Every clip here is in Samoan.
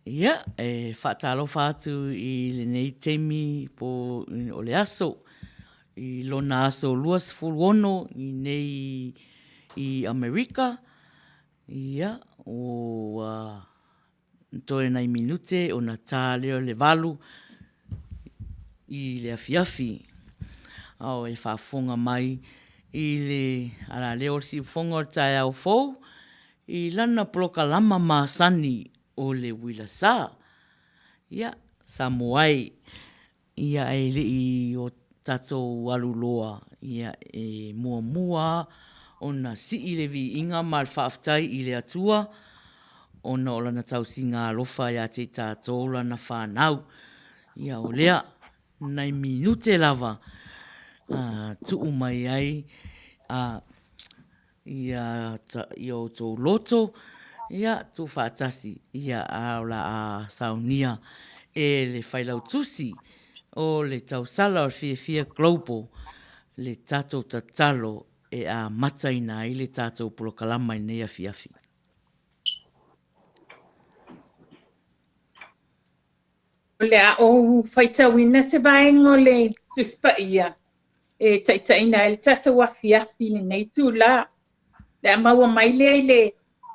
Ia, e faatalofa atu i lenei taimi po o le aso, i lona aso 26 i nei i Amerika, ia, ua Toe nai minute ona ta lea o le 8 i le afiafi. A o e faafofoga mai i le alaleo o le siufofoga o le taeao fou i lana polokalama masani o le Uila Sa. Ia, Samoa e, Ia ae le i o tatou alu loa, ia e muamua lava ona sii le viiga ma le faafetai i le Atua ona o Lana tausiga alofa ia te i tatou Lana fanau. Ia o lea, nai minute lava tuu mai ai a ia outou loto, ia tuufaatasi, ia a o le a saunia e le Failautusi o le Tausala o le Fiafia Global le tatou tatalo e amataina ai le tatou polokalama i lenei afiafi. O le a ou faitauina se vaega o le Tusi Paia e taitaiina ai le tatou afiafi i lenei itula. O le a maua mai lea i le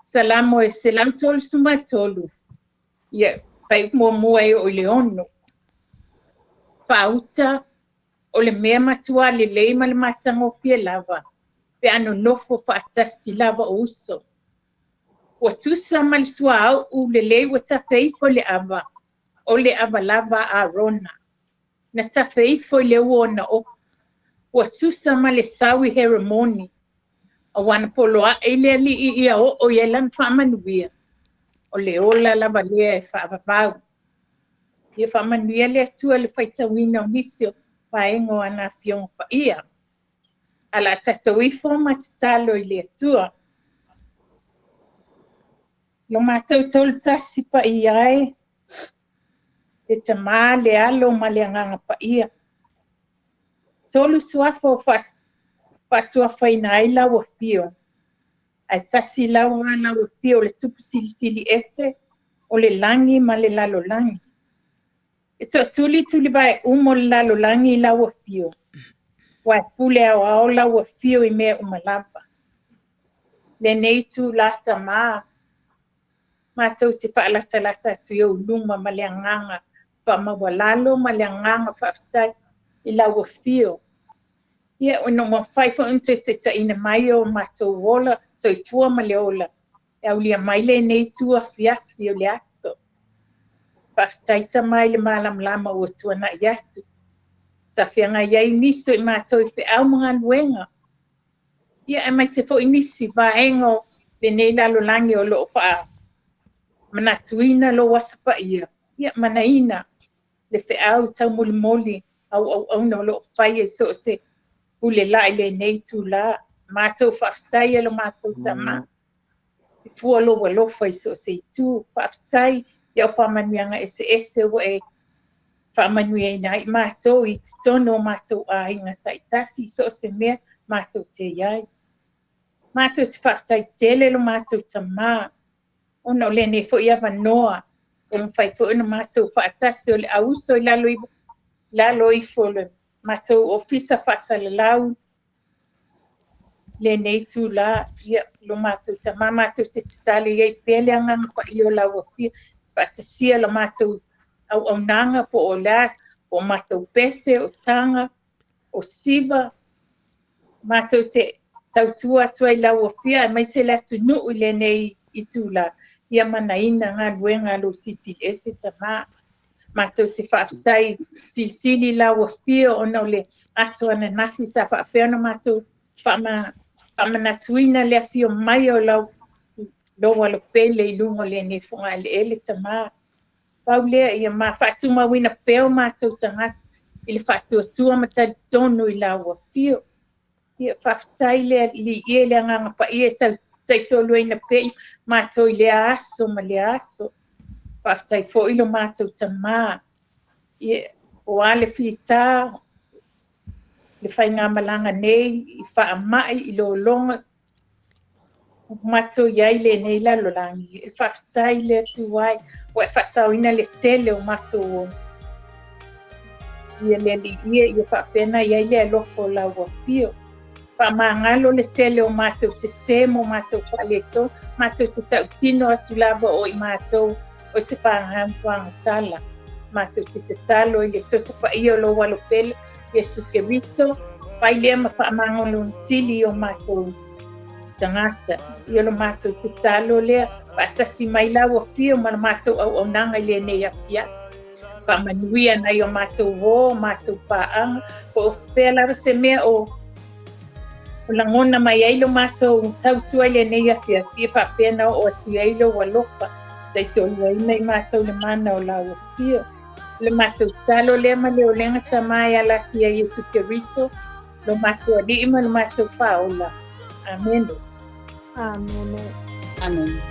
Salamo e 133, ia, fuaiupu muamua e oo i le 6. Faauta, o le mea matua lelei ma le matagofie lava, pe a nonofo faatasi lava o uso. Ua tusa ma le suauu lelei ua tafe ifo i le ava, o le ava lava a Arona. Na tafe ifo i le ua o ona ofu. Ua tusa ma le sau i Heremoni, aua na poloaʻe i le Alii ia oo i ai lana faamanuia, o le ola lava lea e faavavau. Ia faamanuia le Atua i le faitauina o nisi o vaega o ana Afioga Paia. A o le a tatou ifo ma tatalo i le Atua. Lo matou taulu tasi paia e, Le Tama, le Alo ma le Agaga Paia. Tolu suafa o faasuafaina ai lau afio, ae tasi lava lau afio o le Tupu Silisili Ese o le lagi ma le lalolagi. E toatuli tulivae uma o le lalolagi i lau afio, aua e pule aoao lau afio i mea uma lava. Lenei itula Tama, matou te faalatalata atu i ou luma ma le agaga faamaualalo ma le agaga faafetai i lau afio. Ia, ina ua mafai foi ona toe taitaiina mai o matou ola, soifua ma le ola, e aulia mai lenei itu afiafi o le aso. Faafetai Tama i le malamalama ua tuanai atu. Sa feagai ai nisi o i matou i feau ma galuega. Ia, aemaise foi nisi vaega o lenei lalolagi o lo o faamanatuina lou Aso Paia, ia manaina le feau taumolimoli au auauna o lo o faia i so o se pule la i lenei itula. Matou faafetai e lo matou Tama i fua lou alofa i so o se itu. Faafetai i au faamanuiaga eseese ua e faamanuiaina ai matou i totonu o matou aiga taitasi i so o se mea matou te i ai. Matou te faafetai tele lo matou Tama ona o lenei foi avanoa ua mafai foi ona matou faatasi o le auuso i lalo ifo o le matou ofisa faasalalau lenei itula. Ia, lo matou Tama, matou te tatalo i ai pea le Agaga Paia o lau Afio, faatasia la matou auaunaga po o le a, po o matou pese, o taga, o siva, matou te tautua atu ai lau Afio aemaise le atunuu i lenei itula, ia manaina galuega a lou Silisili Ese Tama. Matou te faafetai silisili lau Afio ona o le aso ananafi sa faapea ona matou faamanatuina le afio mai o lau lou alo pele i luga o lenei fogaeleele Tama. Pau lea ia ma faatumauina pea o matou tagata i le faatuatua ma talitonu i lau Afio. Ia faafetai le Alii e le Agaga Paia e taitoluaina pea matou i lea aso ma lea aso. Faafetai foi lo matou Tama. Ia, o a le fita, le faigamalaga nei i faamai, i lologa, matou i ai lenei lalolagi. E faafetai le Atua ai, ua e faasaoina le tele o matou ona. Ia le Alii ia, ia faapena i ai le alofa o lau afio. Faamagalo le tele o matou sese mo matou faaletonu, matou te tautino atu lava o i matou o se faagafuagasala. Matou te tatalo i le toto paia o lou alo pele, Iesu Keriso, fai lea ma faamagalonisili i o matou tagata. Ia lo matou tatalo lea, faatasi mai lau afio ma le matou auaunaga i lenei afiafi. Faamanuia nai o matou uō, matou paaga, po o fea lava se mea o lagona mai ai lo matou tautua i lenei afiafi, ia faapea na oo atu i ai lou alofa, taitoluaina i matou le mana o lau afio. Le matou tatalo lea ma le olega Tama e ala atu ia Iesu Keriso, lo matou Alii ma lo matou Faaola. Amene. Amene. Amene.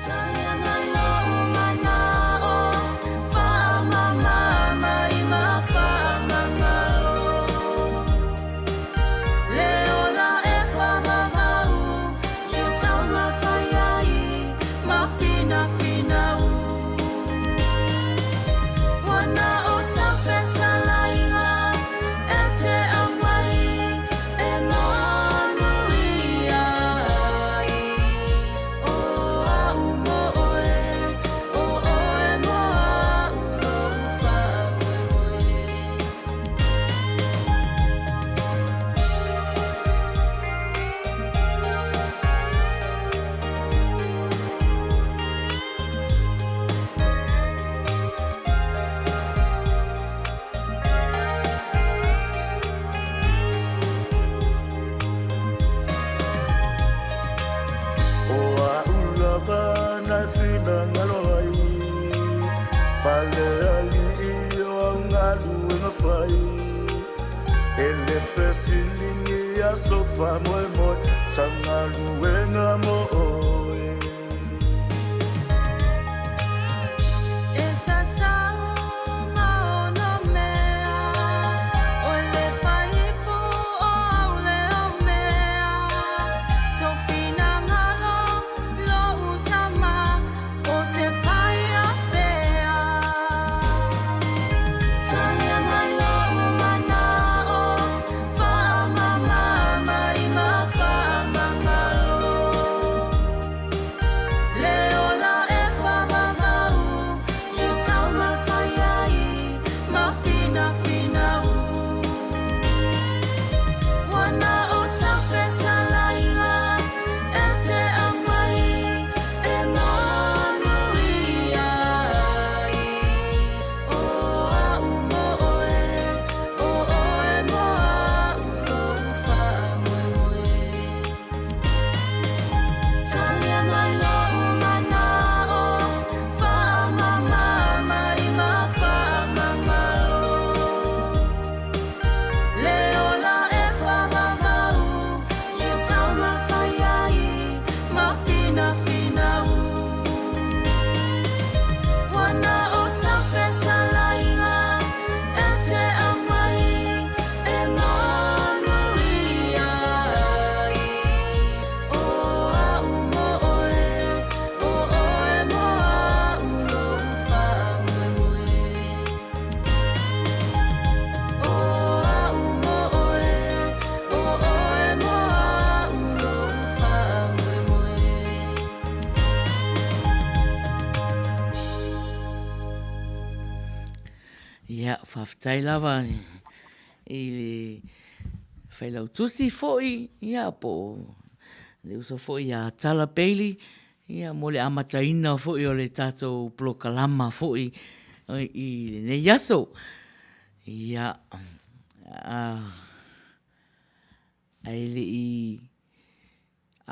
O a'u lava na finagalo ai, Pale alii o au galuega fai, E le fesiligi aso faamoemoe sa galuega mo oe. E tatau ma Ia, faafetai lava i le Failautusi foi, ia po o le uso foi ia Tala Bailey, ia mo le amataina foi o le tatou polokalama foi i lenei aso. Ia, ae le i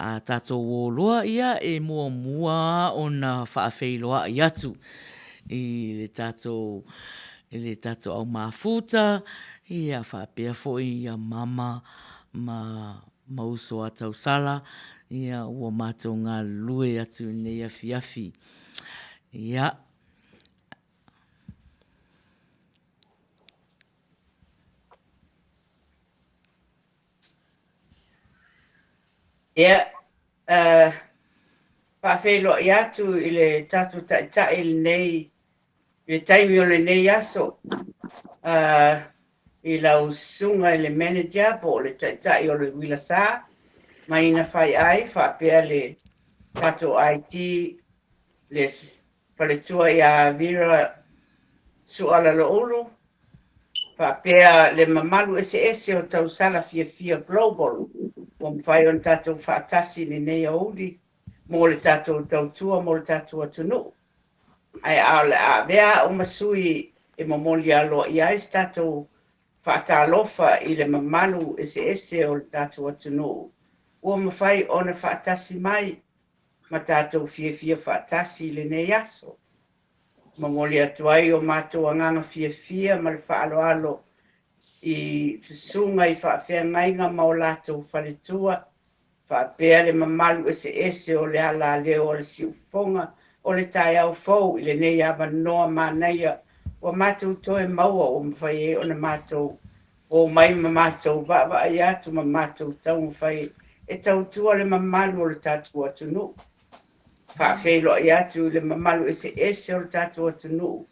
A tatou o loa ia e muamua ona faafeiloai atu i le tatou i le tatou au mafuta ia faapea foi ia mama ma ma uso a tausala ia ua matou galulue atu i lenei afiafi. Ia. Ia, faafeiloai atu i le tatou Taitai i lenei, i le taimi o lenei aso, i lau susuga i le manager po o le Taitai o le Uila Sa, Maina Faiai faapea le tatou IT, le faletua ia Vera Sualaloulu, faapea le mamalu eseese o Tausala Fiafia Global ua mafai ona tatou faatasi i lenei aoauli mo le tatou tautua mo le tatou atunuu. Ae a o le a avea au ma sui e momoli aloaia ai se tatou faatalofa i le mamalu eseese o le tatou atunuu ua mafai ona faatasi mai ma tatou fiafia faatasi i lenei aso. Momoli atu ai o matou agaga fiafia ma le faaaloalo i susuga i faafeagaiga ma o latou faletua, faapea le mamalu eseese o le alaleo o le siufofoga o le taeao fou i lenei avanoa manaia ua matou toe maua ua mafai ai ona matou omai ma matou vaavaai atu ma matou taumafai e tautua le mamalu o le tatou atunuu. Faafeiloai atu i le mamalu eseese o le tatou atunuu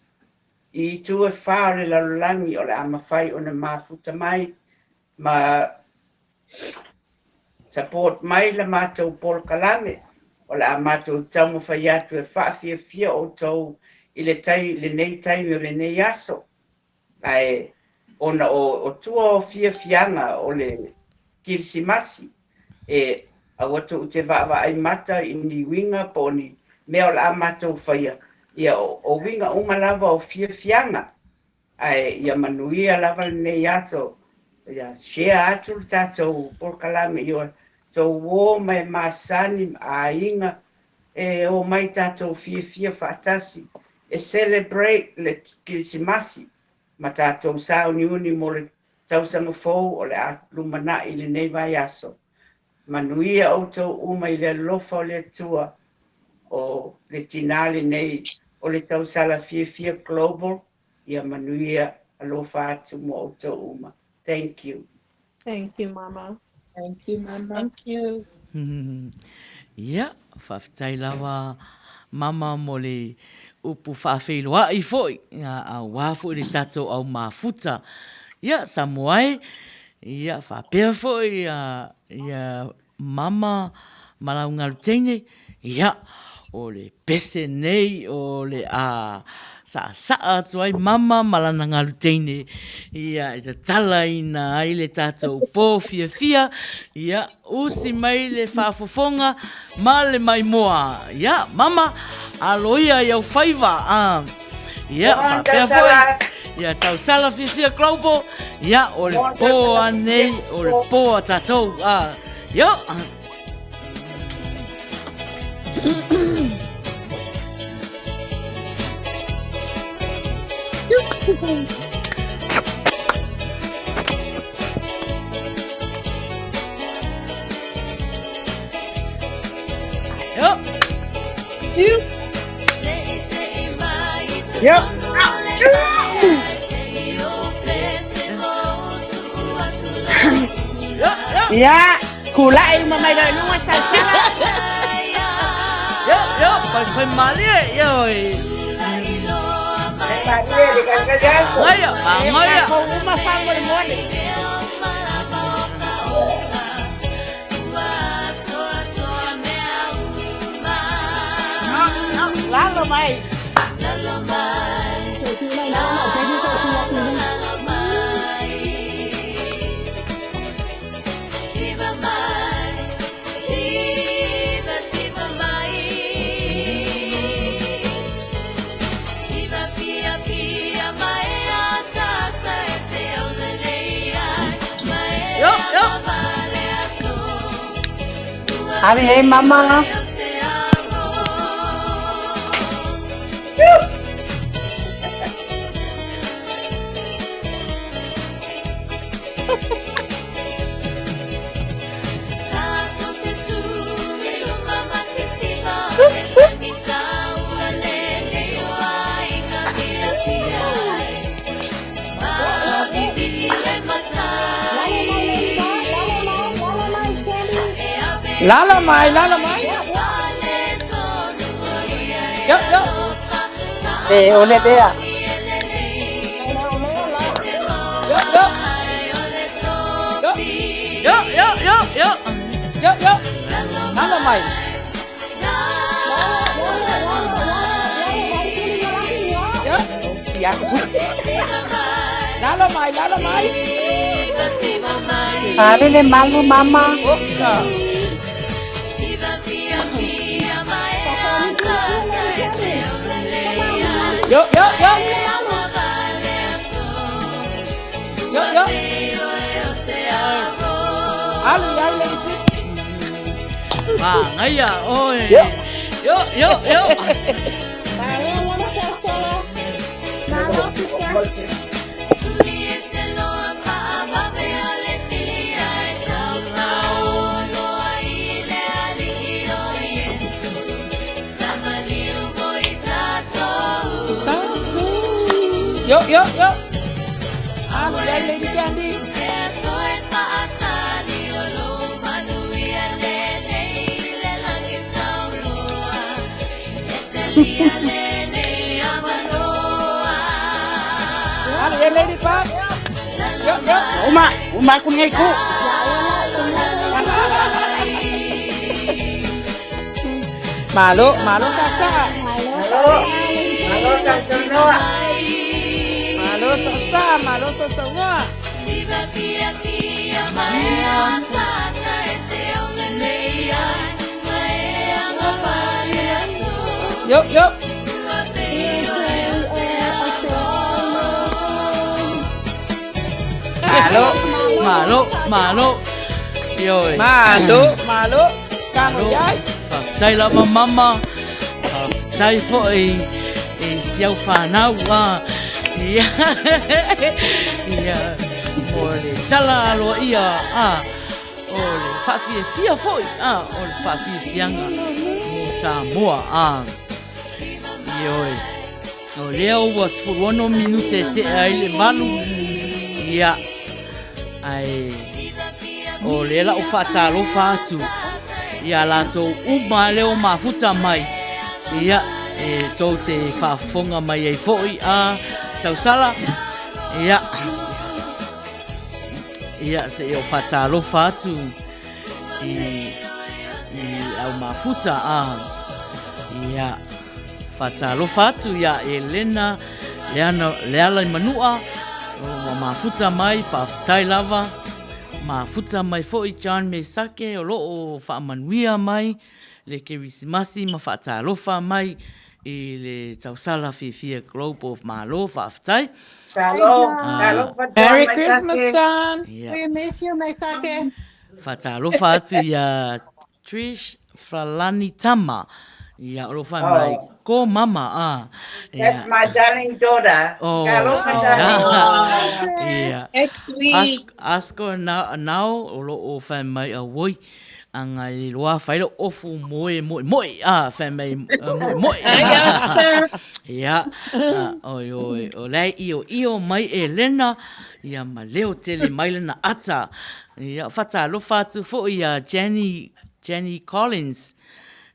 i itu e fā o le lalolagi o le a mafai ona mafuta mai ma support mai la matou polokalame o le a matou taumafai atu e faafiafia outou i le tai, lenei taimi o lenei aso. Ae ona o tua o fiafiaga o le Kirisimasi, e aua tou te vaavaai mata i ni uiga po o ni mea o le a matou faia, ia o uiga uma lava o fiafiaga. Ae ia manuia lava lenei aso, ia share atu le tatou polokalame i o tou uo ma e masani ma aiga e omai tatou fiafia faatasi e celebrate le Kirisimasi ma tatou sauniuni mo le tausaga fou o le a lumanai i lenei vaiaso. Manuia outou uma i le alofa o le Atua. O le tinā lenei o le tausala fiafia global, ia manuia alofa atu mo outou uma. Thank you. Thank you, Mama. Thank you, Mama. Thank you. Ia, faafetai lava Mama mo le upu faafeiloai foi, aua foi le tatou au mafuta. Ia, Samoa e, ia faapea foi ia Mama ma lau galu teine, ia, o le pese nei o le a saasaa atu ai Mama ma lana galu teine, ia, e tatalaina ai le tatou pō fiafia, ia, usi mai le faafofoga ma le maimoa. Ia, Mama, alo ia i au faiva, a. Ia, faapea foi, ia tausala fiafia Global, ia, o le pō a nei, o le pō a tatou, a. Ia. Yo. Yo. Ia, kula'i uma mai loa i luga tautala. Yo, yo, fai fai malie, yo. Maia, maia. Uma faamolemole. Lalo mai. Ale e mama. Lala mai, lala mai. Yo, yo. E, ole lea. Yo, yo. Yo. Yo, yo, yo, yo. Yo, yo. Lala mai. Yo. Lala mai, lala mai. Ale le malu mama. Oka. Yo, yo, yo. Yo, yo. Ale, ale, Manaia oe. Yo. Yo, yo, yo. Yo, yo, yo. Ale, ale, Lady Candy. Ale, Lady Pop. Yo, yo. Uma, uma ku ngai ku. Malo, malo sasa. Malo, malo sa noa. Malo sasa, malo sasa nga. Yo, yo. Malo. Malo, malo. Ioe. Malo, malo. Kamo iai. Faafetai lava mama. Faafetai foi i si au fanau a. Ia. Ia. Mo le tala aloaia a. O le faafiafia foi a. O le faafiafiaga mo Samoa a. Ioe. O lea ua 16 minute e tea ai le 8. Ia. Ae o lea la o faatalofa atu ia latou uma lea o mafuta mai. Ia, e tou te faafofoga mai ai foi a tausala. Ia. Ia, se i o faatalofa atu i i au mafuta a. Ia. Faatalofa atu iā Elena Leana Lealaimanua ua mafuta mai, faafetai lava. Mafuta mai foi John Mesake o lo o faamanuia mai le Kerisimasi ma faatalofa mai i le tausala fiafia Globe of Malo, faafetai. Talo, talofa John Merry Mesake. Christmas, John. Ia. We miss you, Mesake. Faatalofa atu iā Trish Fralani Tama. Ia, o lo whai mai Oh. ko mama. Ah, ia. That's my darling daughter. Oh, Talofa, ia. darling. Ia. That's sweet. Asko na nao o lo o whai mai a woi. Anga i loa whai lo ofu moe moe moe. Ah, whai mai moe moe. Hi, Oscar. Ia. Ah, oi oi. O lei io io mai e Lena. Ia ma leo tele mai lena ata. Ia, whatalofa atu foi ia Jenny, Jenny Collins.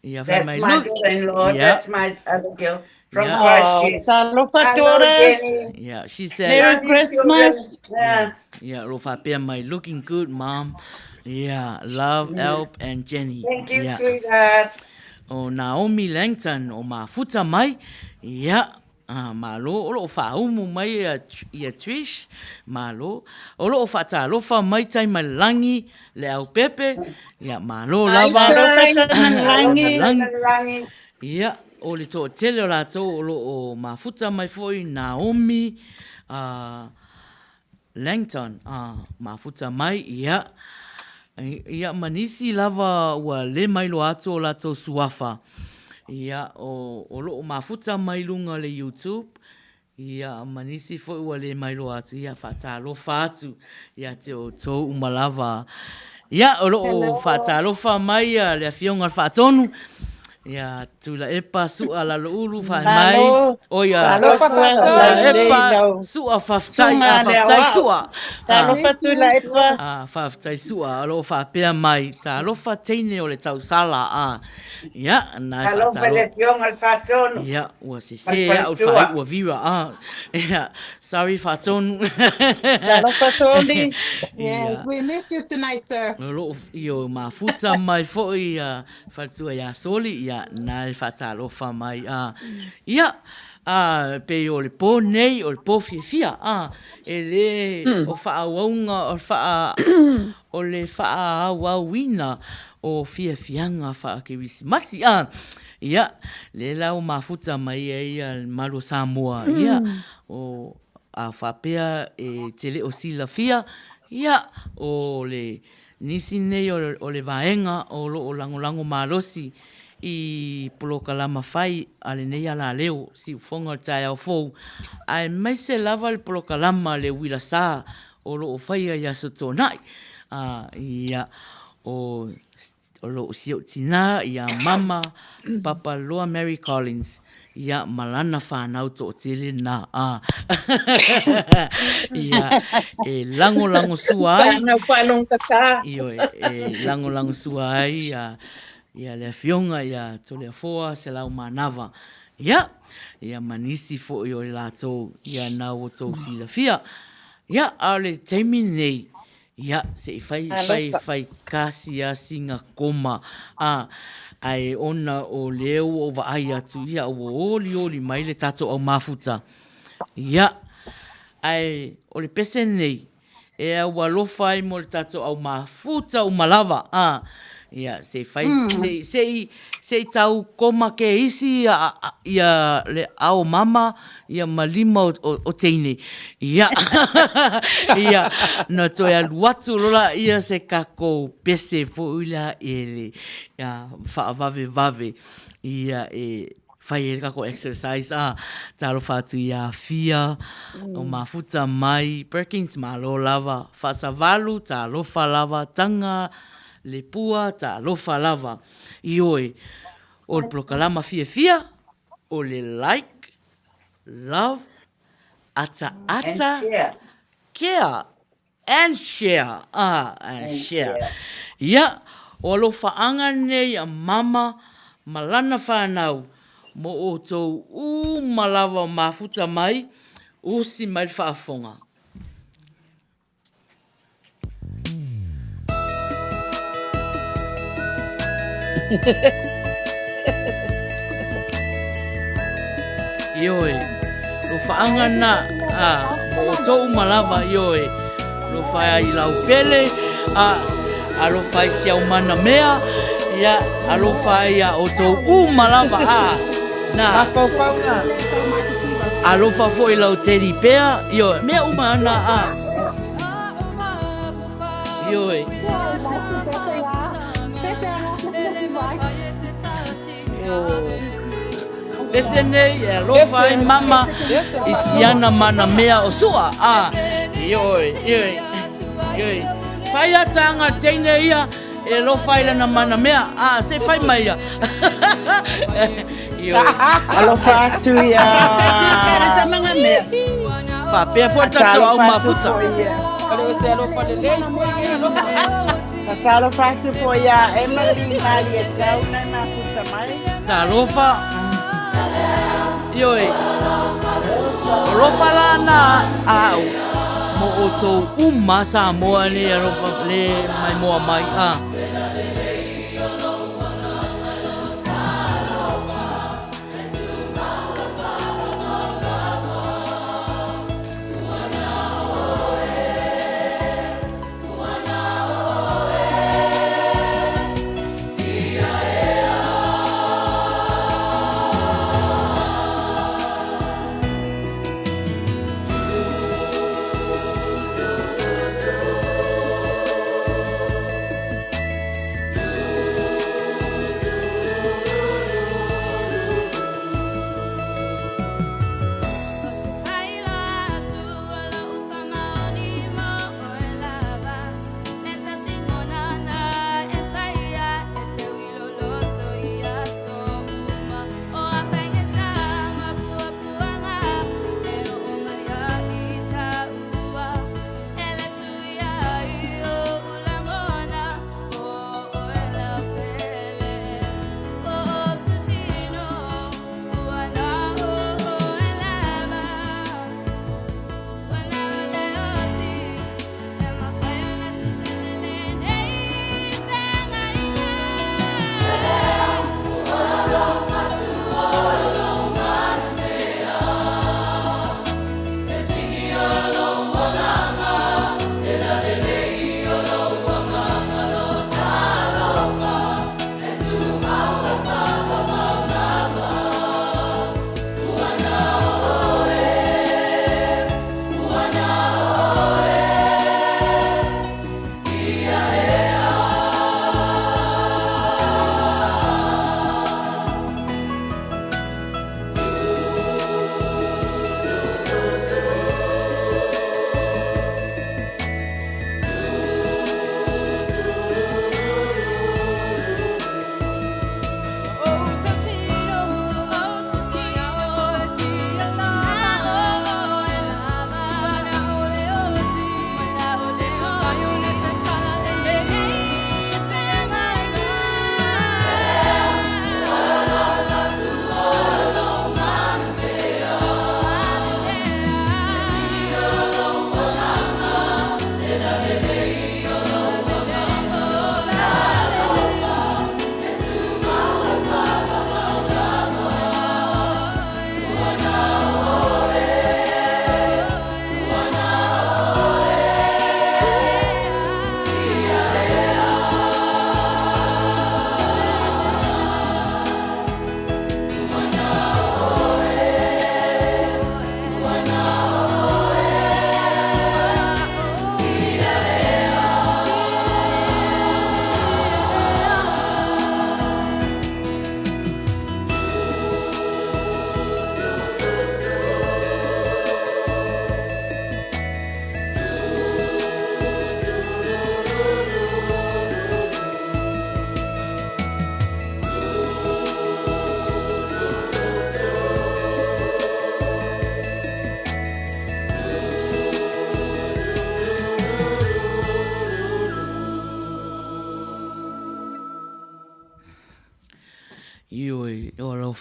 Ia, whai That's mai, my look. daughter-in-law. Yeah. That's my other girl from Yeah. Oh, Christchurch. talofa Hello, daughters. Jenny. Yeah, she said, Merry Love you, Christmas. children. Yeah. yeah, ro whapea mai, looking good, mom. Yeah, love, Elp and Jenny. Thank you, Yeah. sweetheart. O Naomi Langton, o mafuta mai. Yeah. Ah, malo, o lo o faaumu mai ia, ia Trish, malo. O lo o faatalofa mai tai mai langi, le au pepe, ia malo lava. Talofa Tamalangi. Langi. Ia, o le toatele o latou o lo o mafuta mai foi Naomi, ah, Langton, ah, mafuta mai, ia. Ia, ma nisi lava ua le mailoa atu o latou suafa, ia, o, o lo o mafuta mai luga o le YouTube, ia, ma nisi foi ua le mailoa atu, ia, faatalofa atu ia te outou uma lava. Ia, o lo o faatalofa mai ia le Afioga i le Faatonu, ia Tuilaepa Su'a Laloulu fae mai. O ia, Talofa Tuilaepa Su'a faafetai, ah, faafetai Su'a. Talofa Tuilaepa. Ah, faafetai Su'a, o lo o faapea mai, talofa teine o le tausala. Ah, ia, na e Talofa i le Afioga i le Faatonu. Ia, ua sese au i le faaiu a Vera. Ah, ia, sorry Faatonu. Talofa Soli. Yeah, we miss you tonight, sir. O lo o io mafuta mai foi ia Faletua ia Soli, ia, na e faatalofa mai. Ah, ia, ah, pei o le po nei, o le po fiafia, ah, e le o faaauauga, o le faa, o le faaauauina o fiafiaga faa-Kerisimasi, ah, ia, lea la ua mafuta mai ai ia le malu o Samoa, ia, o, a faapea e te le o silafia, ia, o le nisi nei o le vaega o lo o lagolago malosi i polokalama fai a lenei alaleo siufoga o le taeao fou, aemaise lava le polokalama Le Uila Sa o lo o faia i Aso Toonai. Ia, o lou si ou tinā ia Mama Papaloa Mary Collins, ia, ma lana whanau toatele na. A. Ia, e lagolago sua ai. Whanau whaalongotata. Ioe, e lagolago sua ai ia, ia le afioga ia Toleafoa Selau Manava. Ia, ia ma nisi foi o i latou ia na ua tou silafia. Ia, a o le taimi lenei, Ia, se i fai, fai, fai kasi a singa koma, a, ae ona o lea ua ou vaai atu, ia, ua olioli mai le tatou au mafuta. Ia, ae o le pese nei, e au alofa ai mo le tatou au mafuta uma lava, a, ia, se i fai, se i, se i, se i tau koma ke isi ia, ia le ao mama, ia ma lima o, o, o teine. Ia, ia, na toe alu atu lola ia se kakou pese foi la e le, ia, whaavavevave, ia, e, whai e kako exercise, a, talofa atu ia Fia, o mafuta mai, Perkins malo lava, whaasavalu, talofa lava, tanga, le pua, talofa lava. Ioe, o le polokalama fiafia, o le like, love, ataata, care and share. Ah, and share. Ia, o alofaaga nei a Mama ma lana whanau mo outou uma lava o mafuta mai, usi mai le faafofoga. Ioe, lo whaanga na, a, mo o tou uma lava, ioe, lo whaea i lau pele, a, a lo whai si au mana mea, ia, a lo whai a o tou uma lava, a, na. Mafaufau na. Alofa foi lau teddy bear, ioe, mea uma ana, a. Ioe. Pese nei e alofa ai mama i siana mana mea o sua, a. Ioe, ioe, ioe. Whai a tānga teine ia, E alofa ai lana mana mea, a, se fai mai ia. Ioe. Alofa atu ia. Faapea foi tatou au mafuta. Talofa atu foi ia Emily Maria Sauna mafuta mai. Talofa. Ioe. Alofa lana au. Mo outou uma Samoa nei alofa le maimoa mai a.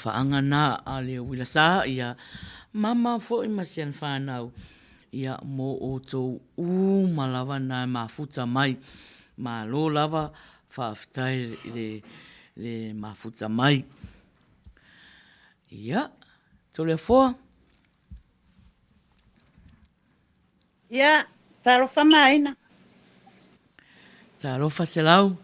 alofaaga na a le uila sa, ia, mama foi ma si ana fanau, ia, mo outou uma lava na e mafuta mai. Malo lava, faafetai i le, le mafuta mai. Ia, Toleafoa. Ia, talofa Maina. Talofa Selau.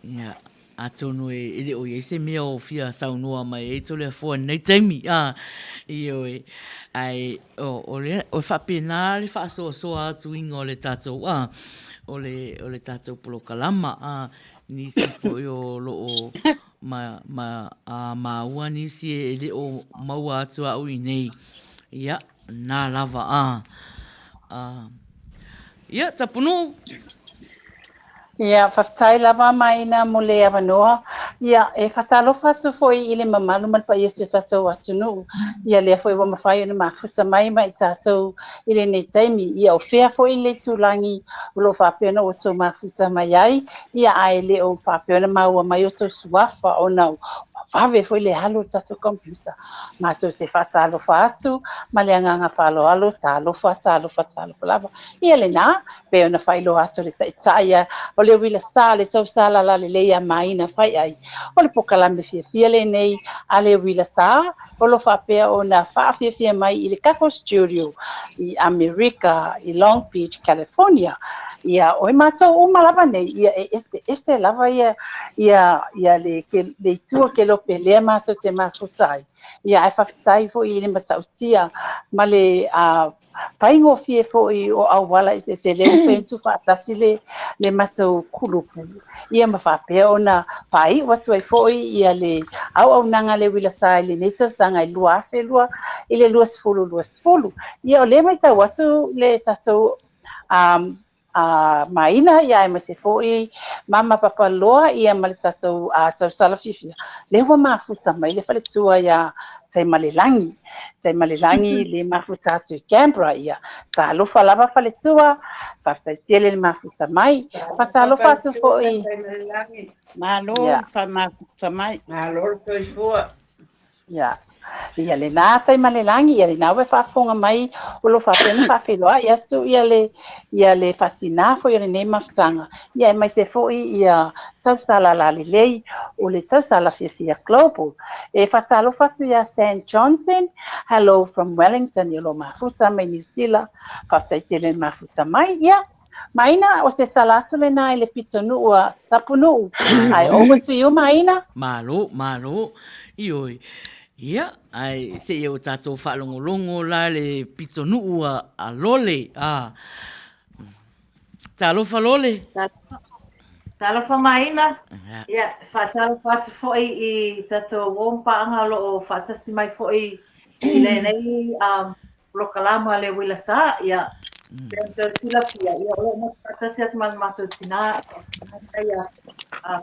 Ia, atonu e, e le o i ai se mea o fia saunoa mai ai Toleafoa i lenei taimi. Ah, ioe. Ae, o, o le, o faapena le faasoasoa atuina o le tatou, ah, o le, o le tatou polokalama. Ah, nisi foi o lo o ma, ma a māua nisi e le o maua atu au i nei. Ia, nā lava, a. A, ia, Tapunuu. Ia, faafetai lava Maina mo le avanoa. Ia, e faatalofa atu foi i le mamalu ma le paia o si o tatou atunuu. Ia, lea foi ua mafai ona mafuta mai ma i tatou i lenei taimi. Ia, o fea foi le itulagi o lo o faapea ona outou mafuta mai ai. Ia, ae le o faapea ona maua mai outou suafa ona ua vave foi le alu o le tatou computer. Matou te faatalofa atu ma le agaga faaaloalo, talofa, talofa, talofa lava. Ia lena, pei ona faailoa atu e le Taitai o le uila sa, le tausala lalelei a Maina Faiai. O le pokalame fiafia lenei a le uila sa, o lo o faapea ona faafiafia mai i le tatou studio i Amerika, i Long Beach, California. Ia, o i matou uma lava nei, ia e eseese lava ia, ia, ia le, ke, le itu o kelope lea matou te mafuta ai. Ia, ae faafetai foi i le matautia ma le uh, faigofie foi o auala eseese lea ua fai ona tuufaatasi le, le matou kulupu ia ma faapea ona faaiu atu ai foi ia le auaunaga a le uila sa i lenei tausaga i 2002 i le 2020. Ia o lea matau atu le tatou um, a Maina ia aemaise foi Mama Papaloa ia ma le tatou uh, tausala fiafia lea ua mafuta mai le faletua ia Taimalelagi. Taimalelagi le mafuta atu i Canberra ia. Talofa lava faletua, faafetai tele le mafuta mai. Faatalofa atu foi. Malo le faamafuta mai. Malo le soifua. Ia. Ia lena Taimalelagi, ia lena ua e faafofoga mai o lo o faapea ona faafeiloai atu ia le ia le faatina foi o lenei mafutaga, ia aemaise foi ia tausala lalelei o le tausala fiafia global. E faatalofa atu ia Stan Johnson, hello from Wellington, ia o lo o mafuta mai Niu Sila, faafetai tele le mafuta mai. Ia, Maina, o se tala atu lena i le pitonuu a Tapunuu. Ae over to you, Maina. Malo, malo. Ioe. Ia, ae seia o tatou faalogologo la le pitonuu a Lole. A. Talofa Lole. Talofa Maina. Ia, faatalofa atu foi i tatou uo ma paaga o lo o faatasi mai foi i lenei um, polokalama le uila sa. Ia, mm. pei ona outou silafia, ia, o lo o matou faatasi atu ma le matou tinā, ia, a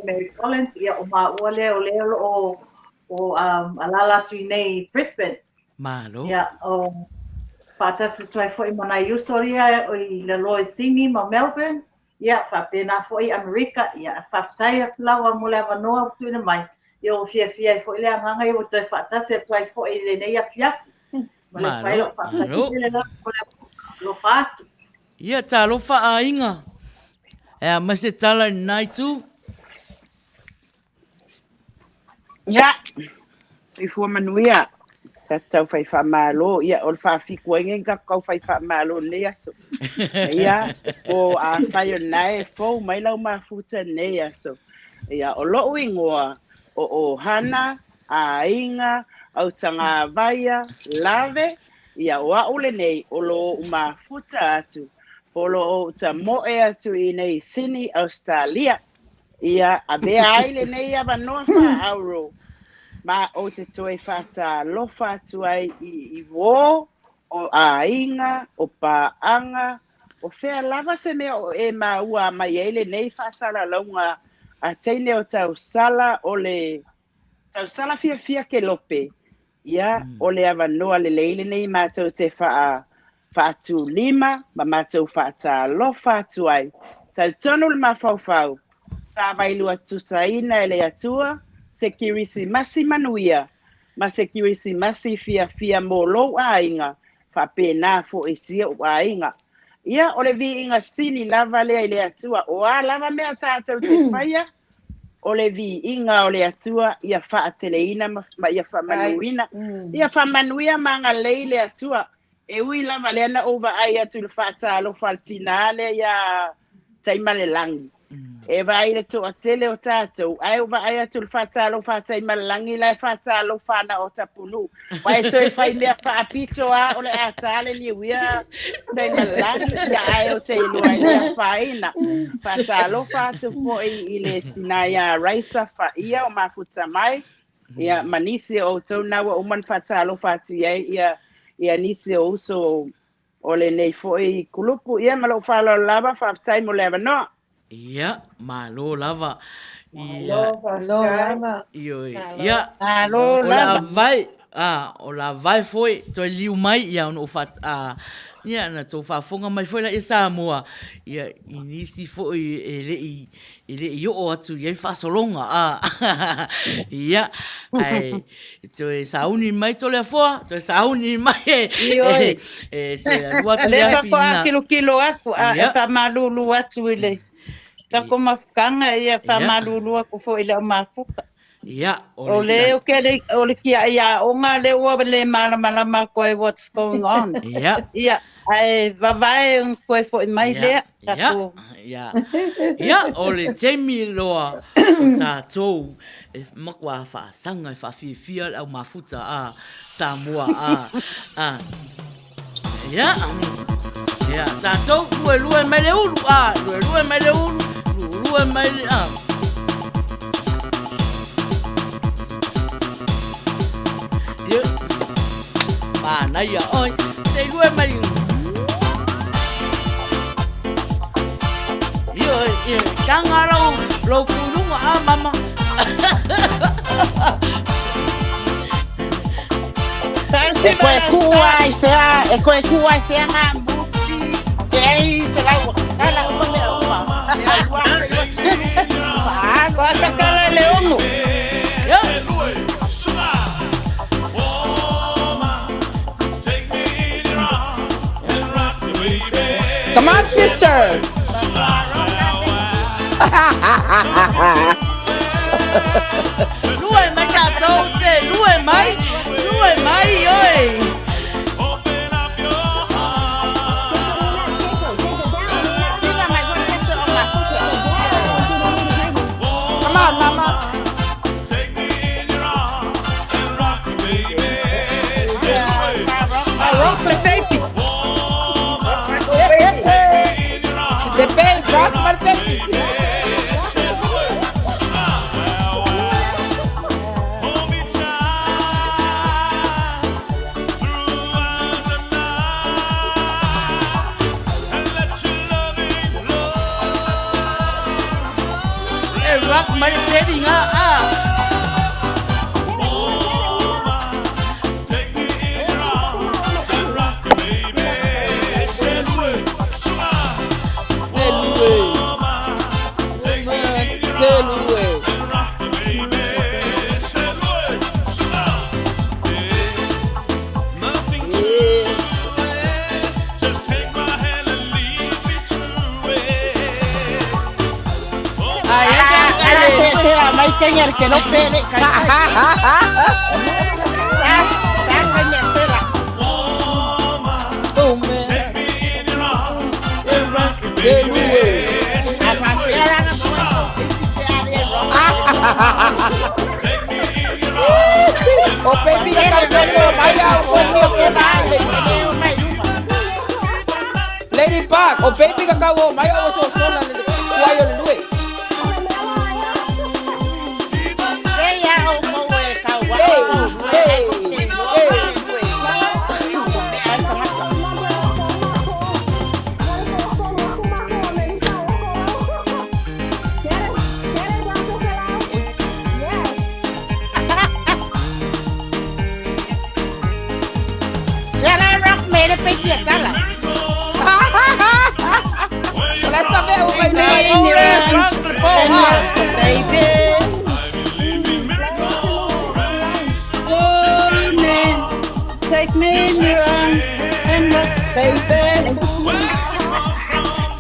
Mary Collins, ia, o māua lea o lea o lo o o um, alala atu i nei i Brisbane. Malo. Ia, o faatasi atu ai foi ma nai uso ia i lalo i Sydney ma Melbourne. Ia, faapena foi i Amerika. Ia, faafetai atu lava mo le avanoa ua tuuina mai. Ia, ua fiafia ai foi le agaga ia ua toe faatasi atu ai foi i lenei afiafi. Ma le Malo, fai lau faafetai malo. tele lava mo le alofa atu. Ia, talofa aiga. E a mai se tala i lena itu. Ia, soifua manuia. Sa tau fai faamalo, ia o le faafitu ai nei tatou tau fai faamalo i lenei aso. Ia, po afai o lena e fou mai lau mafuta i lenei aso. Ia, o lou igoa o Ohana Aiga Autagavaia Lave, ia o au lenei o lo ou mafuta atu, po o lo ou tamoe atu i inei i Sydney, Ausetalia. Ia avea ai lenei avanoa faaauro ma ou te toe faatalofa atu ai i i uō o aiga, o paaga, o fea lava se mea o e maua mai ai lenei faasalalauga a teine o tausala o le tausala fiafia kelope, ia, o le avanoa lelei lenei matou te faa, faatulima ma matou faatalofa atu ai. Talitonu le mafaufau, Sa vailua tusaina e le Atua se Kirisimasi manuia ma se Kirisimasi fiafia mo lou aiga, faapena foi si ou aiga. Ia, o le viiga sili lava lea i le Atua. O a lava mea tatou te faia, o le viiga o le Atua ia faateleina ma ia faamanuina. Ia faamanuia ma agalelei le Atua. E ui lava lea na ou vaai atu i le faatalofa a le tinā lea iā Taimalelagi, e vaai i le toatele o tatou, ae ou vaai atu i le faatalofa a Taimalelagi la e faatalofa ana o Tapunuu. Aua e toe fai mea faapito lava o le a ta le niuia Taimalelagi, ia ae ou te iloa e le afaina. Faatalofa atu foi i le tinā ia Raisa Faia o mafuta mai, ia ma nisi o outou na ua uma ona faatalofa atu i ai ia, ia nisi o uso o lenei foi kulupu. Ia ma lou faaaloalo lava, faafetai mo le avanoa. Ia, malo lava. Ia, malo lava. Ioe. Ia, malo o la vai, a, o la vai foi toe liu mai ia ona ou fa, a, ia na tou faafofoga mai foi la ia Samoa, ia i nisi foi e le i e le i oo atu i ai faasologa, a. Ia, ae toe sauni mai Toleafoa, toe sauni mai e, Ioe. e, toe alu atu Le le faatoa afi kilokilo aku a e faamalulu atu i le tatou mafutaga, ia faamalulu atu foi i le au mafuta. Ia, o le o ke le o le kiaʻi aoga lea ua le malamalama atu ai what's going on. Ia. Ia, ae vavae ona toe foi mai lea tatou. Ia, ia, o le taimi loa o tatou e matua faasaga e faafiafia le au mafuta a Samoa a, a. Ia, ia, tatou luelue mai le ulu, a, luelue mai le ulu, luelue mai le, a. Ia, manaia oi, te lue mai. Ia, ia, tanga lau, lau kulunga a mama. E koe kū ai whea, e koe kū ai whea ngā mūti, ke ei se lau, kala uma mea uma. Kua takala le ono. Come on, sister! Lue mai tatou te, lue mai, lue mai, oi. Come on, mama! Rock the baby. The baby, rock my baby! E rock mai le teli ngā, a. Ai, Ala se se a mai kenya ke no pere kai. Sa kai me sera. Oh, man. A fa se ala na mo ko se ale rock. O baby ka kau ko mai au ko ko ke mai mai luma. Lady Park, o baby ka kau mai au so so na le kuai o le lue. Se ia o mo e kau wa. Hey, hey, hey. Ya la rock me le pe kia tala. O la sabe o mai le. po. And rock, baby. Oh, man, take me in your arms and rock, baby.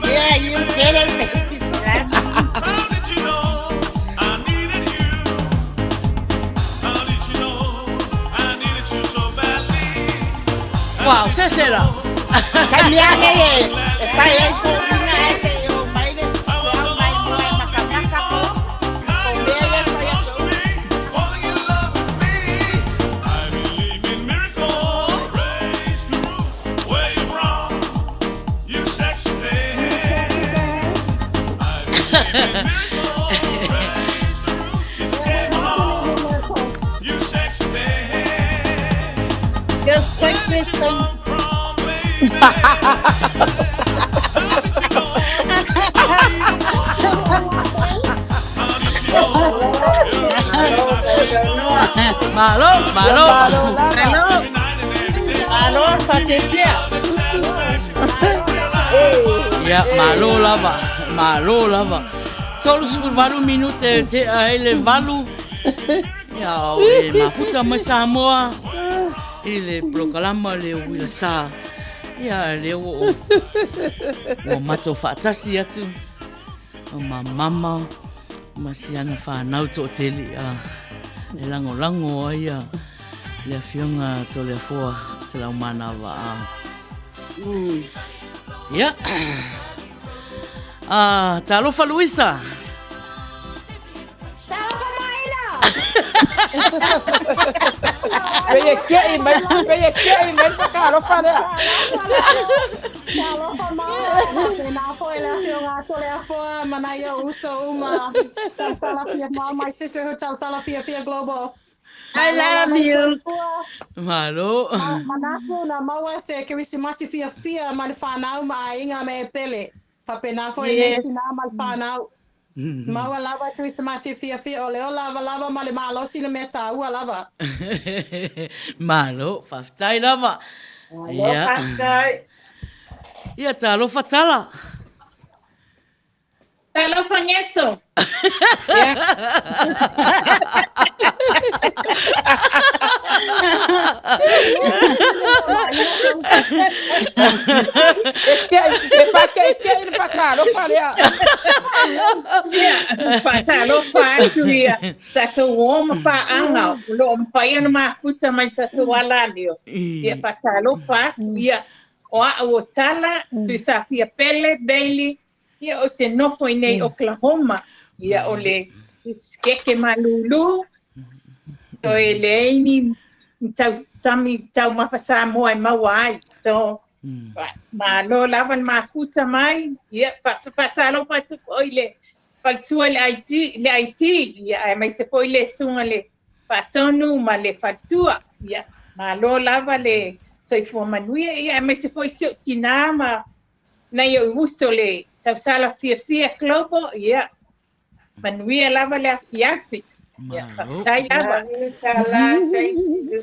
Yeah, you get it, baby. Wow, se se la. Taimiane e, e fai ai foliga ae se i oo mai le le au maimoa e makamaka ko, ko mea ia e fai atu. You sexy thing. Malo, malo. Malo lava. Malo, malo faafefea. Ia, malo lava, malo lava. 38 minute e tea ai le valu. Ia, o e mafuta mai Samoa i le polokalama le uila sa. Ia, lea ua ua matou faatasi atu ma mama ma si ana whanau toatele a e lagolago ai ia le afioga Toleafoa Selaumana Vaa. Ia. Ah, talofa Luisa. Talofa maila! Pei e tiai mai, pei e tiai mai le whakaalofa lea. Talofa mai, faapena foi le afioga a Toleafoa ma nai ou uso uma. Tausala fia, my sisterhood Tausala Fiafia Global. I Malo love lava you. soifua. Malo. Manatu na maua se Kerisimasi fiafia ma le fanau ma aiga me e pele. Faapena foi lenei Yes. tinā ma le fanau. Maua lava Kerisimasi fiafia o le ola lavalava ma le malosi le mea taua lava. Malo, faafetai lava. Malo, Ia. faafetai. Ia, talofa Tala. Talofa Ngeso. E tiai, e whakeikei le whakaalofa lea. Ia, faatalofa atu ia tatou uō ma paaga o lo o mafai ona mafuta mai tatou alaleo. Ia faatalofa atu ia o a'u o Tala, Tuisafia Pele Bailey, ia ou te nofo i nei Oklahoma. Ia o le sikeke malūlū, so e leai ni tausami taumafa Samoa e maua ai. So, malo lava le mafuta mai, ia faatalofa atu foi i le faletua i le IT, le IT, ia aemaise foi le susuga le faatonu ma le faletua. Ia, malo lava le soifua manuia, ia aemaise foi si ou tinā ma nai ou uso le Tausala Fiafia Global, ia, manuia lava le afiafi. Ia, faafetai lava.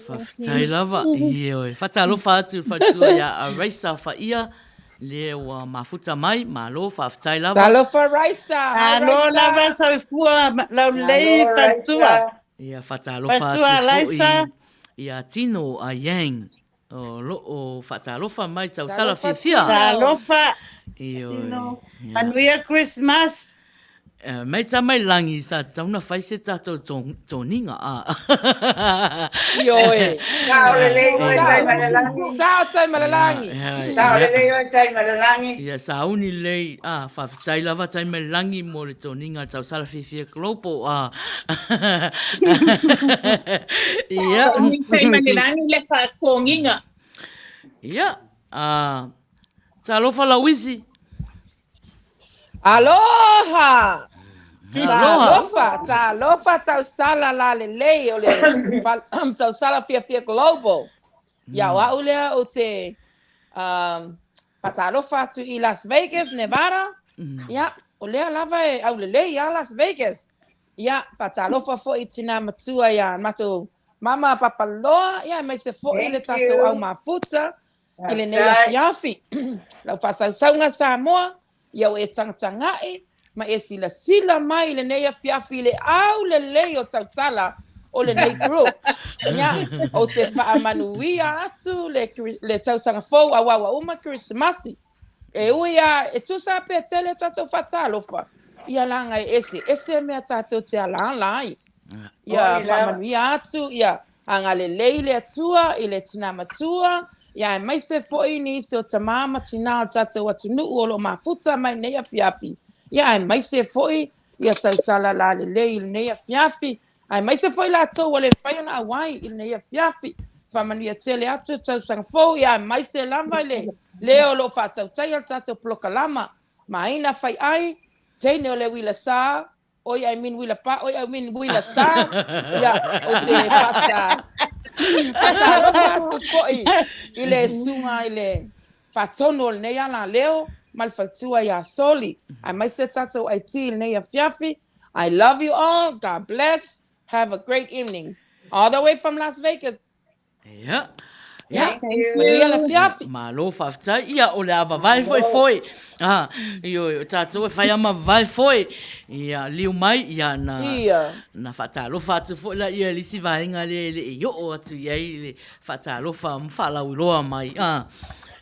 Faafetai lava. Ioe. Faatalofa atu i le faletua ia Raisa Faia, lea ua mafuta mai. Malo, faafetai lava. Talofa Raisa. Hi Malo Raisa. lava soifua laulelei faletua. Ia, faatalofa Faletua atu Raisa. foi ia Tino a Yang, o lo o faatalofa mai tausala Talofa fiafia. Tino. Talofa. Ioe. Ia. Manuia Christmas. Mai ta mai langi sa tauna fai se tatou toniga a. Ioe. Sao lelei oe tai ma le lagi. Sao tai ma le lagi. Sao lelei oe tai ma le lagi. Ia sauni lelei a faafetai lava tai ma le lagi mo le toniga tausala fiafia global a. Ia. Sauni tai ma le lagi le faakogiga. Ia. A talofa Lauisi. Aloha! Aloha! Talofa, talofa tausala la lelei o le tausala fiafia global. Ia o a'u lea ou te um, faatalofa atu i Las Vegas, Nevada. Ia, o lea lava e aulelei ia Las Vegas. Ia, faatalofa foi i tinā matua ia matou mama Papaloa, ia aemaise foi le Thank tatou you. au mafuta i lenei Faafetai. afiafi. Lau faasausauga Samoa, ia ua e tagataga'i ma e silasila mai i lenei afiafi i le aulelei o tausala o lenei group. Ia, ou te faamanuia atu le, le tausaga fou aua ua uma Kerisimasi. E ui a, e tusa pea tele tatou faatalofa, ia laga e ese, ese mea tatou te alaala ai. Ia faamanuia atu, ia agalelei le Atua i le tinā matua, ia aemaise foi nisi o tamā ma tinā o le tatou atunuu o lo o mafuta mai nei afiafi, ia aemaise foi ia tausala lalelei i lenei afiafi, aemaise foi latou ua le mafai ona auai i lenei afiafi. Faamanuia tele atu le tausaga fou, ia aemaise lava i le le o lo o faatautaia le tatou polokalama. Maina Faiai, teine o le uila sa, oi I mean uila pa, oi I mean uila sa, ia, ou te faata, faatalofa atu foi i le susuga i le faatonu o lenei alaleo ma le faletua ia Soli, aemaise tatou IT i lenei afiafi. I love you all, God bless, have a great evening. All the way from Las Vegas. Ia. Ia. Thank you. Manuia le afiafi. Malo faafetai. Ia, o le a vavae foi foi. Ah, ioe, o tatou e whai ama vavae foi. Ia, liu mai, ia, na, Ia. na whaatalofa atu foi la ia lisi vaenga le le i oo atu i ai le whaatalofa ma whaalauiloa mai. Ah,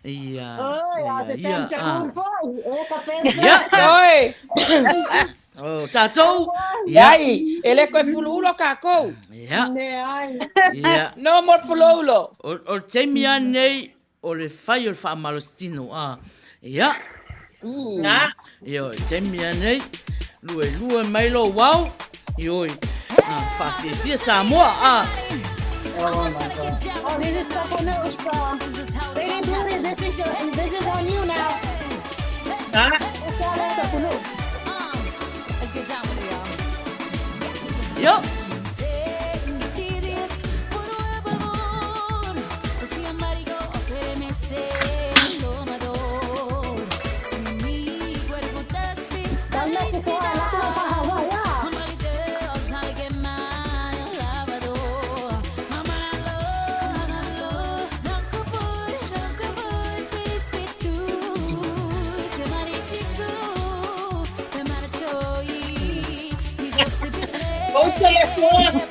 ia, Oi, a ia, se ia, Sam ah. Chakun foi. E ka fe Ia, Oi. o tatou, ia, Leai, e le koe fuluulo kākou. ia, Leai. ia. No more fuluulo. O, o le taimi lava lenei, o le fai o le faamalositino, a, ia. Nā. Ia, o le taimi lava lenei, luelue mai lou ao, ioe, a, faafiafia Samoa, a. Oh my God. Oh, this is Taponu's, Lady Beauty, this is your, this is on you now. Nā. Taponu. Ia. Tala ke toa la kula pahawa ia. Ou telefone.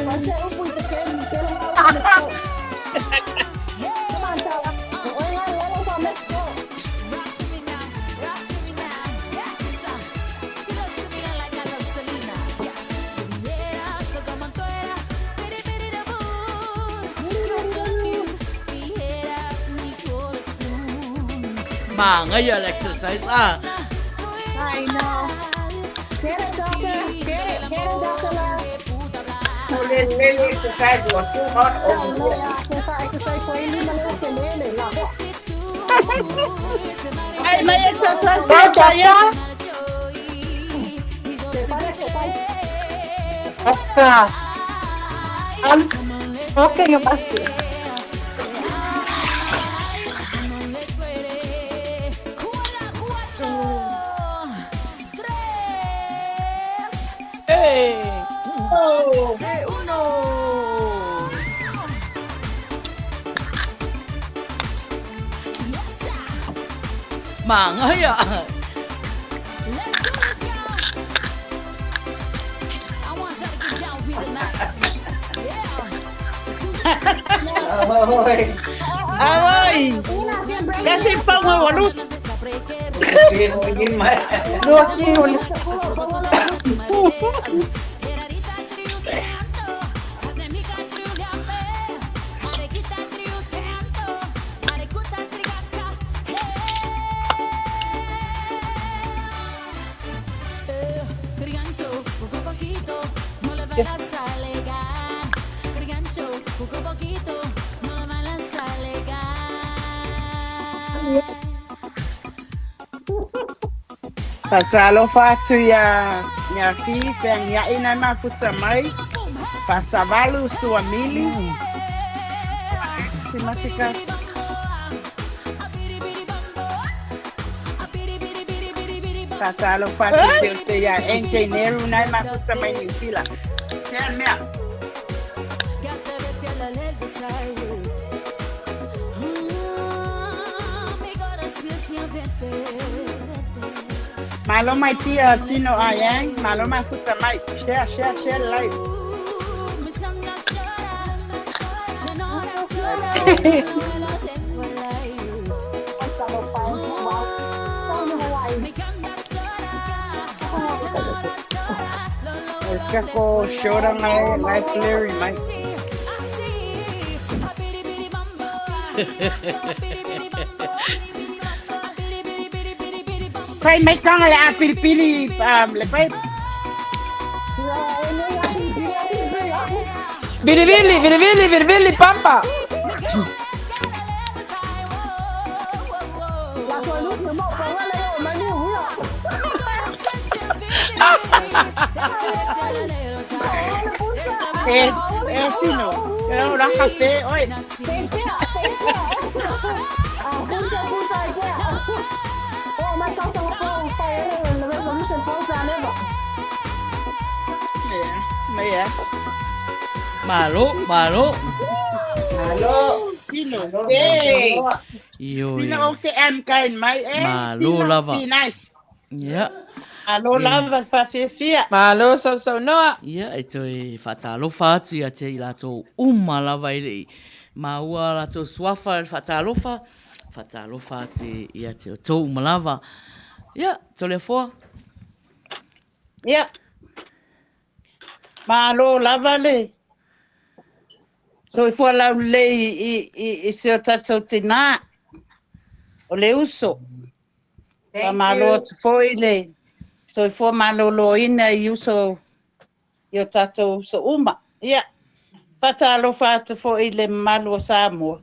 Vai se upu i se ken, ke lo hau i se Come on, Tala. Oi ngai lalo pa Mexico. Māngaia le exercise, a. I know. Get it, doctor. Get it. Get it, Dr. Lau. O le lele exercise ua too hot over No, here. ia, ke fa exercise ko ili ma leo ke lele la. Ai mai exercise Go, e pa ia. doctor. Se fa exercise. Doctor. Okay, you must be. Hey. Oh. Se uno. Māngaia. Oi. Ai, Ina, tien Brandon. kasi paunga walus. Pero i mai. Lua ki uli. Se pula pa wala lusi. Faatalofa atu iā ia Fi feagia'i nai mafuta mai, Faasavalu Suamili, Simasika. Faatalofa atu te te iā NJ Neru nai mafuta mai Niu Sila. Sea le mea. Malo my dear Tino Ayang, malo mafuta mai. Share, share, share live. Eska ko shora ngai ngai Larry mai. Fai mai kanga le a pilipili um, le pai. Bilibili, bilibili, bilibili, pampa. Eh, eh, Tino. Eh, ora café, oi. Yeah, yeah. Malo, malo. Malo. Tino. Hey. Ioe. Tino o te am kain mai eh. Malo Tino, lava. Be nice. Ia. Malo lava le faafiafia. Malo sausaunoa. Ia, e toe faatalofa atu ia te i latou uma lava e le i maua latou suafa i le faatalofa, faatalofa atu ia te outou uma lava. Ia, Toleafoa. Ia. Malo lava le soifua laulelei i, i, i si o tatou tinā, o le uso. Faamalo atu foi le soifua maloloina i uso i o tatou uso uma. Ia, faatalofa atu foi i le mamalu o Samoa.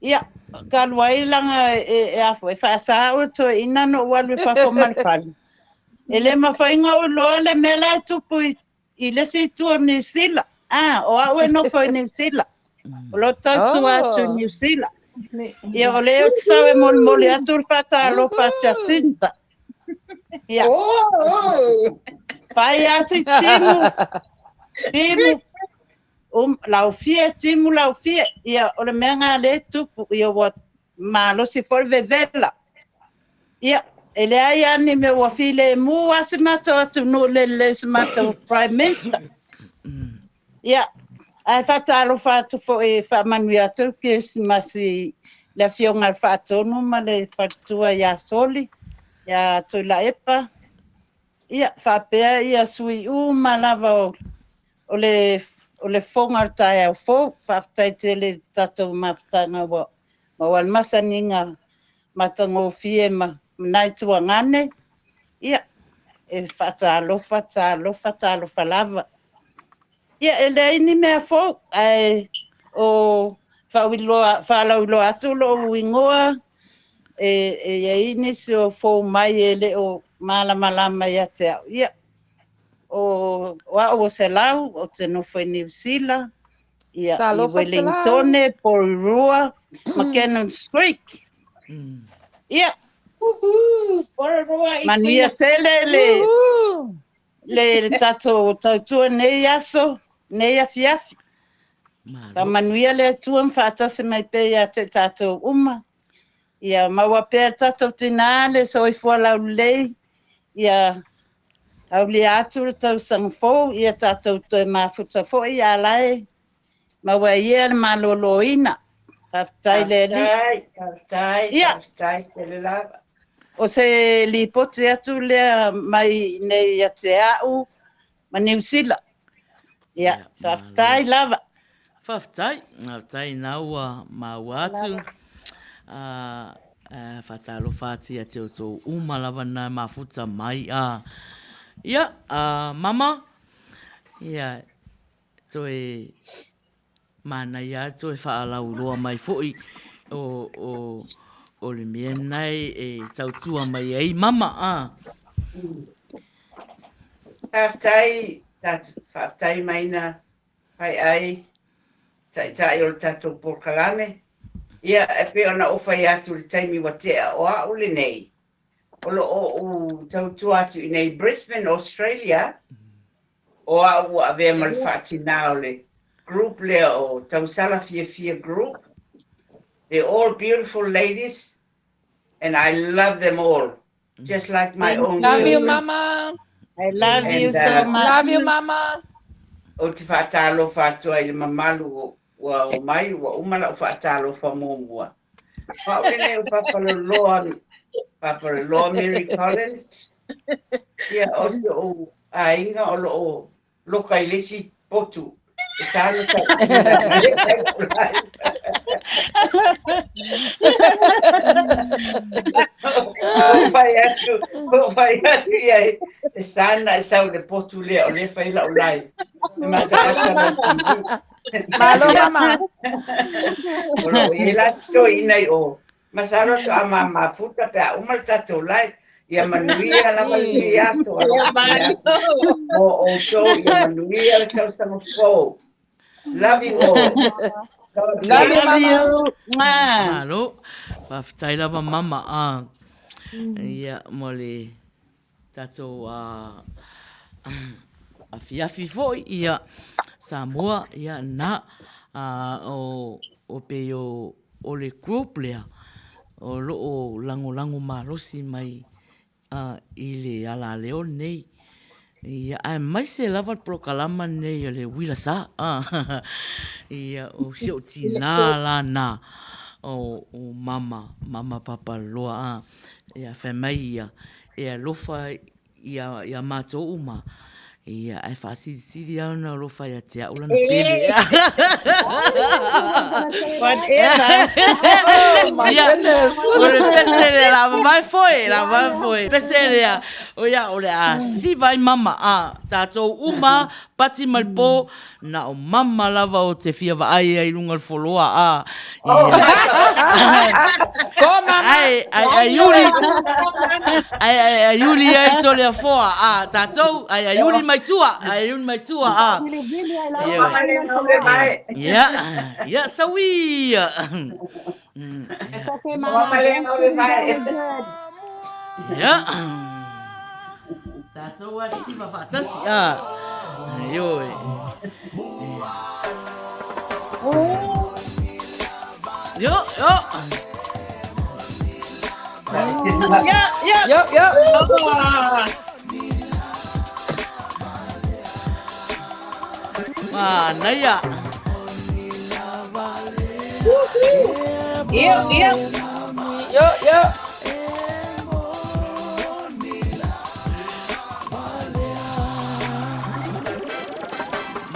Ia, talu ai laga e, e, a foi, e faasa au e toeaina na ou alu i fafo ma le fale. E le mafai ona ou iloa le mea la e tupu i, i le isi itu o Niu Sila. Ah, o au e nofo i Niu Sila. O lo tautua atu i Niu Sila. Ia, o lea ou te sau e molimoli atu le faatalofa a Jacinta. Ia. Oh! Pai a si timu. Timu. Um, laufie, timu laufie. Ia, o le mea ngā le tupu. Ia, ua malosi foi le vevela. Ia, e leai a ni mea ua filemu a si matou atunuu le lelei o si matou Prime Minister. Ia, ae faatalofa atu foi e faamanuia atu le Kerisimasi i le Afioga i le Faatonu ma le Faletua ia Soli, ia Tuilaepa, ia, faapea ia sui uma lava o, o le, o le fofoga o le taeao fou. Faafetai tele i le tatou mafutaga ua maua le masaniga matagofie ma nai tuagane, ia, e faatalofa, talofa, talofa lava. Ia, e leai ni mea fou, ae o faauiloa, faalauiloa atu lou igoa, e, e i ai nisi o fou mai e le o malamalama ia te au. Ia, o, o au o Selau, ou te nofo i Niu Sila, ia, i Talofa Selau. Wellingtone, Porirua, ma Cannons Creek. Ia, Woohoo! Porirua i manuia Tina. tele le, Woohoo! le, le tatou tautua nei aso, nei afiafi. Malo. Faamanuia le Atua ma faatasi mai pea ia te tatou uma. Ia maua pea le tatou tinā le soifua laulelei, ia aulia atu le tausaga fou, ia tatou toe mafuta foi a la e maua e ia le maloloina. Faafetai le Alii. Faafetai, faafetai, Ia, faafetai tele lava. o se lipoti atu lea mai nei ia te au ma Niu Sila. Ia, Ia, faafetai malo. lava. Faafetai, faafetai na ua maua atu. A, a faatalofa atu ia te outou uma lava na mafuta mai. A, ia, a, mama, ia, toe manaia lava le toe faalauiloa mai foi o, o, o le mea lena e tautua mai ai mama. A. Faafetai, faafetai Maina Faiai, taitai o le tatou polokalame. Ia, e pei ona ou fai atu i le taimi ua tea, o au lenei, o lo o ou tautua atu i inei i Brisbane, Australia, o au ua avea ma le faatinā o le group lea o Tausala Fiafia Group. They're all beautiful ladies. And I love them all, just like my own Love you, children. Mama. I love you And so much. Love you, Mama. Ou te faatalofa atu ai i le mamalu ua omai, ua uma la'u faatalofa muamua. O a'u lenei o Papaloloa, Papaloloa Mary Collins, ia o si o'u aiga o lo'o loka i le isi potu e sa ona tauina mai ai la'u live. Ua fai atu, ua fai atu i ai, e sa ona e sau i le potu lea o lea e fai la'u live. E matamata mai i le TV. Malo, Mama. O lo'o i ai la totoina i o. Masalo faatoa ma mafuta pe a uma le tatou live. Ia manuia lava lenei aso alofa atu mo outou. Ia manuia le tausaga fou. Love you all. God Love you, bless. Love Mama. you. Mwah. Malo, faafetai lava mama a. Ia mo le tatou afiafi foi ia Samoa ia na o o pei o o le group lea o lo o lagolago malosi mai i le alaleo lenei ia aemaise lava le polokalama lenei o le uila sa ia o si ou tina la na o mama mama Papaloloa ia fai mai ia e alofa ia ia matou uma ia ae faasilisili lava ona alofa ia te au lana pele. Whatever. Oh my Ia, goodness. o le pese lea la mamae foe, la mamae foe. Pese lea, o ia, o le a siva ai mama, a, tātou uma, pati ma le po, Na o mama lava o te fia vaai ai i lunga o le foloa, a, ia. Ko mama! Ai, ai, ai uli, ai, ai, ai uli ai Toleafoa, a, tātou, ai, ai uli mai tua, ai uli mai tua, a. Ia, ia, ia, saui. It's okay, Mama. Dancing very good. Ia. Tātou a siva whaatasi, a. Ioe. Yo, yo. Yo, yo. Yo, yo. Manaia. Yo, yo. Yo, yo.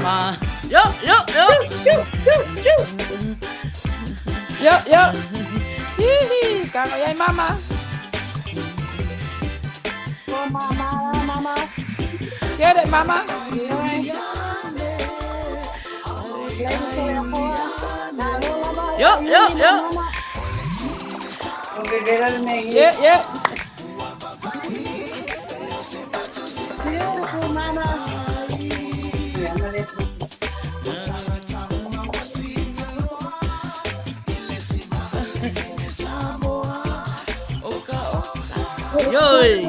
Ma. Yo, yo, yo. Yo, yo. Hihi, ka ai mama. Go, mama, mama. Get it, mama. Yo, yo, yo. Yeah, yeah. Beautiful, mama. Yoi.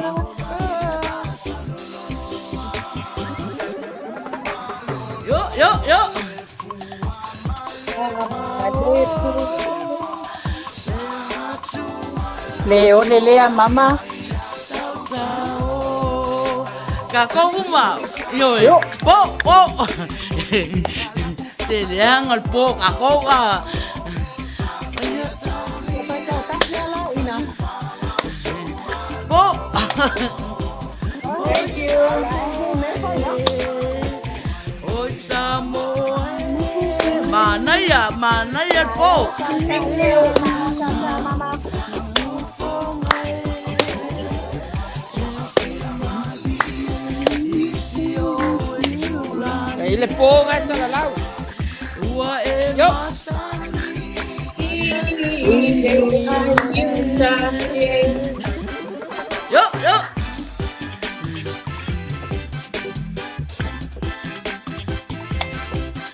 Yo, yo, yo. Le ole lea mama. Ka kou uma. Ioe. Po, po. Te leanga le po ka kou a. Po. Thank you. Oi Samoa. Manaia, manaia le po. Thank you. Mama. I le po ngai sa lalau. Ua e Yo. Yo, yo.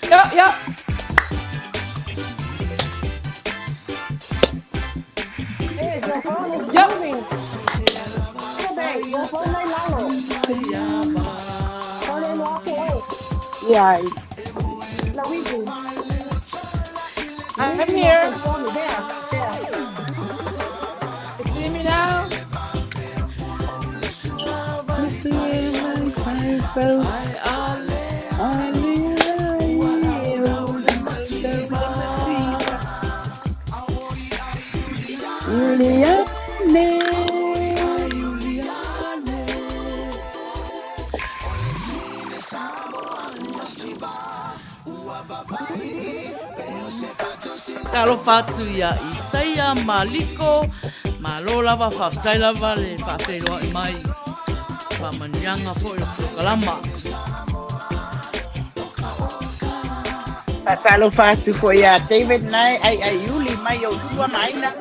Yo, yo. Yes, your phone is Yo. moving. Babe, your phone mai lalo. Phone e walk away. Yeah. Luigi. I'm here. There, there. You see me? Talofa atu ia Isaia Maliko, malo lava, faafetai lava le faafeiloai mai faamanuiaga foi o polokalama. Faatalofa atu foi ia David Nae Aiaiuli mai ou tua ma Aina.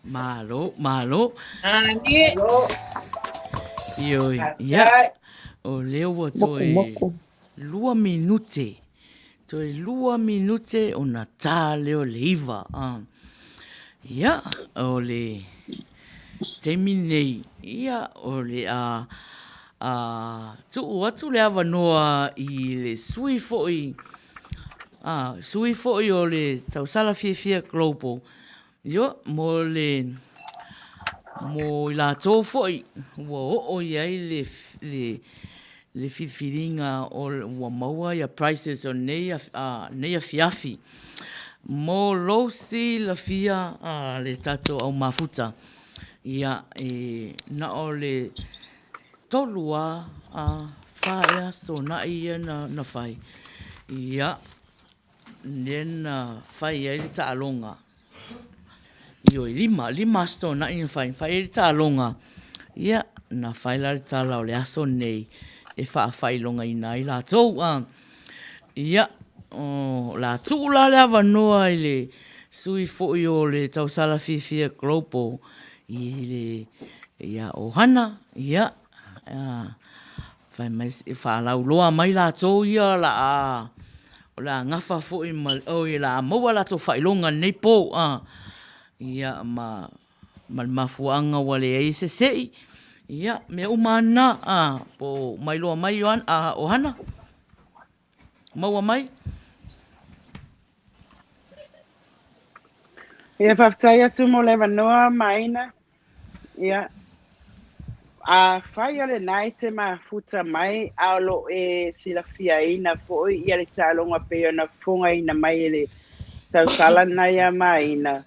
Malo, malo. Ani. Ioi, ia. O lea ua toe lua minute. Toe lua minute ona tā lea o le 9. Ia, o le taimi nei, ia, o le a a tuu atu le avanoa i le sui foi, a, sui foi o le Tausala Fiafia Global, ia, mo le, mo i latou foi ua oo i ai le, le, le filifiliga o ua maua ia prizes o nei, a, nei afiafi. Mo lou silafia a le tatou au mafuta, ia, e na o le tolu a, a fa ea aso toonai ia na, na fai. Ia, lea na fai ai le taaloga. Ioe, lima, lima aso toonai na fai, fai ai le taaloga. Ia, na fai la le tala o le aso nei e faafailogaina ai latou. A, ia, o la tuu la le avanoa i le sui foi o le Tausala Fiafia Global i le, ia, o Hana, ia, a, fai mai, e faalauloa mai latou ia o le a, o le a gafa foi ma, oi, o le a maua latou faailoga i lenei po, a, ia, ma, ma le mafuaaga ua leai se se'i, ia, mea uma lava na, a, po o mailoa mai Ioane, a, o Hana? Maua mai? Ia, faafetai atu mo le avanoa, Maina. Ia, afai o lena e te mafuta mai a o lo o e silafiaina foi ia le taaloga pei ona fofogaina mai e le tausala lena ia Maina,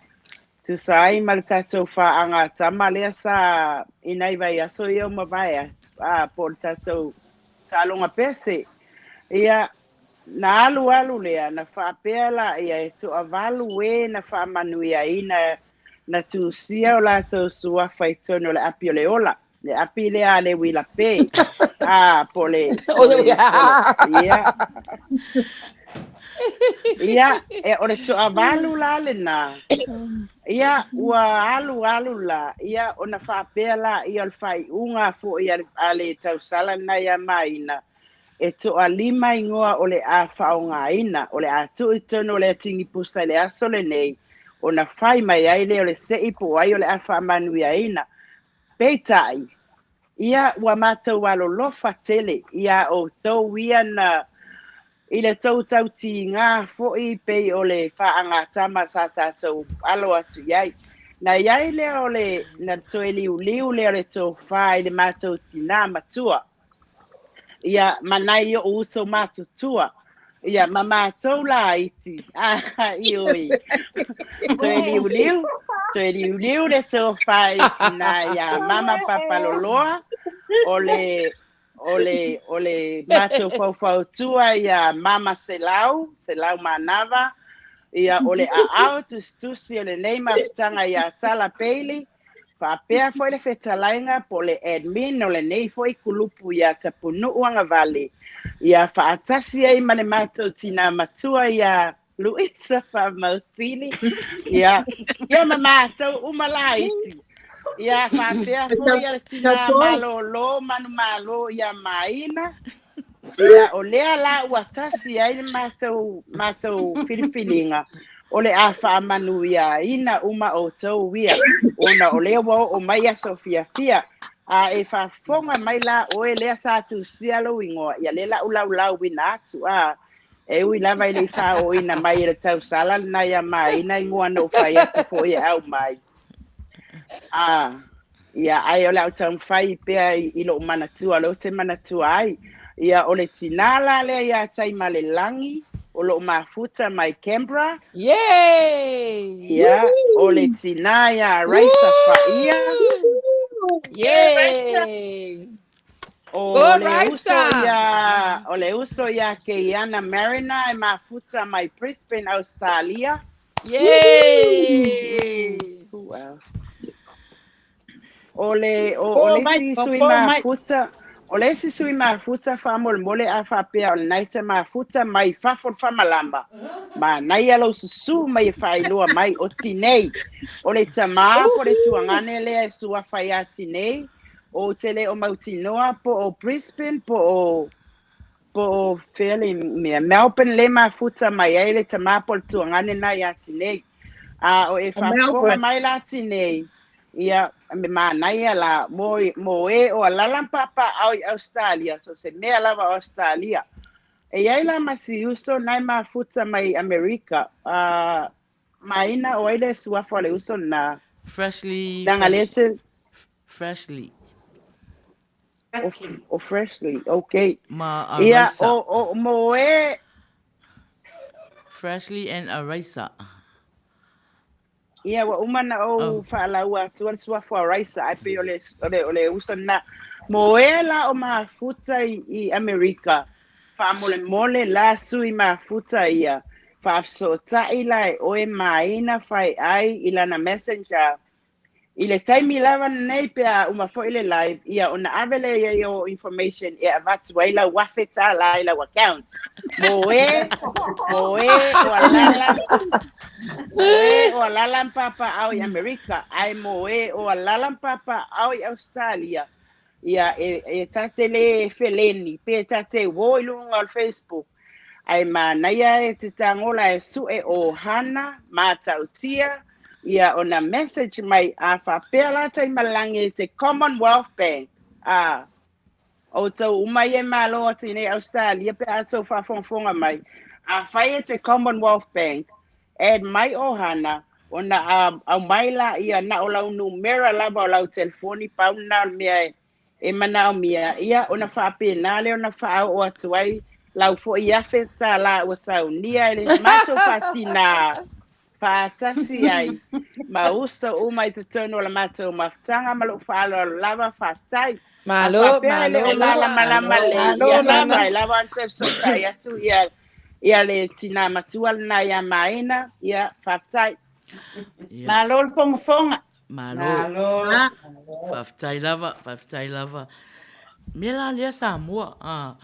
tusa ai ma le tatou faagatama lea sa i nai vaiaso ia ua mavae atu, a, po o le tatou taaloga pese. Ia, na alu alu lea, na faapea laia e toavalu e na faamanuiaina na tusia o latou suafa i totonu o le api o le ola, le api lea a le uila pe. A, po o le, po o le, po o le, ia. Ia, e, o le toavalu la lena. Ia, ua alu alu la, ia, ona faapea laia o le faaiuga foi a le, a le tausala lena ia Maina, E toalima igoa o le a faaaogaina, o le a tuu i totonu o le atigipusa i le aso lenei, ona fai mai ai lea o le se'i po o ai o le a faamanuiaina. Peitai, ia ua matou alolofa tele iā outou ia na i le tou tautigā foi pei o le faagatama sa tatou alo atu i ai. Na i ai lea o le, na toe liuliu lea o le tofa i le matou tinā matua. Ia, ma nai oʻu uso matutua, ia, ma matou laiti, ioe, toe liuliu, toe liuliu le tofa i tinā iā Mama Papaloloa, o le, o le, o le matou faufautua iā Mama Selau, Selau Manava, ia, o le aao tusitusi o lenei mafutaga iā Tala Bailey, Faapea foi le fetalaiga po o le admin o lenei foi kulupu iā Tapunuu Agavale, ia faatasi ai ma le matou tinā matua iā Luisa Faamausili, ia, ia ma matou uma laiti. Ia faapea foi ia le tinā malōlō manumalo iā Maina, Ia, o lea la ua tasi ai le matou, matou filifiliga, o le a faamanuiaina uma outou ia, ona o lea ua oo mai aso fiafia. A e faafofoga mai la oe lea sa tusia lou igoa, ia lea la ou laulauina atu, a e ui lava i le i faaooina mai e le tausala lena ia Maina igoa na ou fai atu foi e aumai. A, ia, ae o le a ou taumafai pea i, i lou manatua, lea ou te manatua ai. Ia, o le tinā la lea ia Taimalelagi, o lo o mafuta mai Canberra. Yay! Ia, o le tinā ia Raisa Faia. Yay! O Go le uso Raisa! ia, o le uso ia Keiana Mariner e mafuta mai Brisbane, Australia. Yay! Who else? O le, o, o Po le mai, isi po sui po mai. mafuta, o le isi sui mafuta faamolemole a faapea o lena e te mafuta mai fafo o le famalama. Manaia lou susū mai e faailoa mai o Tinei. O le tamā po o le tuagane lea e suafa ia Tinei, ou te le o mautinoa po o Brisbane po o po o fea le mea Melbourne le mafuta mai ai le tamā po o le tuagane na ia Tinei. A o e O faafofoga Melbourne. mai la Tinei, ia me manaia la mo mo e o alala ma papaaao i Australia, so se mea lava o Australia. E i ai la ma si uso na e mafuta mai Amerika, a Maina o ai le suafa o le uso na. Freshly, Leaga lea fresh, te freshly. o, o freshly, okay. Ma Ia, Araisa. o, o, mo e, Freshly and Araisa. ia, ua uma na ou Oh. faalaua atua le suafa o Raisa, ae pei o le, o le, o le uso na. Mo e la o mafuta i, i Amerika, faamolemole la sui mafuta ia, faafesootai la e oe Maina Faiai i lana messenger. I le taimi lava lenei pe a uma foi le live, ia ona ave lea i ai o information e avatu ai lau $1,000 i lau account. Mo e, mo e o alala, mo e o alala ma papaaao i Amerika, ae mo e o alala ma papaaao i Australia, ia e, e ta te le feleni, pe ta te uō i luga o le Facebook. Ae manaia e te tagola e su'e ʻohana matautia ia ona message mai a faapea la Taimalelagi i te Commonwealth Bank a outou uma ia e malo atu i nei Australia pe a tou faafogafoga mai afai e te Commonwealth Bank add mai ʻohana ona aumai laia na o lau numera lava o lau telefoni pau lena o le mea e e manaomia ia ona faapena lea ona faaoo atu ai lau foi $1,000 ua saunia e le matou faatinā faatasi ai ma uso uma i totonu o la matou mafutaga ma lou faaaloalo lava faafetai. A Malo, faapea e le malo o lava, malamalama malo. lelei, Malo ia lava. faafetai lava ona toe fesootai atu ia ia le tinā matua lena ia Maina, ia faafetai. Ia. Malo le fogafoga. Malo. Malo. Ah. Faafetai lava, faafetai lava. Mea la lea Samoa, a,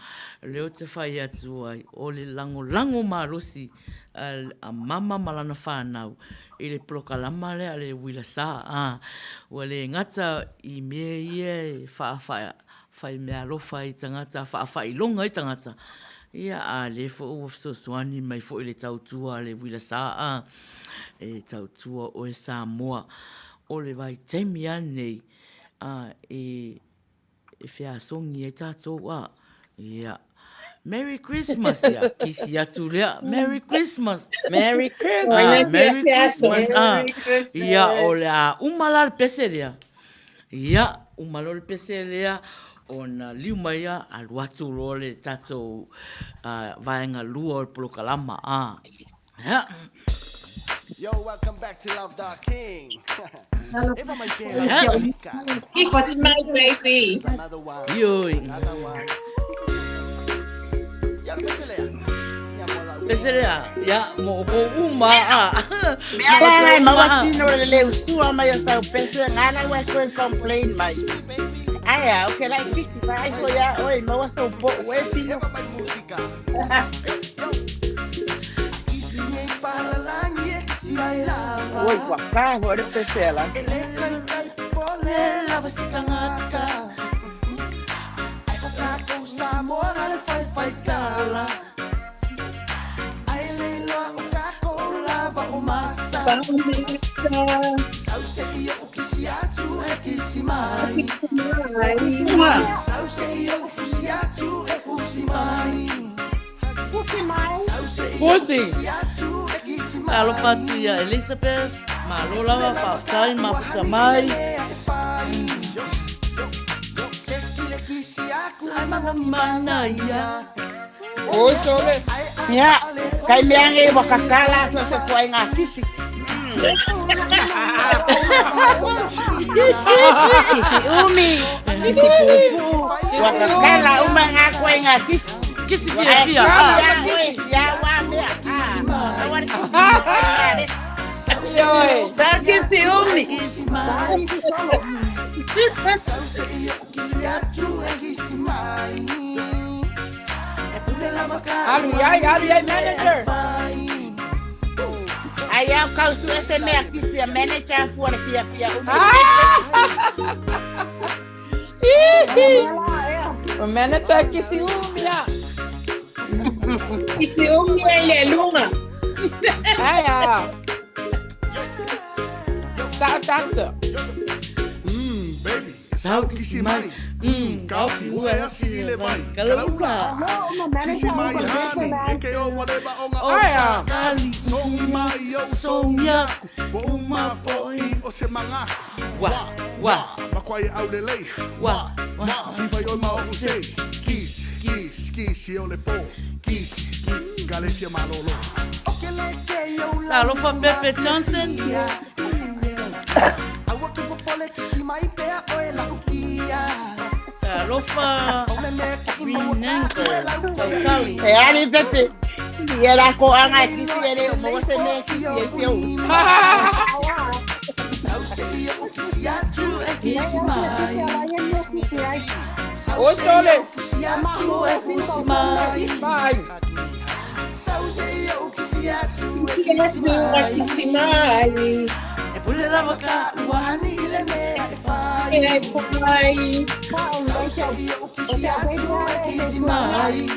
lea ou te fai atu ai, o le lagolago malosi a, a mama ma lana whanau i le polokalama lea a le uila sa, a, ua le gata i mea ia e whaawha, whai mea alofa i tangata, whaawhailoga i tangata, ia, a lea foi ua fesoasoani mai foi i le tautua a le uila sa, a, e tautua oe Samoa. O le vaitaimi lava lenei, a, e, e feasogi ai tatou, a, ia. Merry Christmas, ia, kisi atu lea, Merry Christmas. Merry Ah, Christmas. Merry Christmas, ah. Merry Christmas. Ia, o le a uma la le pese lea. Ia, uma loa le pese lea, ona liu mai ia, alu atu loa le tatou vaega lua o le polokalama, ah. Ia. Yo, welcome back to Love Da King. Eva mai pela Ia. fika. Kiss my baby. There's another one. Ioi. Another one. Ya le pese lea. Ya mola. Pese lea, ia, mo ko uma, ah. Mea Mo la ko e uma, maua ah. tino le le usua mai o sau pese ngana ua koe complain mai. Ae a, o ke lai kiki fa ai ko ia oi maua sau po ue tino. Eva mai música. Yo. Kisi nei palalangi e kisi ai lava. Oi ua ka ho le pese la. Ele kai kai pole lava si tangata. Ai o kākou Samoa na le fai fai tala. Ai le loa o kākou lava o master. Sau se ia o kisi atu e kisi mai. Fusi mai. Fusi. Talofa atu ia Elizabeth, malo lava, faafetai mafuta mai. Oi sole. Ia, kai mea nge wakakala so se fua ngā kisi. Kisi umi, kisi pupu, wakakala uma ngā koe ngā kisi. Kisi fia fia. Ia wā mea. Ioe. Sa kisi umi. Kisi solo. Alu iai, alu iai manager. Ai au kau su ese mea kisi a manager fua le fia fia umi. O manager kisi umi ia. Kisi umi ai le lunga. Ai a. Sa tata. Sau kisi mai. Kaofi ua e asi i le vai. Kalaula. No, uma manager Kisi mai uma hani, business e ke o waleba o ngā Ai a. Kali. Songi mai au Songi aku. Wa uma fo'i o se mangaku. Wa, wa, Ma kwa i au lelei. wa, wa. Fifa i oi ma o se. Kisi, kisi, kisi o le pō. Kisi, galesia malolo. Talofa Pepe Johnson. Talofa Winenko. Tautali. E ali pepe. Ia la ko anga kisi e le o mo se mea kisi e se usu. Oi sole. Mai. Kisi atu a kisi mai. E pule lava ka ua E mai. mai.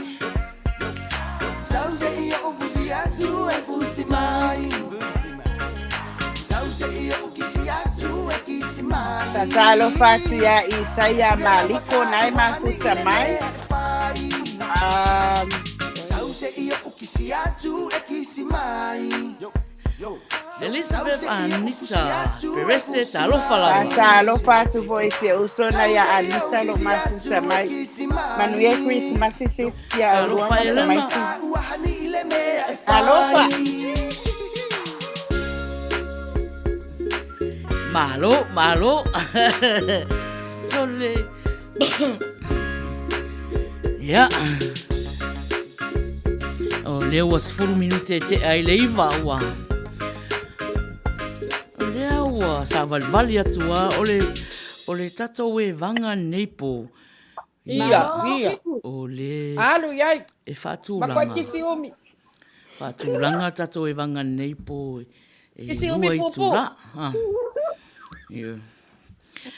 Tatalo fatu ia Isaia Maliko nai mafuta mai. Elizabeth Anita Perese talofa lava. Tatalo fatu foi se usona ia Anita lo mafuta mai. Manuia Christmas sis ia Talofa rua mai. Elena. Alofa. Malo, malo. Sole. Ia. O lea ua 10 minute e tea i le 9 ua. O lea ua savalivali atu a o le o le tatou e vaga nei po. Ia, ia. O le Alu iai. e Ma koe faatulaga. kisi umi. Faatulaga tatou e vaga nei po e Kisi umi lua i pupu. tula. Ah. Ia.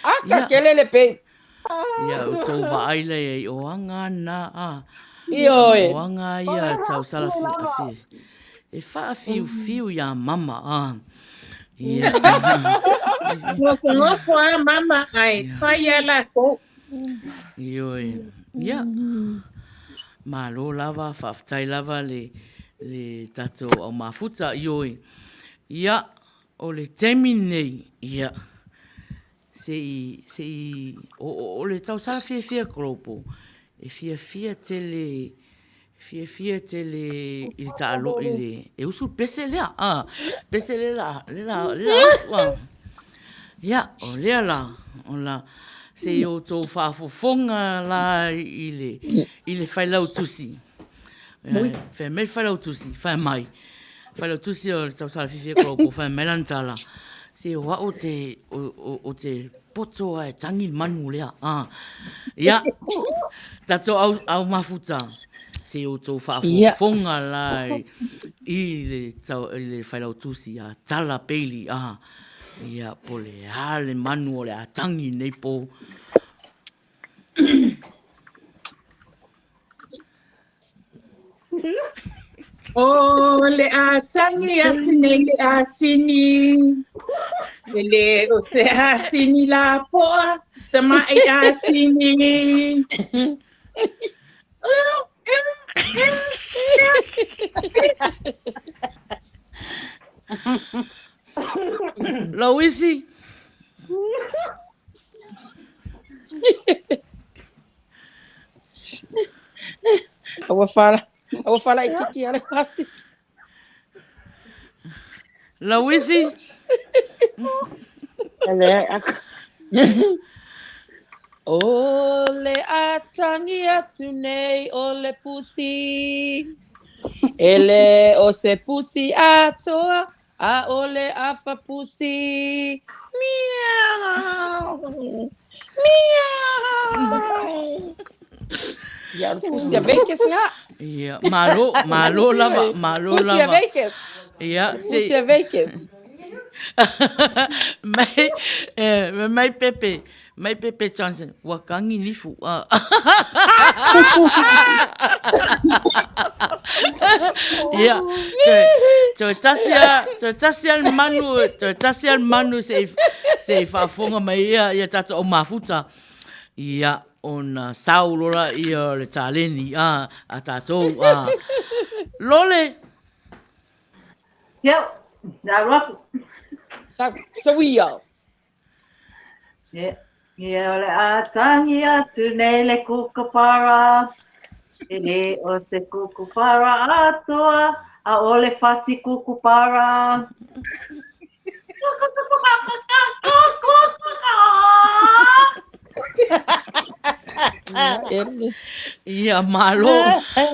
Aka Ia. kelele pe. Ia o tou vaai lea i o aga na a. Ioe. O aga ia tausala fi fi. E whaafiufiu ia mama a. Ia. Ngofo a mama ai pai a lākou. Ioe. Ia. Malo lava, whaafetai lava le, le tātou au mafuta, ioe. Ia, o le taimi nei, ia. Se i, se i, o, o, o le tausala fiafia koropo. E fiafia tele, fiafia tele i le taalo i le, e usu pese lea, ah, pese le la, le la, le la usu, ah. Ia, o lea la, o la, se i o tō whaafofonga la i le, i le whailau tusi. Whai mai whailau tusi, whai mai. Whailau tusi o le tausala fiafia koropo, whai mai lana tala. Se o ao te, o, o, o te poto a e tangi manu lea. Ah. Ia, tatou au, au mafuta. Se o tō whaafofonga la i le, tau, i le whailau tusi a tala peili. Ah. Ia, po le a le manu o le a tangi nei po. O le a tangi atu nei le asini. E le o se asini la poa. Tama'i asini. Louisi. Ua fala, ua fala i kiki ale kasi. Louisi. O le atangi atu nei o le pusi. E le o se pusi atoa, a o le afa pusi. Miau! Miau! Ia, o le pusi a Vegas nga. Ia, malo, malo lava, malo Pusi a lava. Vegas. Ia, Pusi a Vegas. Mai, eh, mai Pepe, mai Pepe Johnson, ua kagi nifu. Ah. Ia, toe, toe tasi a, toe tasi a le manu, toe tasi a le manu se i, se i faafofoga mai ia, ia tatou au mafuta. Ia, ona sau lola ia o le taleni a, a tatou. A. Lole! Ia, na alu aku. Sa, sawia. Ia, ia o le a tangi atu nei le kukapara. E le o se kukapara atoa, a o le fasi kukapara. Ia, malo,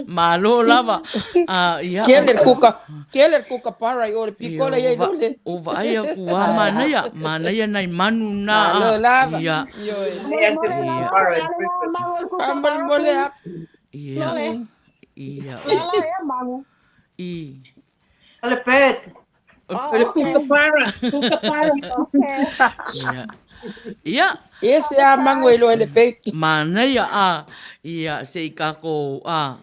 malo lava. Ah, ia. Kele le kuka, kele le kuka para i o le pikola ia i lole. O vaai aku a manaia, manaia nai manu na. Malo lava. Ia. Ia. Mole a. Ia. Ia. Lala e mangu. I. O le bird. O le kukapara, kukapara. Ia. Ia. Ia se a mangu e loa le peiki. Manaia a ia se i kako a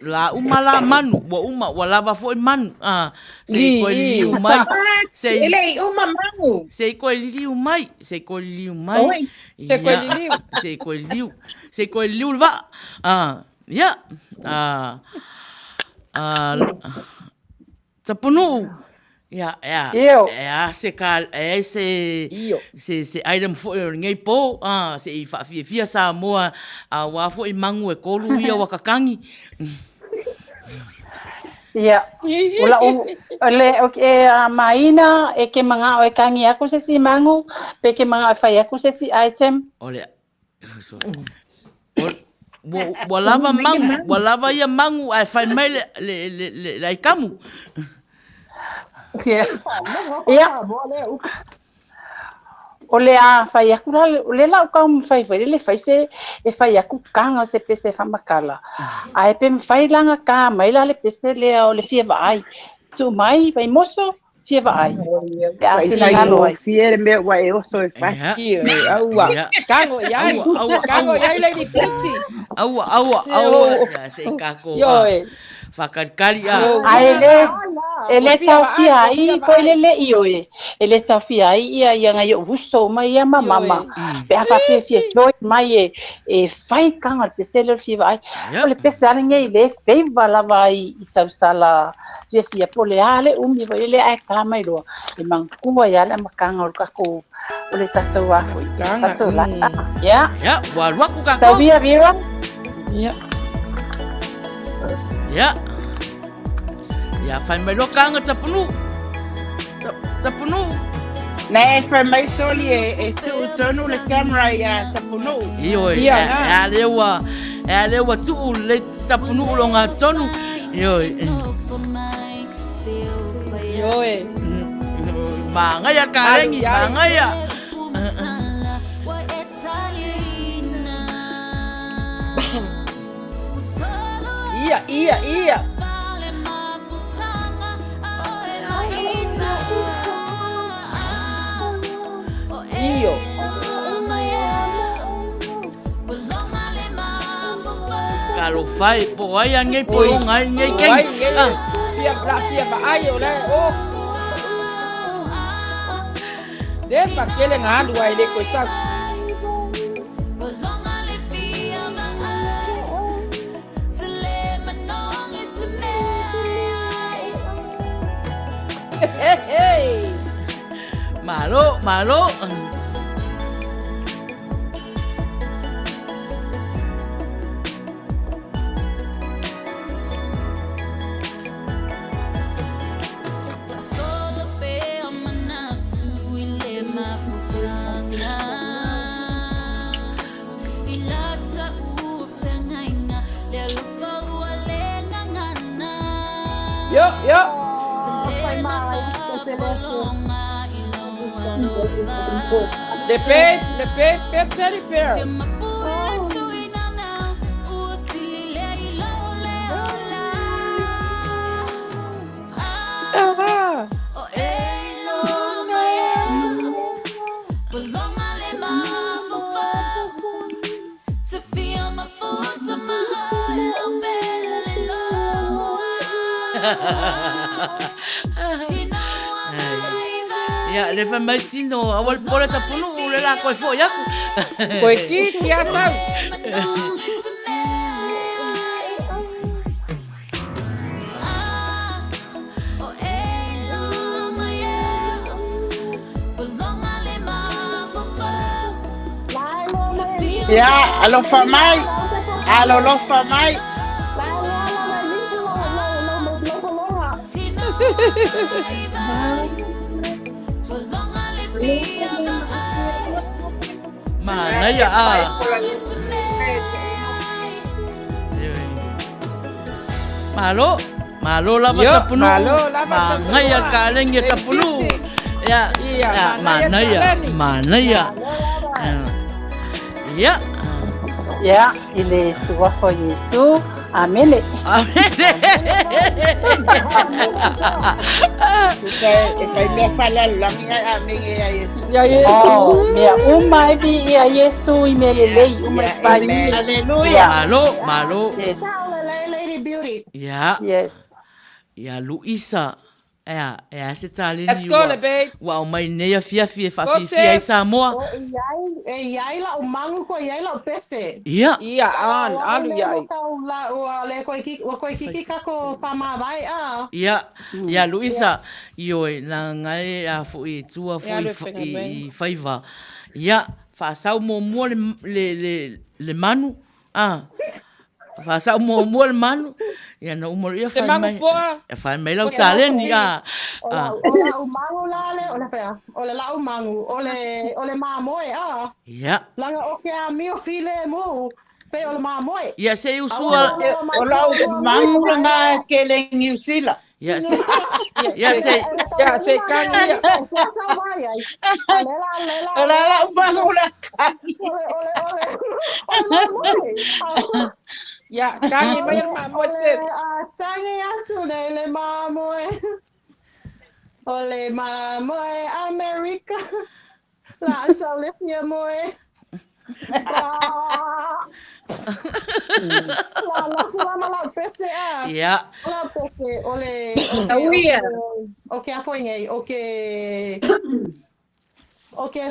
la uma la manu ua uma ua lava foi manu a se i koe liliu mai se i le i uma mangu se i koe liliu mai se i koe liliu mai Oi. Se i koe liliu. Se i koe liliu se i koe liliu le vaa a ia a a Tapunuu, ia, ea, Io. ea se ka, ea se, Io. se, se item foi o lenei pō, a, se i whaafiafia Samoa, a wā foi mangu e kolu ia waka kangi. Ia, o la'u, o le, o ke a maina e ke manga'o e kagi aku se isi magu, pe ke manga'o e fai aku se isi item. O le, ua, ua lava mangu, ua lava ia mangu ae fai mai le, le, le, le, le aikamu. Ia. Ia. O le a fai aku la, o le la'u taumafai foi lele fai se, e fai aku kaga o se pese faamakala. Ae pe mafai la ona ta mai la le pese lea o le fia vaai. Tuu mai, Vaimoso, fia vaai. Pe a finagalo ai. Fia le mea ua e oso e fai. Ia, aua. Kago i ai. Aua, aua, Kago i ai Lady Beauty. Aua, aua, aua. Ia, se i kako. Ioe. Whakalikali a. Ae le, e le taofia ai foi le le ioe. E le taofia ai ia ia ngai o'u uso uma ia ma mama. Pe a faapea e fia join mai e, e fai kaga o le pese lea o le fia vaai. O le pese lava lenei le favour lava i, i tausala fiafia po o le a le umi foi lele ae ta mai loa e manatua ai lava le amataga o le tatou o le tatou a foi tatou la ia ia ua alu aku kākou Tauia Vera ia ia ia fai mai loa kaga Tapunuu Tapunuu Nei, fai mai soli e, e tuu tonu le camera ia Tapunuu. Ioe, Ia, e, e a lea ua, e a lea ua tuu le Tapunuu loga tonu. Ioe. Ioe. Māngaia ka Alu rengi, i ai. māngaia. Ia, ia, ia. Io. Talofa e, po o ai a nei po Oi. loga ai nei O kengi. ai nei Ah. fia la fia vaai o le o. Le pa kele nga alu ai le koe sau. Malo, malo. Yo, yo. Le pe, le pe, pe teddy bear. Ia, le fai mai tino, aua le pole tapunu, le la koe foi aku. Koe ki, ki a sau. Ia, alofa mai, alolofa mai. Manaia a. Malo, malo lava Yo, tapunu. malo lava tapunu. Mangaia le kalegi a tapunu. Ia, Ia, ia, manaia manaia, taleni. manaia. Ia. Ia, i le suafa o Iesu. Amene. Amene. Tusa e fai mea faalalolagi ai amene ia Iesu. Ia Iesu. Oh, mea uma e viia Iesu i mea lelei uma e fai. Amen. Haleluia. Malo, malo. Yes. Saolelei Lady Beauty. Ia. Yes. Ia Luisa. Ea, e a se taleni Let's go, ua, le babe. ua aumai nei afiafi e Go, faafiafia ai sis. Samoa. O e iai, e iai la'u magu koe iai la'u pese. Ia. Ia, an, Ua alu le iai. ua kau la ua le koe ki ua koe kiki kako whamavae a. Ia, ia Luisa, ioe, na ngai a fo'i e tua E fo'i alu e i, whenga mai. i faiva. Ia, faasau muamua le, le, le, le manu, a. Faasau muamua le manu, ia na uma loa ia Se fai mangu mai, poa. e fai mai lau Po se taleni, a. O A. la'u o la'u magu la le o le whea o le la'u magu o le o le mamoe a. Ia. Laga o ke amio filemu pei o le mamoe. Ia se i A ua usua. loa mai O lau koe ua magu lena e kele i Niu Sila. Ia se ia se Ia se kagi ia. O la la'u magu la kagi. Ia kagi mai le mamoe O le sis. tagi atu nei le mamoe. O le mamoe Amerika. La sau le fia moe. La la kula ma lau pese a. Ia. Lau pese o le o ke Tauia. o ke a foi nei o ke o ke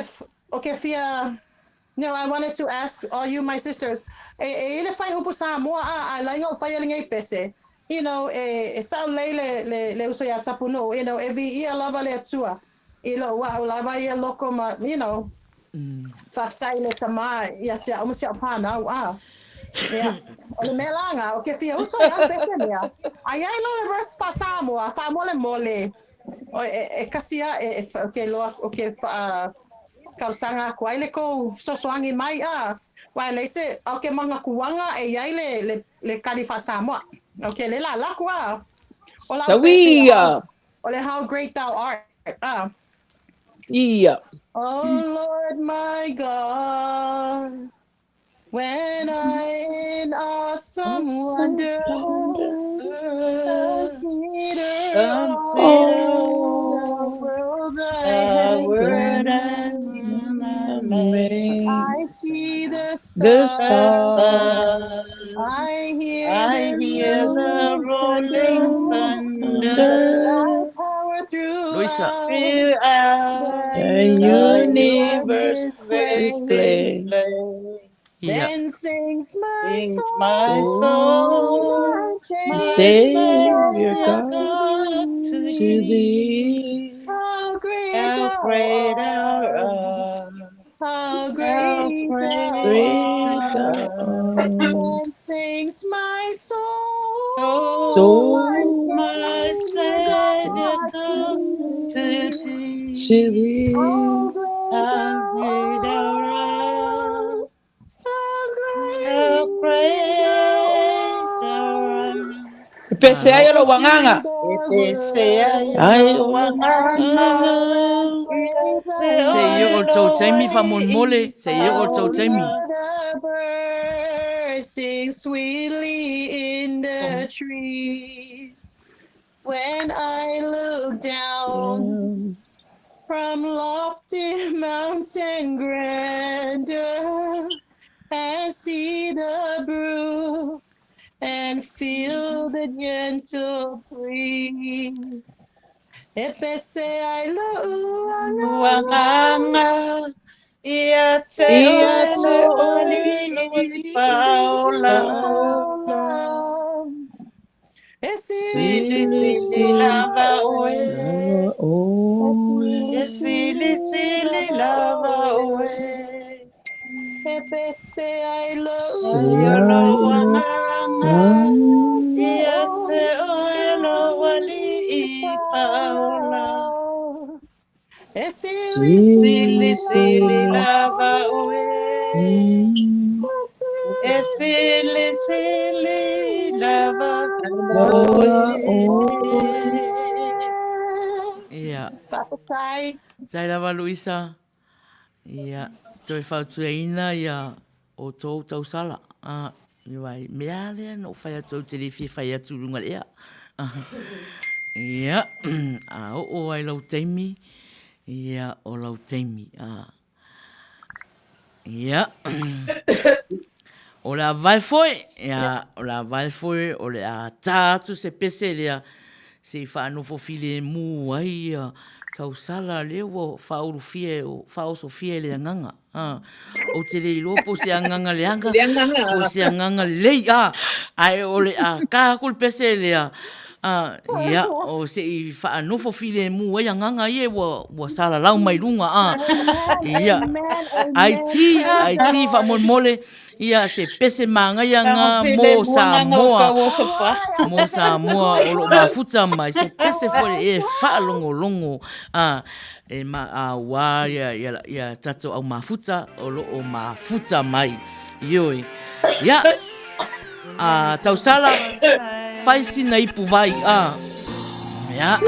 o ke fia No, I wanted to ask all you my sisters, e, e ile fai upu Samoa a, a lainga o fai ale ngei pese. You know, e, e sao lei le, le, le uso ia tapu no, you know, e vi ia lava le atua. I lo wa o lava ia loko ma, you know, Faafetai i le tama ia te au ma si au whanau, a. Ia, o le mea la nga, o ke fia uso ia pese mea. Ai ai lo le verse fa Samoa, fa mole mole. O e, e kasi a, e, e, o ke loa, o ke wha, talosaga aku ai le kou fesoasoani mai a. Wa e leai se, a o ke mangakuaga e iai le, le, le kali faa-Samoa. O ke le la laku a. O lau pese Sawia. o le how great thou art a. Ia. Oh Lord my God, when I in awesome wonder consider all the world thy The hand world and made. I see the The stars, stars. I hear I the hear the rolling rolling thunder, thunder. thy power Luisa. throughout Throughout the The the universe universe universe display. display. Ia. Then sings my Sings soul, my soul, my my Savior Savior Savior God God God to to to thee. thee. How great How thou great thou art. How How great great thou thou art. art. Then sings my soul, Soul, my my Savior Savior God God, to to thee. thee. To thee. How great How thou great thou art. art. How How great thou great thou art. art. E pese ai o lou agaga. E pese ai o Ai lou o agaga, ia te Se i oe oo i le tou lou taimi alii faamolemole, se i oo i le tou taimi. The birds sing sweetly in the trees. When I look down from lofty mountain grandeur and see the brook and feel the gentle breeze. E pese ai lou Uagaga, ia te Ia oe te lou oe alii lou alii faaola. faaola. E Sili sili sili sili lava oe, Lava oe. e sili sili lava oe. E pese ai lou Se Ai o ai lou lou agaga, ia te oe lou alii faaola. E sili Sili Sili sili sili lava oe, e sili sili lava oe. lava oe. Ia. Faafetai. Tai lava Luisa. Ia, toe fautuaina ia outou tausala. A, wai, mea lea na ou fai atu ou te le fia fai atu i luga o le ea. Ia, a oo ai lau taimi, ia, o lau taimi. A, ia, o le a vae foi, ia, o le a vae foi, o le a tā atu se pese lea, se i faanofo filemu ai ia tausala lea ua faaulufia, faaosofia e le agaga. A, ou te le iloa po o se agaga leaga, Le agaga. po o se agaga lelei, a, ae o le a tā atu le pese lea, a, ia, o se i faanofo filemu ai agaga ia ua salalau mai luga, a, ia, IT, IT faamolemole, Ia, se pese manaia na mo Samoa, mo Samoa o loo mafuta mai, se pese foi e faalogologo a e ma a ua ia ia ia tatou au mafuta o loo mafuta mai. Ioe. Ia, a tausala, fai sina ipu vai, a. Ia.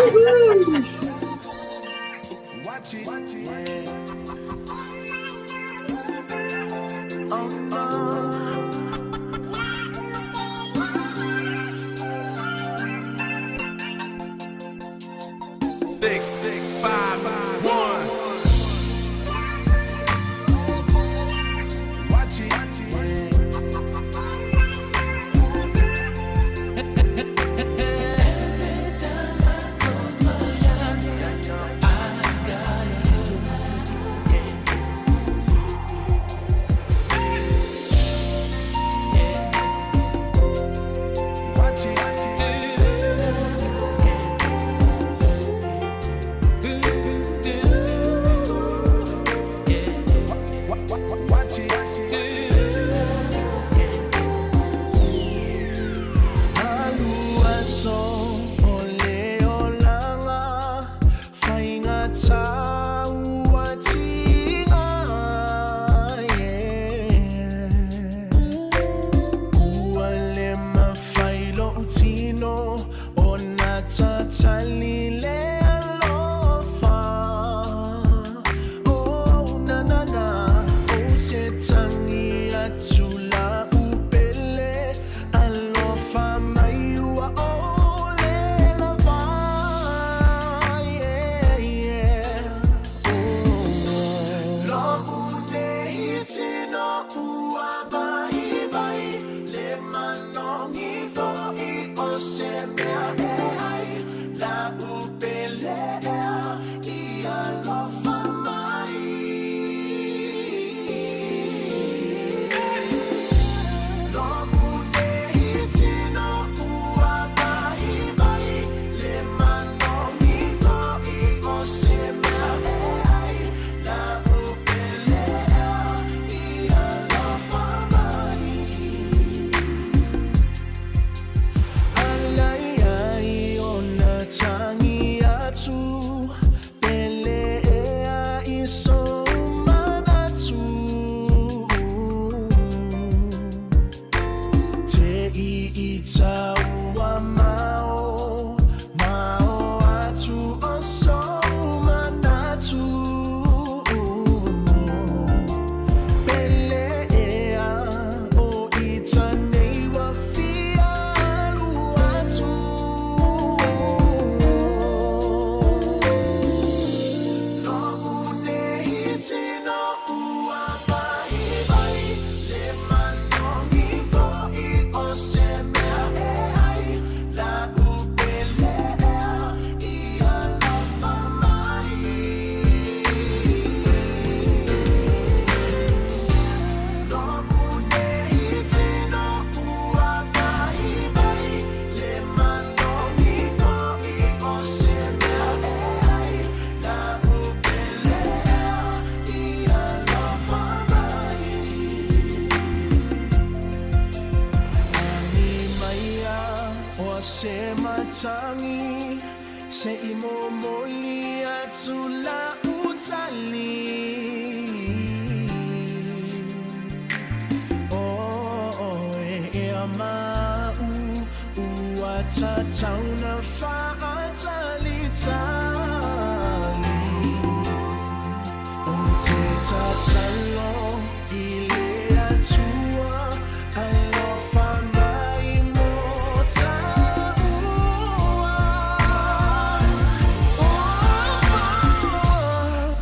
O se matagi se i momoli atu la'u tali. O oe e a ma'u ua tatau na fa'atalitali. Ou te tatalo i le Atua alofa mai mo tāua.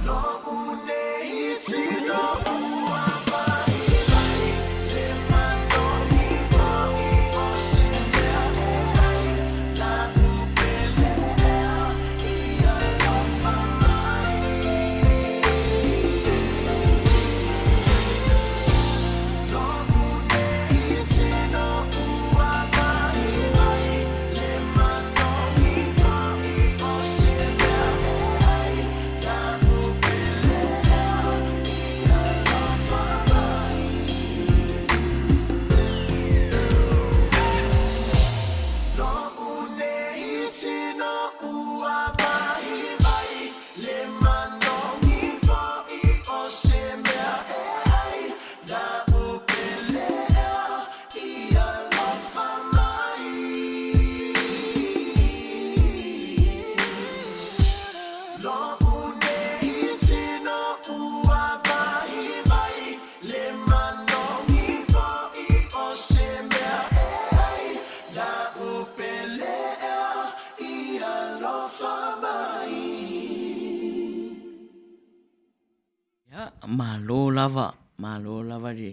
Lo'u nei tino ua vaivai le manogi fo'i o se mea e ai la'u pele ea i alofa mai. Lo'u nei tino ua vaivai le manogi fo'i o se mea e ai la'u pele ea i alofa mai. Lo'u nei tino ua vaivai le manogi fo'i o se mea e ai la'u pele ea i alofa mai. Lo'u nei tino ua vaivai le manogi fo'i o se mea e ai la'u pele ea i alofa mai. Ia, malo lava, malo lava i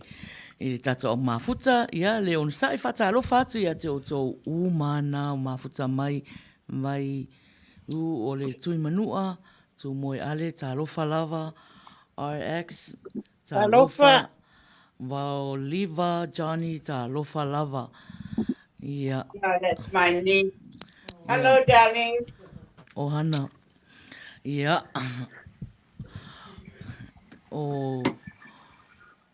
le tatou au mafuta, ia le onosai faatalofa atu ia te outou uma na o mafuta mai, mai u o le Tui Manua, Tumoe Ale, talofa lava, RX, talofa, Vao Liva, Johnny, talofa lava. Ia. Yeah, that's my niece. Hello, darling. Ohana. Ia. O,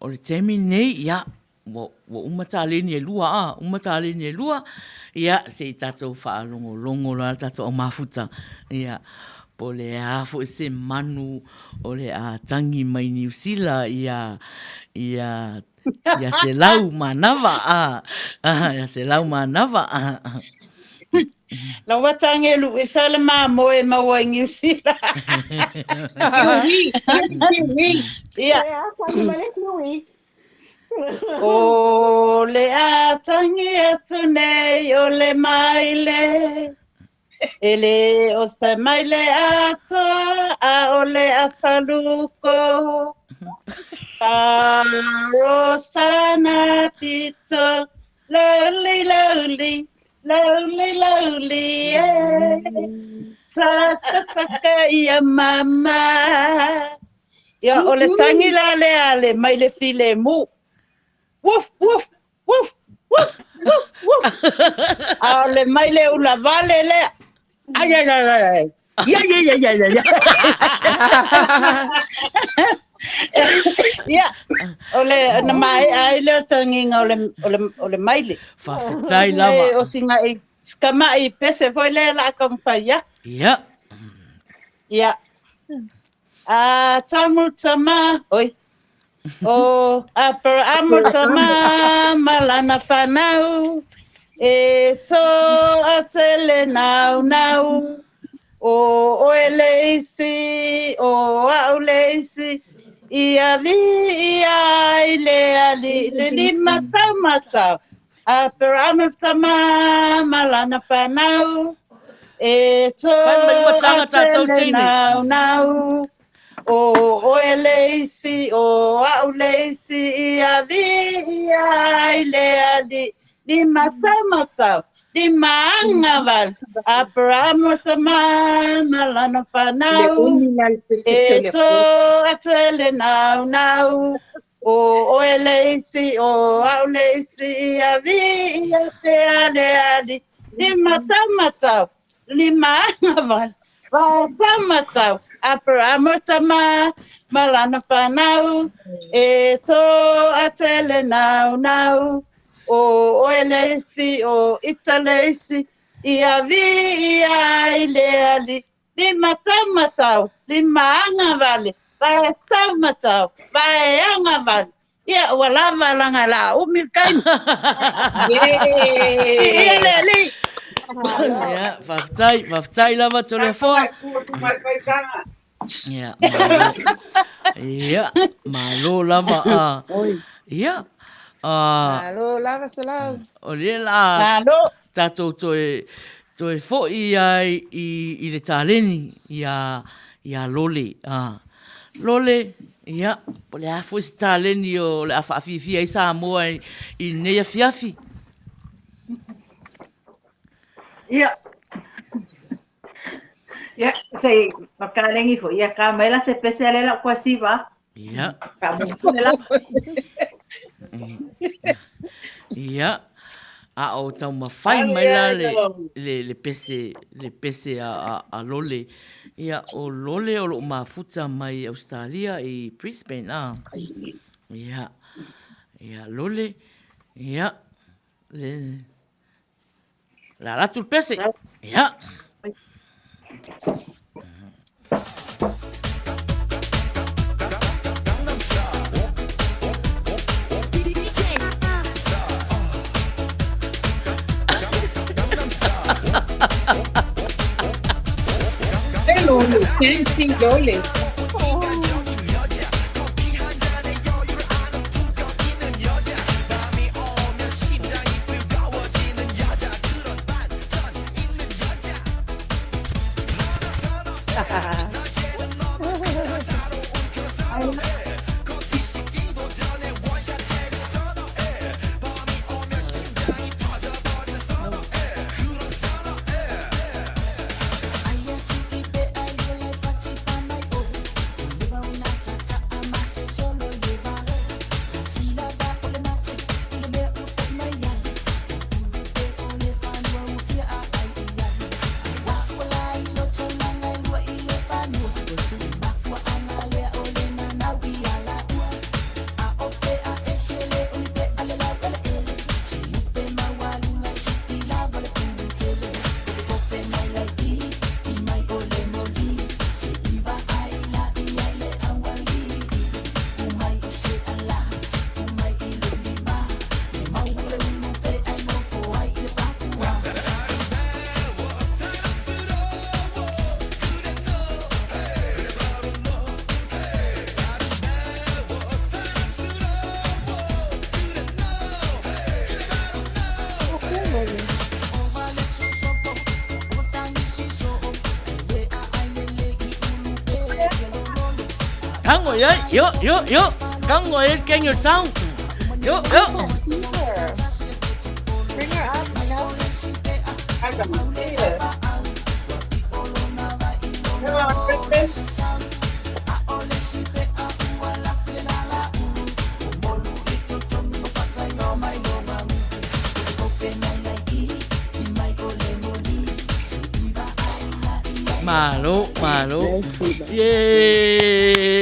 o le taimi nei, ia, ua, ua uma taleni e lua, a, uma taleni e lua, ia, se i tatou faalogologo loa le tatou au mafuta, ia, po o le a foi se manu o le a tangi mai Niu Sila, ia, ia, ia Selau manava, a, ia Selau manava, a. La ua tangi e luʻisa le mamoe e maua i Niu Sila. Kiwi, kiwi. Ia. Ea, tangi mai le kiwi. O le a tangi atu nei o le maile. E le o se maile atoa a o le a faluko. Rosana pito, lonely, lonely, lonely, lonely, eh. Saka saka ia mama. Ia, o le tangi la lea le maile filemu. Woof, woof, woof, woof, woof, woof. A o le maile ula vale lea. Ai, ai, ai, ai, ai. Ia, ia, ia, ia, ia, ia. Ia, o le, na maea ai lea o tangiga o le, o le, o le maile. Faafetai lava. E, o singa i, sikama'i pese foi lea la taumafai atu. Ia. Ia. A tamu tama, oi. O Aperaamo tama ma lana fanau, e toa tele naunau. O oe le isi, o a'u le isi, ia viia ai le Alii le limataumatau. Aperaamo tama ma lana fanau, e Fai mai lua toa tāngata a tau tele teine. naunau. O oe le isi, o a'u le isi, ia viia ai le Alii, limataumatau, limaagavalu, Aperaamo tama ma lana Le fanau, umi la le pese e tele po. toa tele naunau. O oe le isi, o a'u le isi, ia viia pea le Alii, limataumatau, limaagavalu, vaetaumatau, Aperaamo tama ma lana fanau, e toa tele naunau. O oe le isi, o ita le isi, Ia viia ai le Alii, limataumatau, limaagavale, vaetaumatau, vaeagavale. Ia, ua lava laga la umi le taimi. Viia le Alii. Ia, faafetai, faafetai lava Toleafoa. Ia, malo. Ia, malo lava. Ia. Malo lava Salau. O lea la Malo. tatou toe toe foi ai i, i le taleni ia ia Lole. Lole, ia, po o le a foi se taleni o le a faafiafia ai Samoa i, i lenei afiafi. Ia. Ia, se i fakalegi foi, ia ka mai la se pese a le lau koe siva. Ia. Ka mo le la. Ia. A o taumafai mai la le, le, le pese, le pese a, a, a Lole. Ia, o Lole o loo mafuta mai Australia i Brisbane, a. Ia. Ia, Lole. Ia. Le, La ratu le pese. Ia. Lole, fancy lole. Kango ye, yo, yo, yo. Kango ye, can your town. Yo, yo. Bring her up, you know. I can see her. Come on, Crispin. Malo, malo. Yay!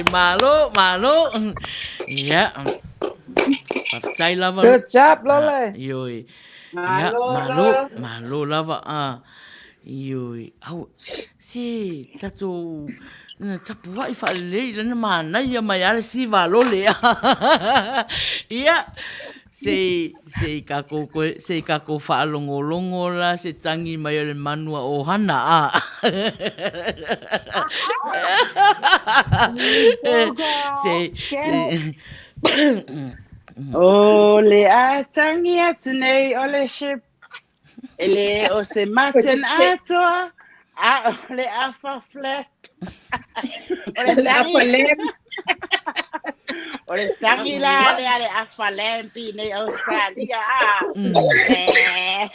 Malo, malo. Yeah. Faafetai lava. Good job, Lole. Ioe. Ia, Malo, malo, Lole. malo lava. Ah, ioe. Au, se tatou na tapuai faalelei lana manaia mai lava le siva a Lole. Ia, se i, se i kakou koe, se i kakou faalogologo la se tagi mai o le manu a Ohana, a. Go girl. Se, Get se, it. O le a tangi atu nei o le ship e le o se mutton atoa, a o le afa flat. O le Le afa tangi, lamb. o le tangi la le a le afa lamb i nei Australia a. Eh.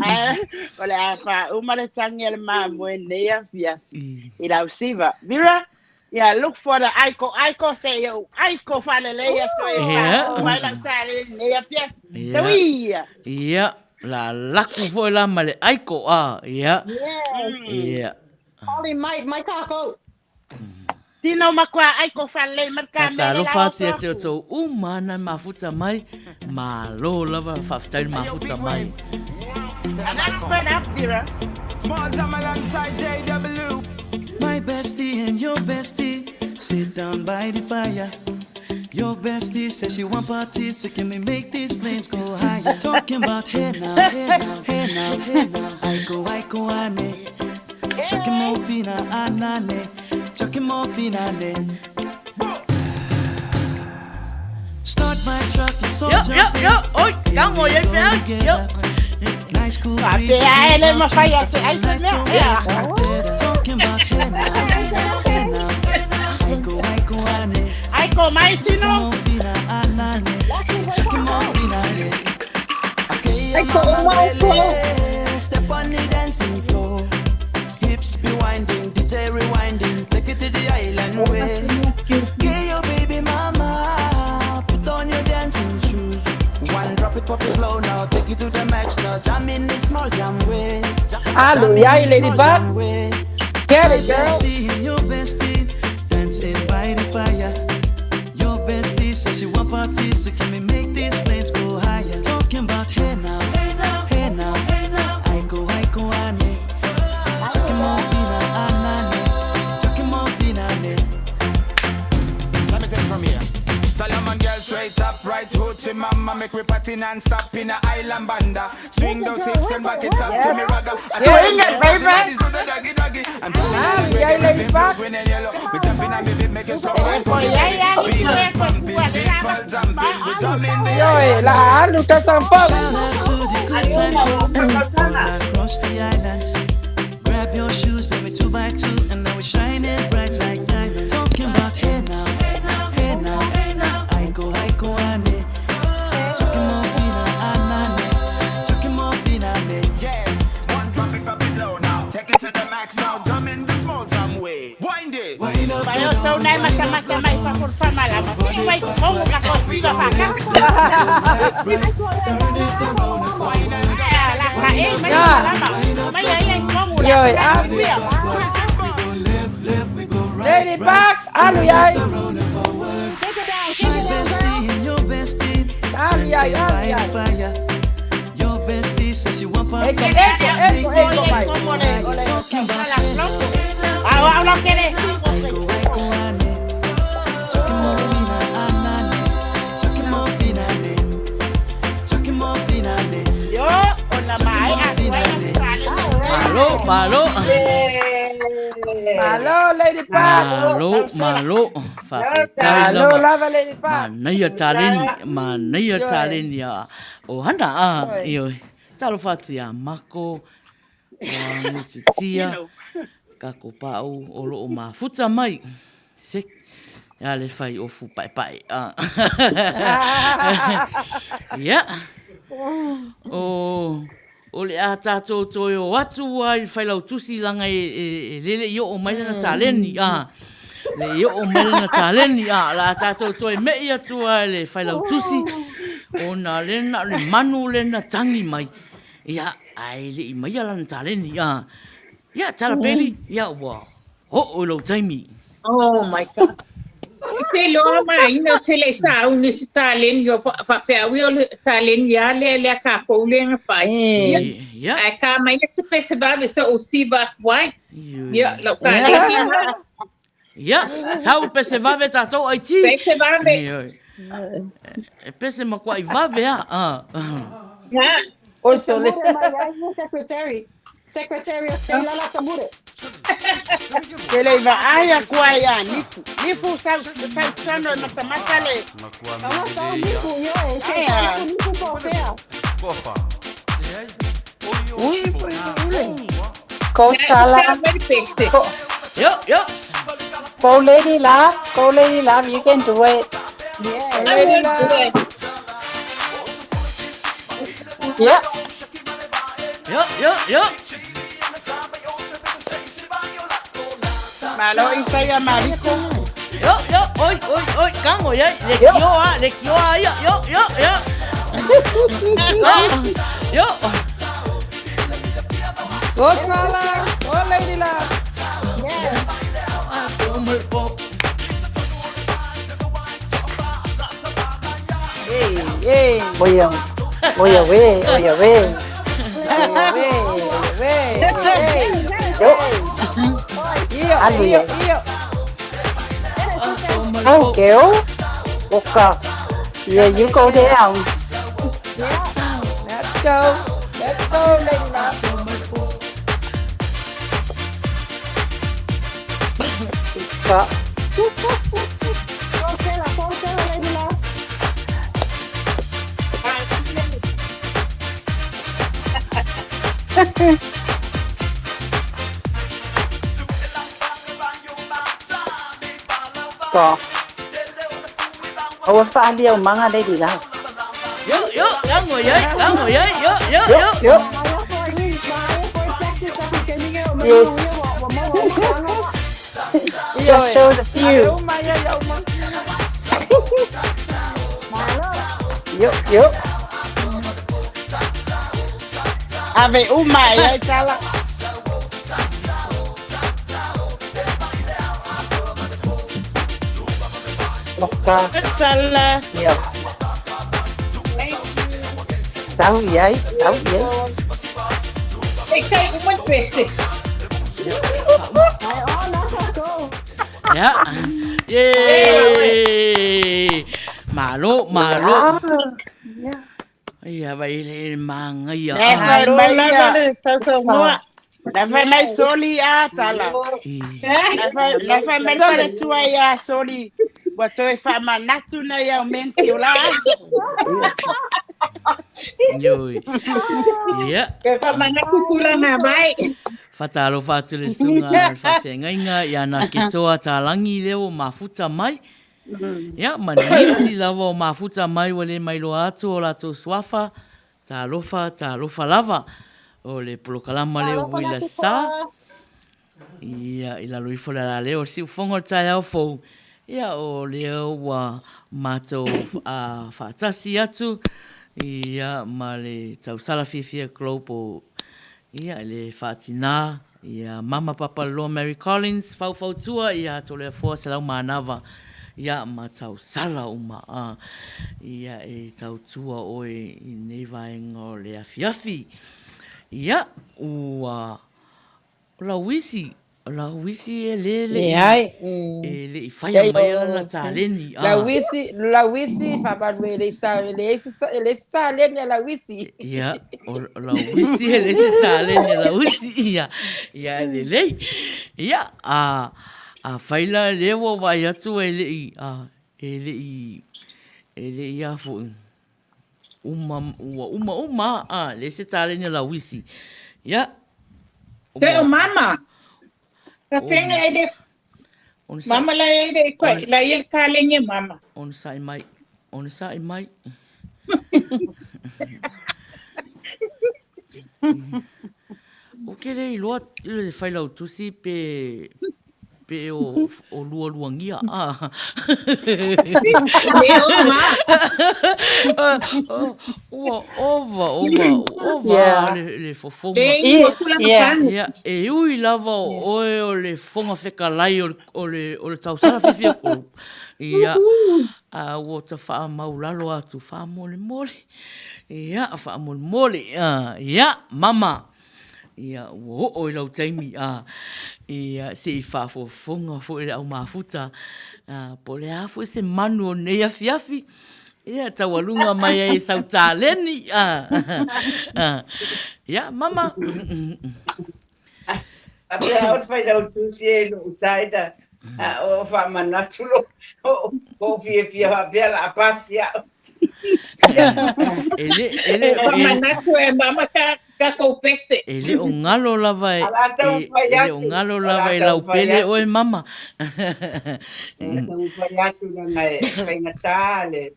Ae, o le a faauma le tangi a le mamoe nei afiafi i lau siva. Vera, yeah, look for the aiko aiko se i ou aiko faalelei atu ai Ia. faaoo ai lau taleni nei afiafi. Ia. Seuia! Ia, la laku foi la ma le aiko a. Ia. Yes. Ia. Holly, mai, mai kākou. Tino makuā ai ko whalei mar ka mele la Faatalofa atu ia te outou uma ana mafuta mai, malo lava, faafetai le mafuta mai. Small time alongside JW. My bestie and your bestie sit down by the fire. Your bestie says she want parties, so can we make these flames go higher? Talking about hey now, hey now, hey now, hey now. I go, I go, ane. Chucking more fina, anane. Chucking more fina, ne. Start my truck, let's all Yo, jump yo, in. yo, oi, Here kango we ia go feau, yo. together. Nice cool breeze, Faapea e le palm mafai trees, a te ai se life mea. don't Ea. get no better. Talking about hey now, hey now, hey now. I go, I go, ane. Ai ko mai tino. Fina, anane. Chucking more fina, ne. Ai ko uma o ko. Step on the dancing floor. Hips be winding, DJ rewinding. Take it to the island way. Get your baby mama. Put on your dancing shoes. One drop it, pop it low now. Take it to the max now. Jam in the small jam way. Jam Alu in iai the Lady small Bug. jam way. Get My it, girl. bestie and your bestie dancing by the fire. Your bestie says she want parties, so can we make these flames go higher? Talking about hey now, hey now, hey now, hey now. I go, ane. Chucking more fina, anane. Chucking more fina, ne. Let me take it from here. Solomon girl straight up, right hoochie mama. Make me party non-stop in a island banda. Swing those hips and back it up to me ragga. I tell Swing you, it, party baby. ladies do the doggy doggy. I'm jumping on Alu the iai reggae, Lady rapping blue, Bug. green and yellow. We jumping and me make it slow E wine ko for me ia baby. ia ni Speakers toe ko pumping, tua le lava. people jumping. We jam in the Ioe, island la way. alu tausaga fou. Shout out to the good time crew all across the islands. Grab your shoes, let me two by two, and now we're shining bright like diamonds. Talking about hey now, hey now, hey now, hey now. I go, ane. Chucking more fina, anane. Chucking more fina, ne. Yes, one drop it, drop it low now. Take it to the max now. Jam in the small jam way. Wind it. Wind up Vai the o tau down, nai wind mata up mata the mai down. whakurpa malama. Your Te body wai back kongo right, ka ko we siva go whaka. left, we go right, turn it around and Wine forward. and go Ia la ka Wind e up mai the Ia. down, malama. wind up Mai the ai ai down. kongo la Ioe, ka alu. kuia. Twist it We back. go left, left, we go right, Lady right. Bug, alu Turn iai. it around and forward. Shake it down, shake My it down, girl. bestie and your bestie Alu iai, dancing alu by the iai. fire. Your bestie says she want Eko, parties, eko, so can we eko, make eko these Ole mai. flames go kongo le higher? ole Talking about la hey now, flonko. hey now, Au hey au la now. kere I go, ane. Chucking more fina, anane. Chucking more fina, ne. Chucking more fina, ne. Yo o na Chucking mai more a fina, kuai ne. na Malo, malo. Malo, Lady Bug. Malo, malo. Faafetai Malo lava. lava Lady Bug. Manaia taleni, manaia Ioe. taleni a o hana a Ioe. ioe. Talofa atu iā mako, ua gututia, kako pa'u o loo mafuta mai. Se a le fai ofu paepae a. Ia. O o le a tātou toe o atu ai le failautusi langa e, e, e lele i oo mai lana taleni a. Le i oo mai lana taleni a. La tātou toe mei atu ai le failautusi o na lena le manu lena tangi mai. Ia, ai le i mai lana taleni a. Ia, tala peli, ia ua oo i lou taimi. Oh my God. Te loa maina o te le sa au ni se taleni o faapea ui o le taleni a lea lea kākou le nga fai. Ia. Ia. Ai ka mai le se pese vave sa o siva wai. Ia, lau taleni. Ia, sau pese vave tātou ai ti. Pese vave. Ioe. E pese makuaʻi vave a. Ah. Ha. O sole. Tamure mai ai mo secretary. Secretary of State Lala Tamure. Ke le vaai aku ai a Nifu. Nifu sau sau sano e matamata le. Ana sau nifu yo e ke Ai tala a. ko nifu po sea. Ui, ui, ui. Go Na i Sala. ka mai pese. Go, Yo, yo. go Lady Love. Go Lady Love. You can do it. Go Yes. I Lady will do Love. it. Yeah. Yo, yo, yo. Malo Isaia Mariko. Yo, yo, oi, oi, oi, kango iai, le Yo. kioa, le kioa, yo, yo, yo, yo. Ah, yo. Go Sala. Go Lady Love. Yes. Ah, Yay. Oia, oia we, oia we. Oia we, oia we. Yo. Io, Alu io, ia. io. Oh, girl. Oka. Yeah, you go down. Let's go. Let's go, Lady Love. Ka. Forcela, forcela, Lady Love. Ka. Aua whaalia o manga Lady Love. Yo, yo, gango yai, gango yai, yo, yo, Yo, yo. yo. Yes. Just show the few. Yo, yo. Ave uma e ai tala. Oka. Tala. Yo. Tau iai, tau iai. Ei kai uma le pese. Ya. Yay! Malo, malo. Ia vai le mangaia. Le fai mai lava le sausaunoa. Le fai mai soli a tala. Le fai mai fale tua ia soli. Ua toe faamanatu nei au menti o la aso. Yoi. Ia. Ke faamanatu tulaga mai. Whatalofa atu le susuga le faafeagaiga ia na ketoa talangi lea ua mafuta mai. Ia, ma nisi lava o mafuta mai ua le mailoa atu o latou suafa, talofa, talofa lava. O le polokalama lea ua ila sa. Ia, i lalo ifo le ala lea o siufogo o le taeao fou. Ia, o lea ua matou faatasi atu, ia, ma le tausala fiafia Global, ia, i le faatinā, ia, Mama Papaloloa Mary Collins, faufautua ia Toleafoa Selaumanava, ia, ma tausala uma, a, ia, e tautua oe i nei vaega o le afiafi. Ia, ua O Lauisi, o Lauisi e le le Leai. e le i whaia mai ana na taleni. Ah. Lauisi, Lauisi, whamalu e le sa, e le isi, e le isi taleni a Lauisi. Ia, o Lauisi e le isi taleni a Lauisi, ia, ia e lelei. Ia, a, a whaila le ua wai atu e le i, a, e le i, e le i a foi. Uma, ua uma uma, a, le se taleni a Lauisi. Ia. Se o mama. Ka whenga e le Mama la e le koe, la i le kalenge mama. Ona sa'i mai, ona sa'i mai. O ke le iloa le failautusi pe pe o, o lualuangia. Ah. Ua ova, ova, ova yeah. le, le fofoga. Yeah. Yeah. E ui lava o oe o le fofoga fetalai o le, o le, o le tausala fiafia kolu. Ia, a ua ta faamaulalo atu, faamolemole. Ia, faamolemole. Ia, mama. Ia, ua oo i lau taimi, a, ia, se i faafofoga foi le au mafuta, a, po o le a foi se manu o nei afiafi, ia, taualuga mai ai e sau taleni, a, a, ia, mama. A pea o le failautusi e lou taina, a o faamanatu lo, o fiafia faapea la a pasi au. E le, e le, Faamanatu e mama ka tatou pese. E le o galo lava e, e le o galo lava e lau pele oe mama. Taumafai atu leaga e faigata le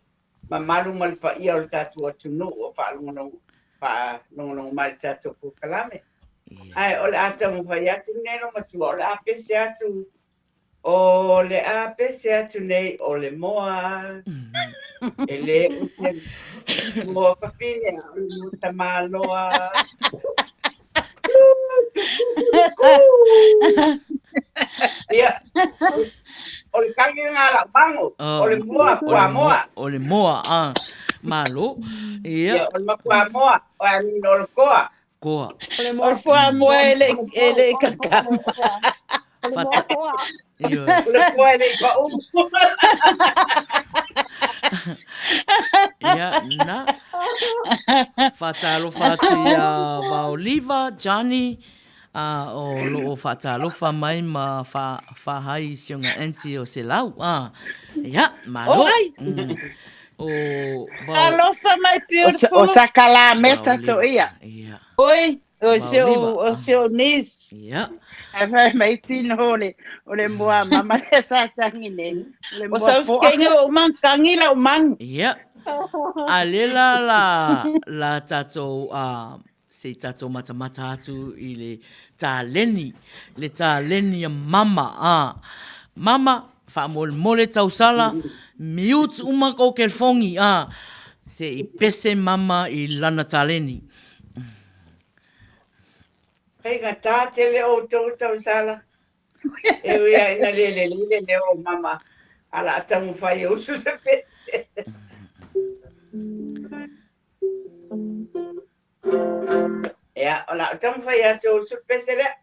mamalu ma le paia o le tatou atunuu o faalogologo faalogologo mai i le tatou polokalame. Ae o le a taumafai atu lenei loomatua, o le a pese atu O le a pese atu nei o le moa e le o se moa fafine a o le moa tamaloa. Ia, o le kagi nga lau mago, o le moa, kua moa. O le moa, a. Malo. Ia. Ia, o le makuamoa, o I mean, o le koa. Koa. O le fuamoa e le e le i kakama. Fata. Ioe. O le koa e le i pau. Ia, na. Faatalofa atu ia Vaoliva, Johnny, a o loo faatalofa mai ma fa fahai i si ona aunty o Selau. A, ia, malo. O ai? O Vao... Alofa my beautiful. O Sakalameta to ia. Ia. Oi, o se o, o se o niece. Ia. Ae fai mai tino o le, o le mua mama le sa tangi nei. O le O mua sa poa. uskenge o mang kangi la o mang. Ia. A le la la la tatou a se i tatou matamata atu i le taleni, le taleni a mama a. Mama, faamolemole tausala, mute uma kou kelefogi a, se i pese mama i lana taleni. Faigata tele outou tausala. E ui a ina le lelei le leo o mama, a la a taumafai e usu se pese. Ia, o la a taumafai atu e usu le pese lea.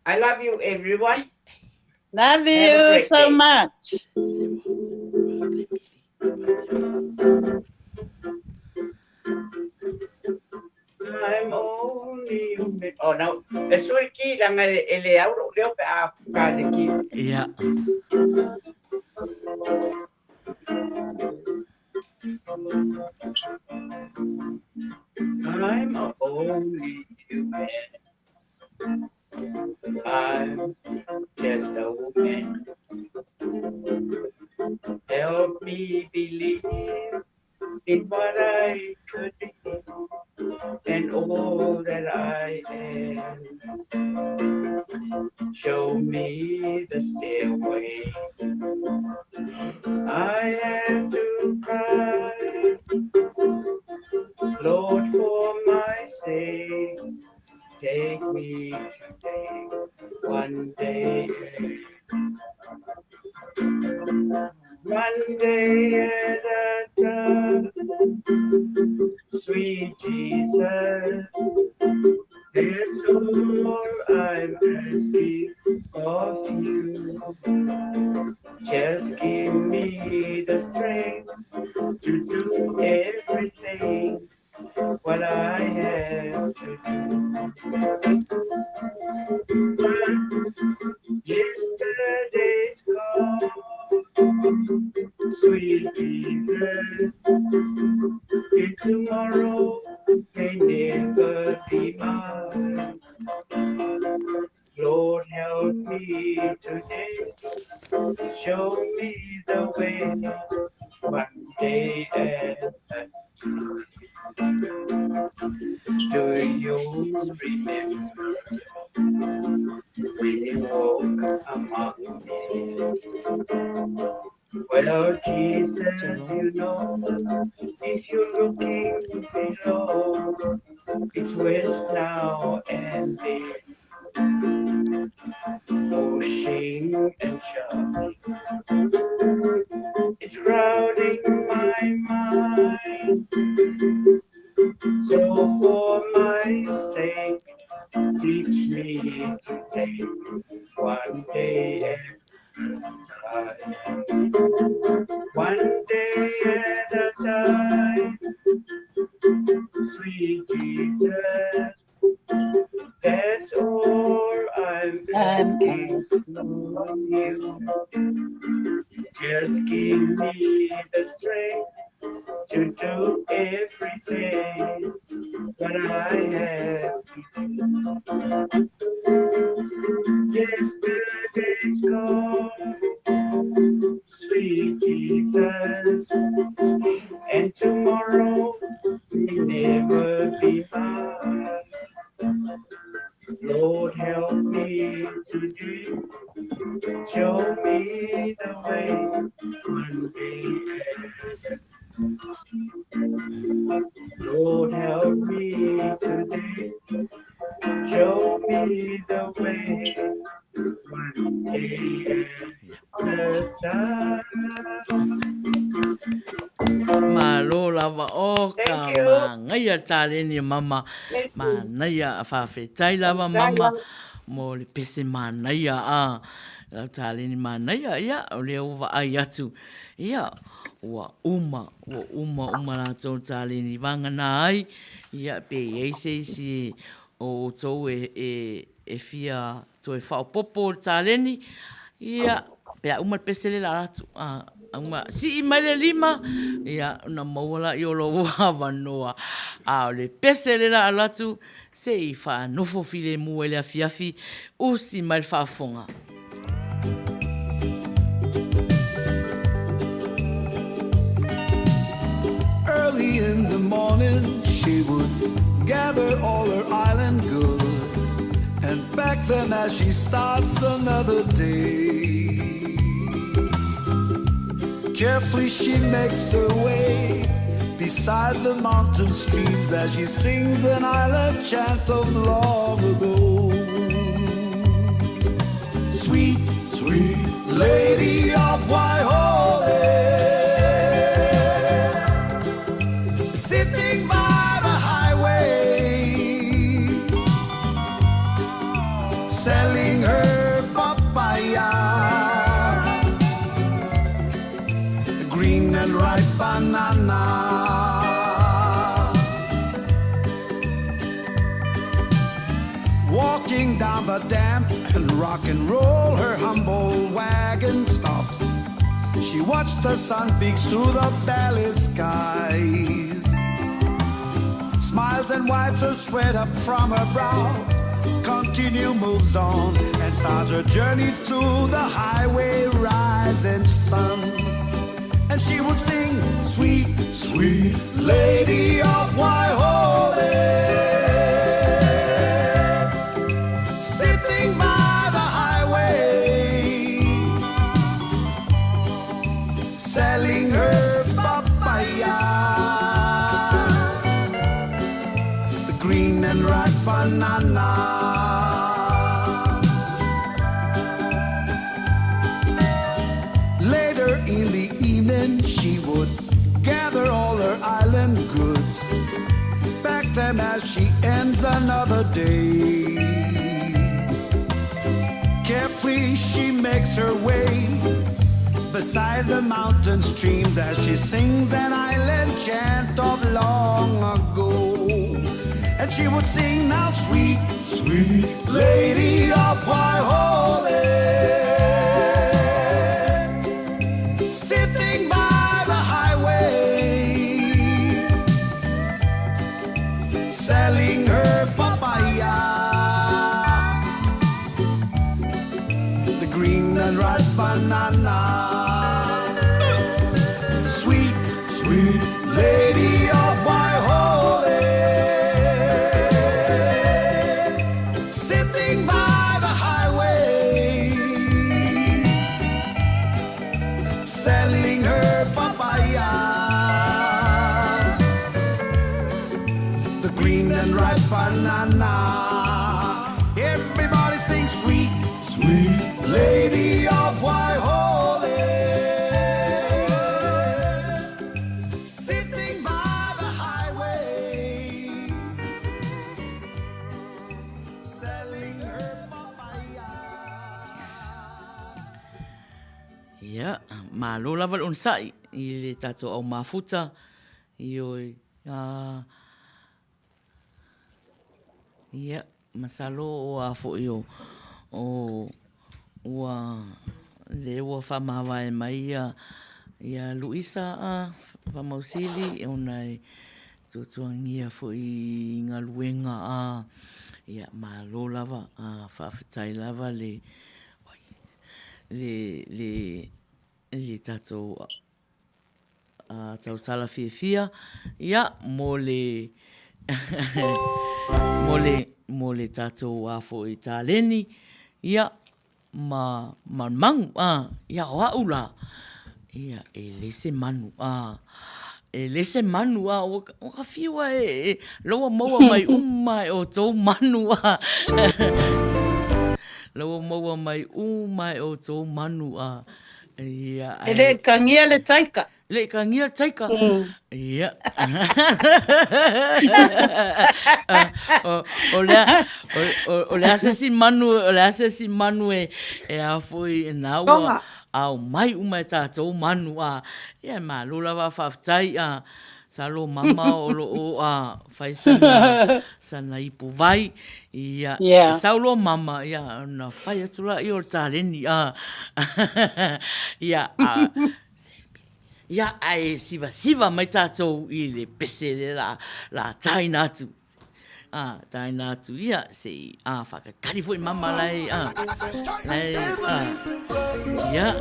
I love you everyone. Love Have a you great so day. much. I'm only human. Oh, now, e sui ki langa e le au lou leo pe a puka le ki. Ia. I'm only human. I'm just a woman. Help me believe in what I could be and all that I am. Show me the stairway I have to climb. Lord, for my sake, take me today, one day One day at a time, sweet Jesus, that's all I'm asking of you. Just give me the strength to do everything what I have to do. But yesterday's gone, sweet Jesus, and tomorrow may never be mine. Lord, help me today, show me the way, one day at a time. Do you remember when you walk among men? Well, Jesus, you know, if you're looking below, it's worse now and then. Pushing and shoving, it's crowding my mind. So for my sake, teach me to take one day at a time. One day at a time, sweet Jesus, that's all I'm I'm asking asking. of you. Just give me the strength to do everything what I have to do. Yesterday's gone, sweet Jesus, and tomorrow may never be mine. Lord, help me today, show me the way, one day at a time. Lord, help me today, show me the way, one day at a time. lava, o ka manaia taleni e mama, manaia, faafetai lava mama mo le pese manaia a lau taleni manaia, ia, o lea ua vaai atu, ia, ua uma, ua uma uma latou taleni vagana ai, ia, pe i ai se isi o outou e, e, e fia toe faaopoopo le taleni, ia, pe a uma le pese lea o le a atu, a uma, sii mai le lima, ia, ona maua lea o lou avanoa. A o le pese lea o le a alu atu, se i faanofo filemu ai le afiafi, usi mai le faafofoga. Early in the morning she would gather all her island goods and pack them as she starts another day. Carefully she makes her way beside the mountain streams as she sings an island chant of long ago. Sweet, sweet lady of Waihole, sitting by the highway, selling her papaya, green and ripe banana. Walking down the damp and rock and roll, her humble wagon stops. She watched the sun peeks through the valley skies. Smiles and wipes her sweat up from her brow. Continue moves on and starts her journey through the highway rising sun. And she would sing, sweet, sweet lady of Waihole. Sitting by the highway, selling her papaya, the green and ripe banana. Later in the evening, she would gather all her island goods, pack them as she ends another day. Carefully, she makes her way beside the mountain streams as she sings an island chant of long ago. And she would sing now, sweet, sweet lady of Waihole, sitting by the highway, selling her papaya, the green and ripe banana. Sweet, sweet lady of Waihole, sitting by the highway, selling her papaya, the green and ripe banana. Everybody sing sweet, sweet lady of Waihole, sitting by the highway, selling her papaya. Ia, malo lava le onosai i le tatou au mafuta, ioe, a, ia, masalo o a foi o, o, ua, lea ua faamavae mai ia, ia Luisa a Faamausili ona e tuatuangia foi i galuega a, ia, malo lava, a, faafetai lava le, le, le, le tatou tautala fiafia, ia, mo le, mo le, mo le tatou a foi taleni, ia, ma, ma le magu, a, ia, o a'u la, ia, e le se manu, a, e le se manu, a, ua, ua ka fiu a e, e, la ua maua mai uma e outou manu, a, la ua maua mai uma e outou manu, a. Ia, E le ikagia le taika. Le ikagia le taika. Ia. O lea, o le a se isi manu, o le a se isi manu e, e a foi e nā ua ao mai uma e tātou manu a. Ia, e malo lava a faafetai a. Sa lo mama o lo o a fai sana, sana ipu vai. Ia, yeah. e sau lo mama, ia, na fai atu la ia o le taleni. A. Ia, a, ia, ae sivasiva mai tātou i le pese le la, la taina atu. A, taina atu ia, se i, a, whakakari foi mama lai, a, lai, a, ia,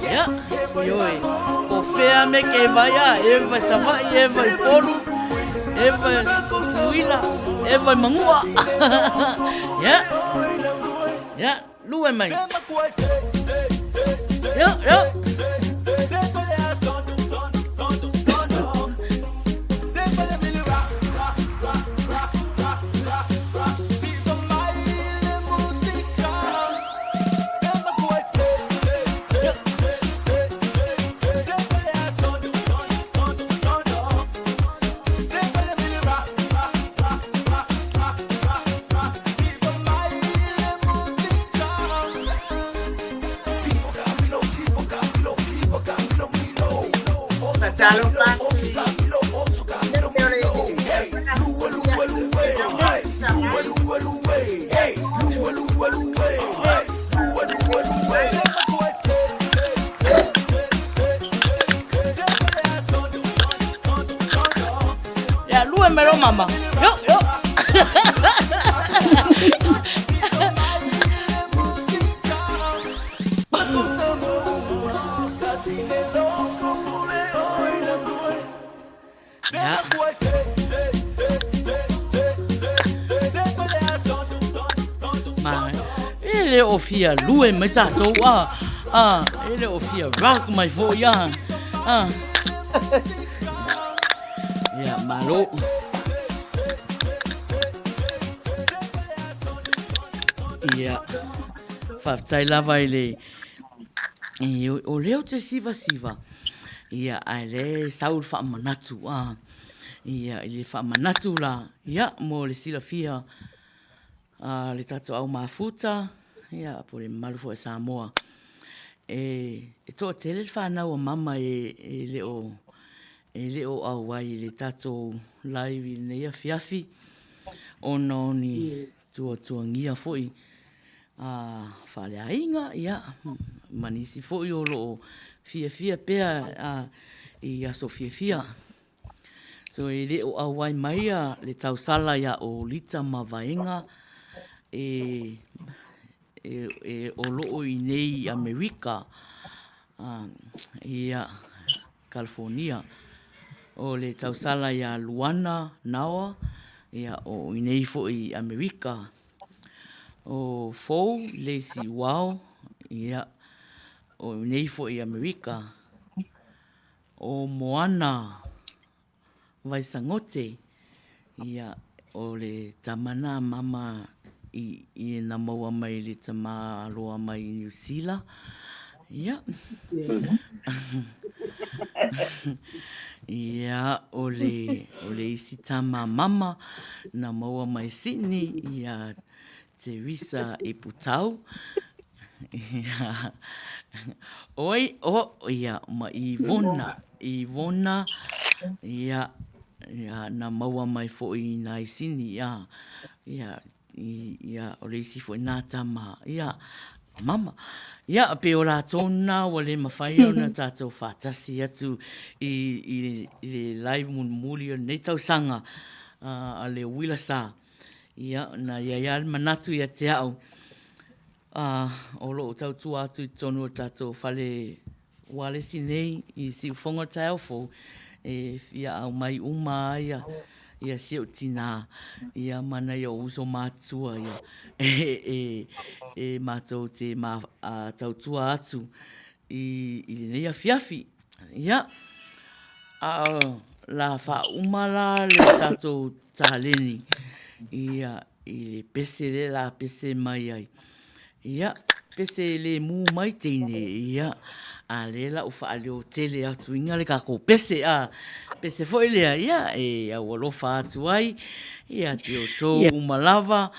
ia, ioi, ko whea me ke vai a, e vai Savai, e vai Polu, e vai Tutuila, e vai Mangua, ia, ia, lue mai. Ia, ia. Ia, lue mai lo mama. Yo, yo. Ia. Ma, e le o fia lue mai tātou, a, a, e le o fia rock mai foi, a, a. Ia, malo. Ia, faafetai lava i le, i, o lea ou te sivasiva, ia, ae lea e sau le faamanatu, a, ia, i le faamanatu la, ia, mo le silafia a le tatou au mafuta, ia, po o le mamalu foi o Samoa. E, e toatele le fanau a mama e, e le o, e le o auai i le tatou live i lenei afiafi, ona o ni tuatuagia foi a faaleaiga, ia, ma nisi foi o lo o fiafia pea a, i aso fiafia. So e le o auai mai a le tausala ia o Lita ma Vaega e, e, e o lo o i nei i Amerika, a, ia, California. O le tausala ia Luana Naoa, ia, o i nei foi i Amerika. O Fou Lacey Wao, ia, o i nei foi i Amerika. O Moana Vaisagote, ia, o le tama na mama i, i na maua mai le tama aloa mai i Niu Sila. Ia. Ia, o le, o le isi tama mama na maua mai Sydney, ia Teresa Eputau. Ia. Oi, o, ia, ma Ivona, Ivona, ia, ia, na maua mai foi i nai sini, ia, ia, ia, o le isi foi nā tama, ia, mama. Ia, pe o lātou nā ua le mawhai ona tātou whātasi atu i, i, i le live mulimuli o lenei tausaga a le uila sa. Ia, na ia ia le manatu ia te au, ā, o lo o tautua atu i totonu o le tatou fale ualesi nei i Siufogo taeao fou, e fia aumai uma ai ia, ia si ou tinā, ia ma nai ou uso matutua ia, e, e, e matou te ma, a, tautua atu i, i lenei afiafi. Ia, a o la faauma la le tatou taleni, ia, i le pese lea la pese mai ai. Ia, pese e le mū mai teine, ia, a lea la ua faaleo tele atu inga le kakou pese, a, pese foi lea, ia, e aualofa atu ai, ia te outou uma lava,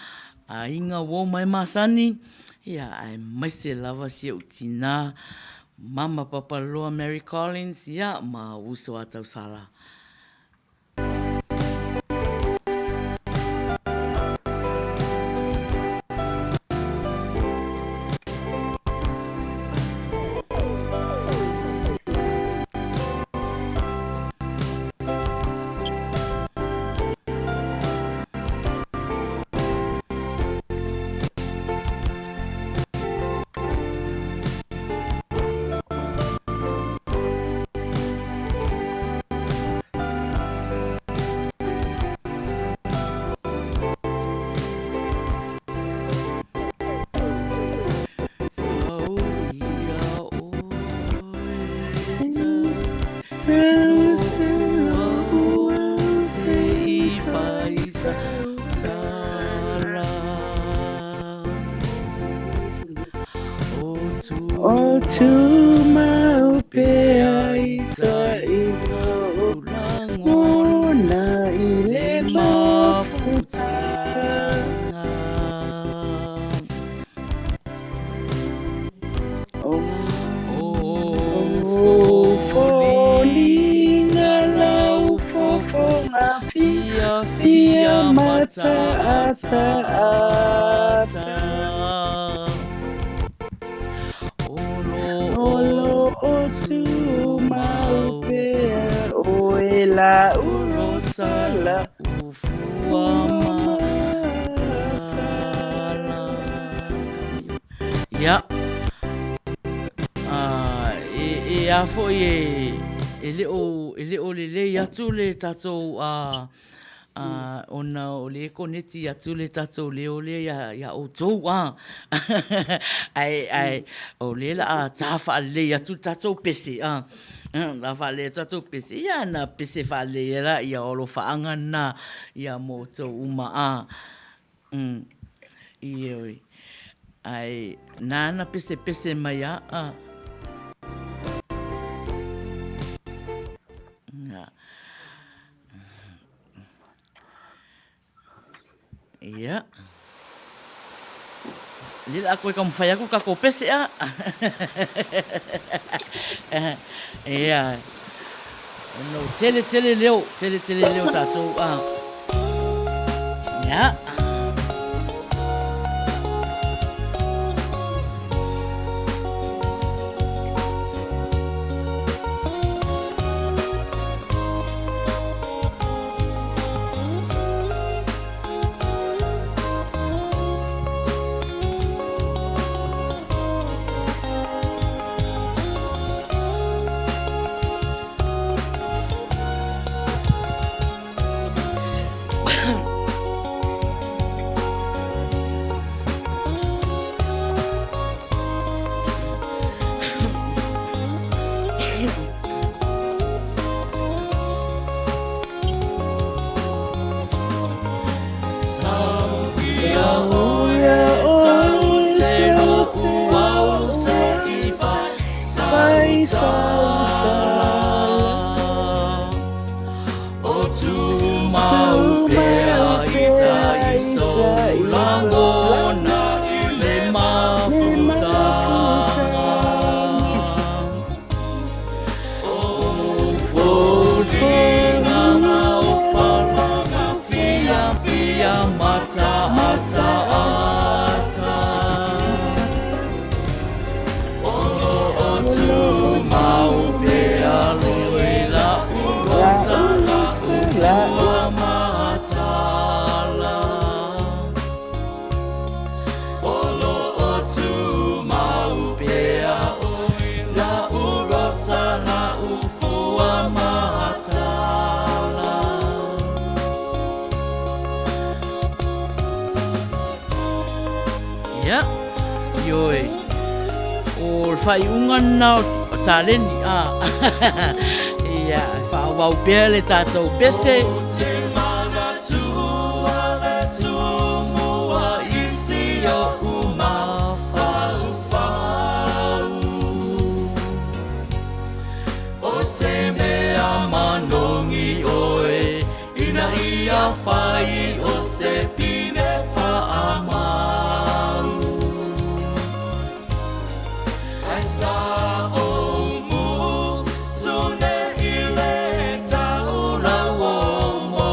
aiga uo mai masani, ia, aemaise lava si ou tinā, Mama Papaloa Mary Collins, ia, ma uso a tausala. O tumau pea i tai Ngona i le mafutanga. O foliga lau fofoga fia mataata. O lo o tumau pea oe la urosala ufua matala. Ia. E, e a foi e, e le o, e le o lelei atu le tatou a, a, ona o le koneti atu le tatou leo lea ia, ia outou a. Ae, ae, o lea la a tā whaalelei atu le tatou pese a. La whaalelei atu tatou pese, ia na pese whaalelei e la ia o alofaanga na ia mo outou uma a. Ioe. Ae nāna pesepese mai a, a. Nā. Ia. Lea la koe ka mawhai aku ka ko pese a. Ia. No, tele tele leo, tele tele leo tātou. A. Ia. Ia, ioe. O le faaiuga lena o taleni, a. Ia, e faaauau pea le tatou pese. fai o se pine faamau. Ai sa o mu sune i le taula o mo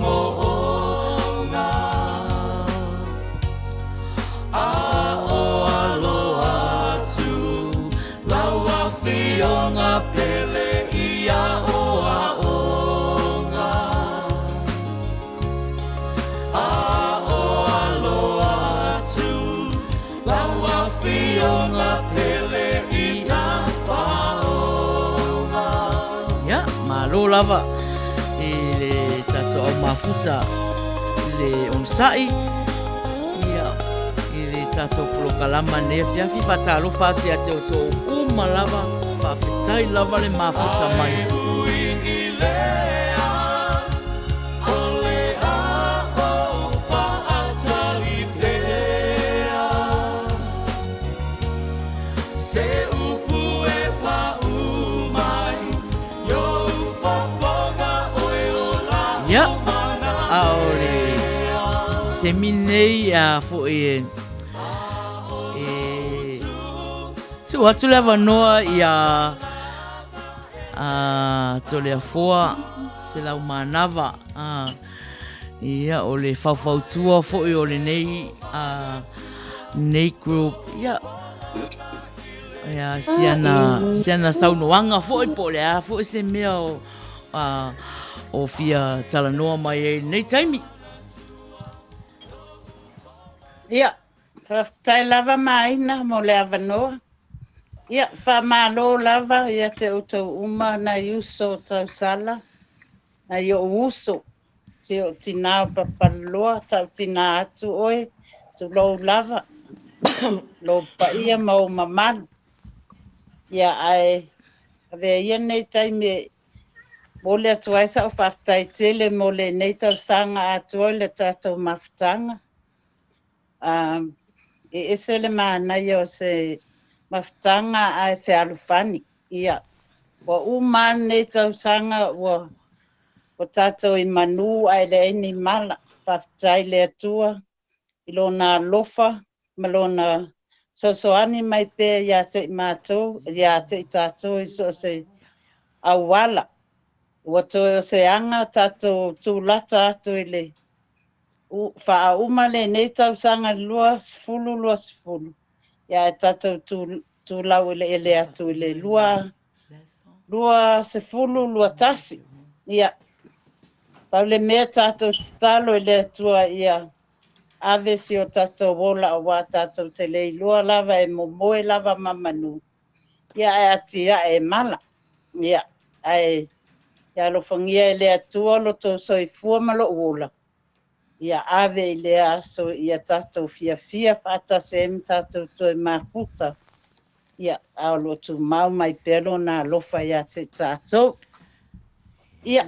mo nga. A o alo atu lau afioga pele ia o aoga. A o alo atu lau afioga pele i tafaoga. Ia, malo lava i le tatou au mafuta i le onosai. Ia, i le tatou polokalama nei afiafi, faatalofa atu ia te outou uma lava, faafetai lava le mafuta mai. Se upu e paʻu mai I ou fofoga ʻoe o laʻu Ia, a o le taimi nei a foi e e tuu atu le avanoa ia a Toleafoa Selaumanava a ia o le faufautua foi o lenei a nei group ia Ia, si ana, si ana saunoaga foi po o le a foi se mea o, a, o fia talanoa mai ai i lenei taimi. Ia, faafetai lava Maina mo le avanoa. Ia, faamalo lava ia te outou uma nai uso o tausala, nai ou uso Si ou tinā o Papaloloa, tau tinā atu oe, tulou lava, lou paia ma ou mamalu. Ia, ae avea ia lenei taimi e momoli atu ai sa'u faafetai tele mo lenei tausaga atoa i le tatou mafutaga. E ese le manaia o se mafutaga ae fealofani. Ia, ua uma lava lenei tausaga ua ua tatou i manu ae leai ni mala. Faafetai i le Atua i Lona alofa ma Lona fesoasoani mai pea ia te i matou, ia te i tatou i so o se auala. Ua toe o se aga tatou tulata atu i le faauma lenei tausaga 2020, ia ae tatou tulaueleele atu i le 2021. Ia, pau le mea tatou tatalo i le Atua ia ave si o tatou ola aua tatou te le iloa lava e momoe lava ma manu, ia ae atiae e mala. Ia, ae ia alofagia e le Atua lo tou soifua ma lou ola, ia ave i lea aso ia tatou fiafia faatasi ai ma tatou toe mafuta, ia, a o lo o tumau mai pea Lona alofa ia te tatou. Ia,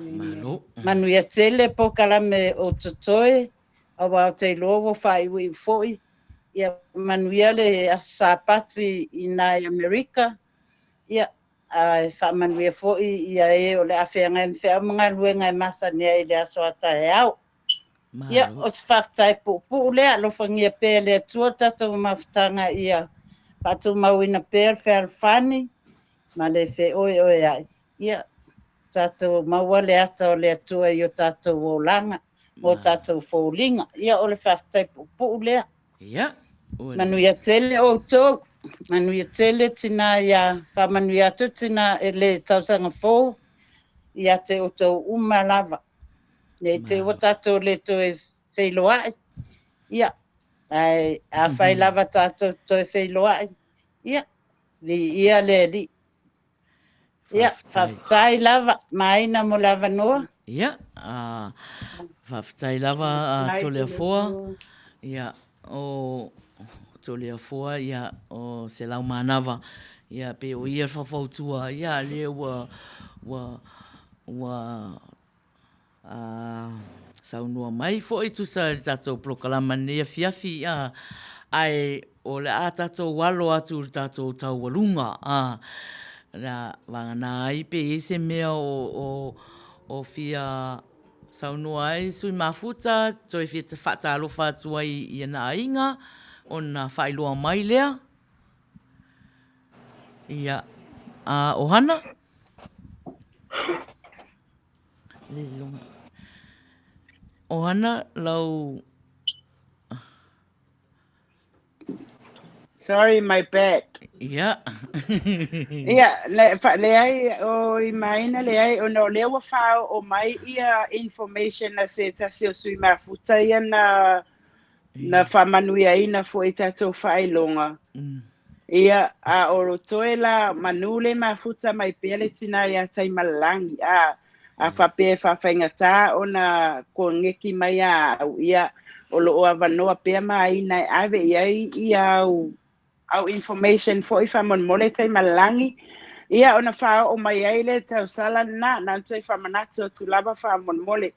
manuia tele polokalame o totoe, aua ou te iloa ua faaiuiu foi. Ia, manuia le Aso Sapati i ina i Amerika. Ia, ae faamanuia foi ia e o le a feagai ma feau ma galuega e masani ai i le aso a taeao. Ia, o se faafetai puupuu lea, alofagia pea e le Atua le tatou mafutaga ia faatumauina pea le fealofani ma le feoeoeai. Ia, tatou maua le ata o le Atua i o tatou olaga ma o tatou foliga. Ia, o le faafetai puupuu lea. Ia. Manuia tele outou. Manuia tele tinā ia, faamanuia atu tinā e le tausaga fou ia te outou uma lava. Nei te i ua tatou le toe feiloai, ia, ae afai lava tatou toe feiloai, ia, viia le Alii. Ia, faafetai lava, Maina mo le avanoa. Ia, faafetai lava a Toleafoa. Ia, o Toleafoa, ia, o Selaumanava, ia, pei o ia le faufautua, ia, lea ua, ua, ua A saunoa mai foi tusa i le tatou polokalama i lenei afiafi, a, ae o le a tatou alo atu i le tatou taualuga, a, o le a vagana ai pe i ai se mea o, o, o fia saunoa ai sui mafuta, toe fia faatalofa atu ai i ana aiga, ona faailoa mai lea. Ia, a Ohana? Ohana, lau... Sorry, my bad. Ia. Ia, le, fa, leai, o i maina leai, ona o lea ua faaoo mai ia information a se tasi o sui mafuta ia na, na faamanuiaina foi i tatou faailoga. Ia, a o toe la manu le mafuta mai pea le tina ia Taimalelagi, a, a faapea e faafaigata ona koneki mai ia au, ia, o lo o avanoa pea maina e ave i ai ia au, au information foi faamolemole Taimalelagi. Ia, ona faaoo mai ai le tausala lena, na ona toe faamanatu atu lava faamolemole.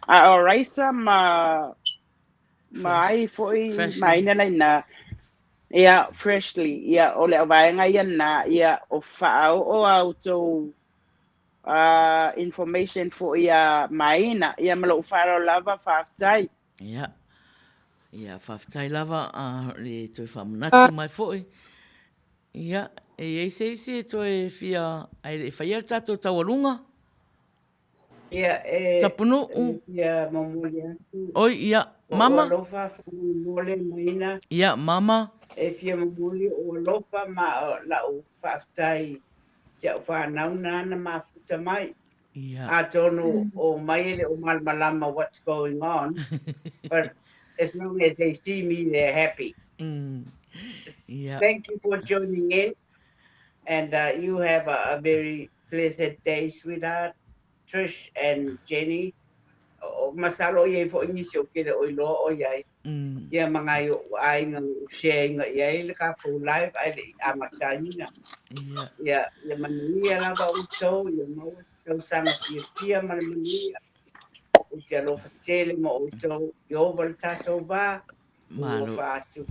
A o Raisa ma, ma ai foi maina laina, ia, freshly, ia, o le vaega ia lena, ia, o faaoo a outou information foi ia Maina. Ia ma lou faaaloalo lava, faafetai. Ia, ia faafetai lava a le toe faamanatu mai foi. Ia, e i ai se isi e toe fia, ae le i faia le tatou taualuga? Ia, e, Tapunuu. e fia momoli atu. Oi, ia, O mama. alofa faamolemole Maina. Ia, mama. E fia momoli o alofa ma lau faafetai si au fanau nana mafuta mai. Ia. Atonu o mai e le o malamalama what's going on, but as long as they see me, they're happy. Ia. Thank you for joining in, and you have a very pleasant day, sweetheart, Trish and Jenny. O, masalo i ai foi nisi o kele o iloa o iai. Ia ma ngai o aiga o share inga i ai le tatou live ae le i amataina. Ia. Ia, ia manuia lava outou, ia maua se tausaga fiafia ma le manuia. Ou te alofa tele mo outou, i ova le tatou va, Malo. alofa atu.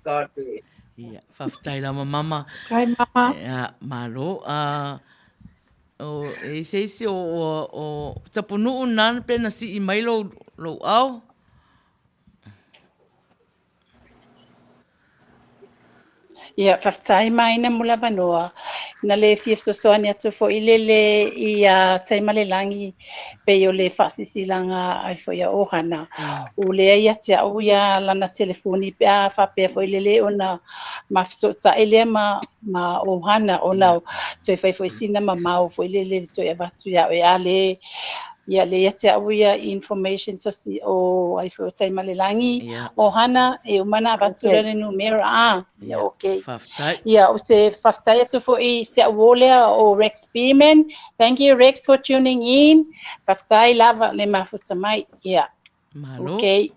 God bless. Ia, faafetai lava mama. Faafetai mama. Ia, malo. O, e i se isi o, o, o Tapunuu nana pe na sii mai lou, lou ao? Ia, faafetai Maina mo le avanoa. Na le fia fesoasoani atu foi lele ia Taimalelagi pei o le faasisilaga ai foi a Ohana. O lea ia te au ia lana telefoni pe a faapea foi lele ona mafesootai lea ma ma Ohana ona toe fai foi sina mamao foi lele le toe avatu ia oe a le ia lea ia te au ia information sosi o ai foi o Taimalelagi Ohana e uma ona avatu Okay. lana numera a Ia, okay. Faafetai. Ia, ou te faafetai atu foi i si au uo lea o Rex Beeman. Thank you Rex for tuning in. Faafetai lava le mafuta mai. Ia. Malo. Okay.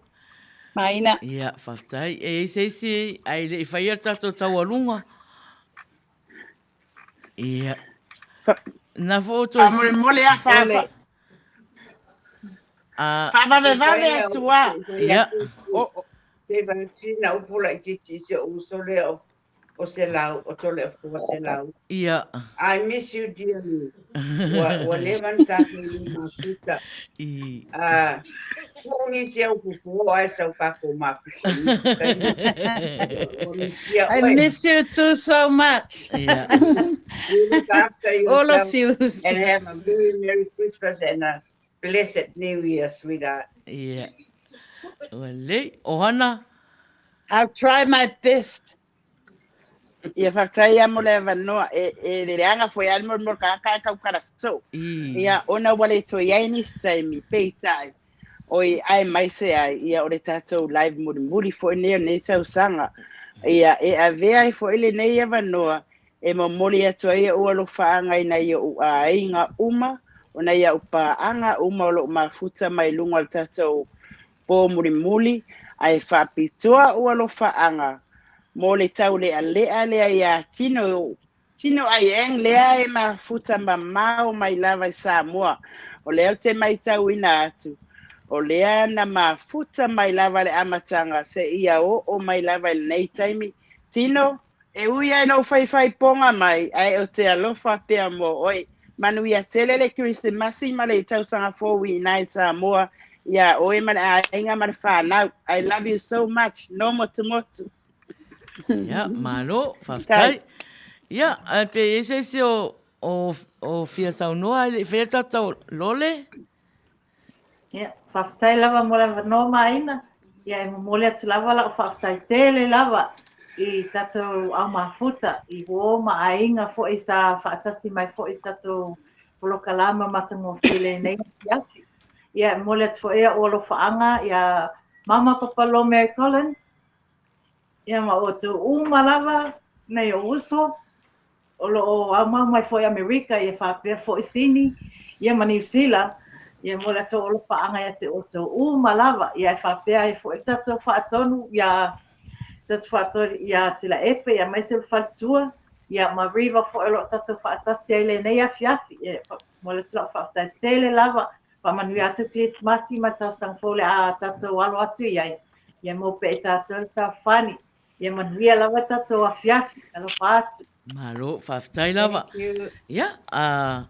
Maina. Ia, faafetai. E i ai se isi ae le i faia le tatou taualuga? Ia. Na fo o toe... Faamolemole a fa, faavavevave atu a. Ia. O, Te vaesina upu laitiiti i si ou uso lea o o Selau, o Toleafoa Selau. Ia. I miss you dearly. Ua, ua leva na tatou le mafuta. I. Ah, tuugitia upu po ae sau tatou mafuta i nisi taimi. Ua misia I oe. miss you too so much. Ia. You look after All of yourself you. and have a very Merry Christmas and a blessed New Year, sweetheart. Ia. Ua lelei. Ohana? I'll try my best. Ia faafetai lava mo le avanoa e, e leaga foi lava le molimoli tagata ae tau kalaso. Ia ona ua le toe i ai nisi taimi, peitai, oi aemaise ai ia o le tatou live mulimuli foi lenei o lenei tausaga. Ia e avea ai foi lenei avanoa e momoli atu ai ou alofaaga i nai ou aiga uma, o nai au paaga uma o loo mafuta mai luga o le tatou pō mulimuli, ae faapitoa ou alofaaga mo le taulealea lea iā Tino, Tino Ai-eng lea e mafuta mamao mai lava i Samoa. O lea ou te maitauina atu, o lea na mafuta mai lava le amataga seia oo mai lava i lenei taimi. Tino, e ui ai lou faifaipoga mai, ae ou te alofa pea mo oe. Manuia tele le Kerisimasi ma le tausaga fou i ina i Samoa iā oe ma le aiga ma le fanau. I love you so much. No motumotu. Ia, malo, faafetai. Ia, ae pe i ai se isi o, o, o fia saunoa, e le i faia le tatou lole? Ia, faafetai lava mo le avanoa Maina. Ia, e momoli atu lava lau faafetai tele lava i tatou ao mafuta, i uō ma aiga foi sa faatasi mai foi i tatou polokalama matagofie lenei afiafi. Ia, e momoli atu foi au alofaaga ia Mama Papalo Mary Colin, ia ma outou uma lava, nai ou uso, o lo o aumau mai foi Amerika ia faapea foi Sini ia ma Niu Sila, ia mo le tou alofaaga ia te outou uma lava, ia e faapea ai foi le tatou faatonu ia tatou faatonu ia Tuilaepa ia aemaise le faletua ia ma Riva foi o lo o tatou faatasi ai lenei afiafi. Ia momoli atu lau faafetai tele lava, faamanuia atu Kerisimasi ma tausaga fou o le a tatou alo atu i ai, ia maua pea i tatou le fealofani. Ia manuia lava tatou afiafi. Alofa atu. Malo, faafetai lava. Ia, a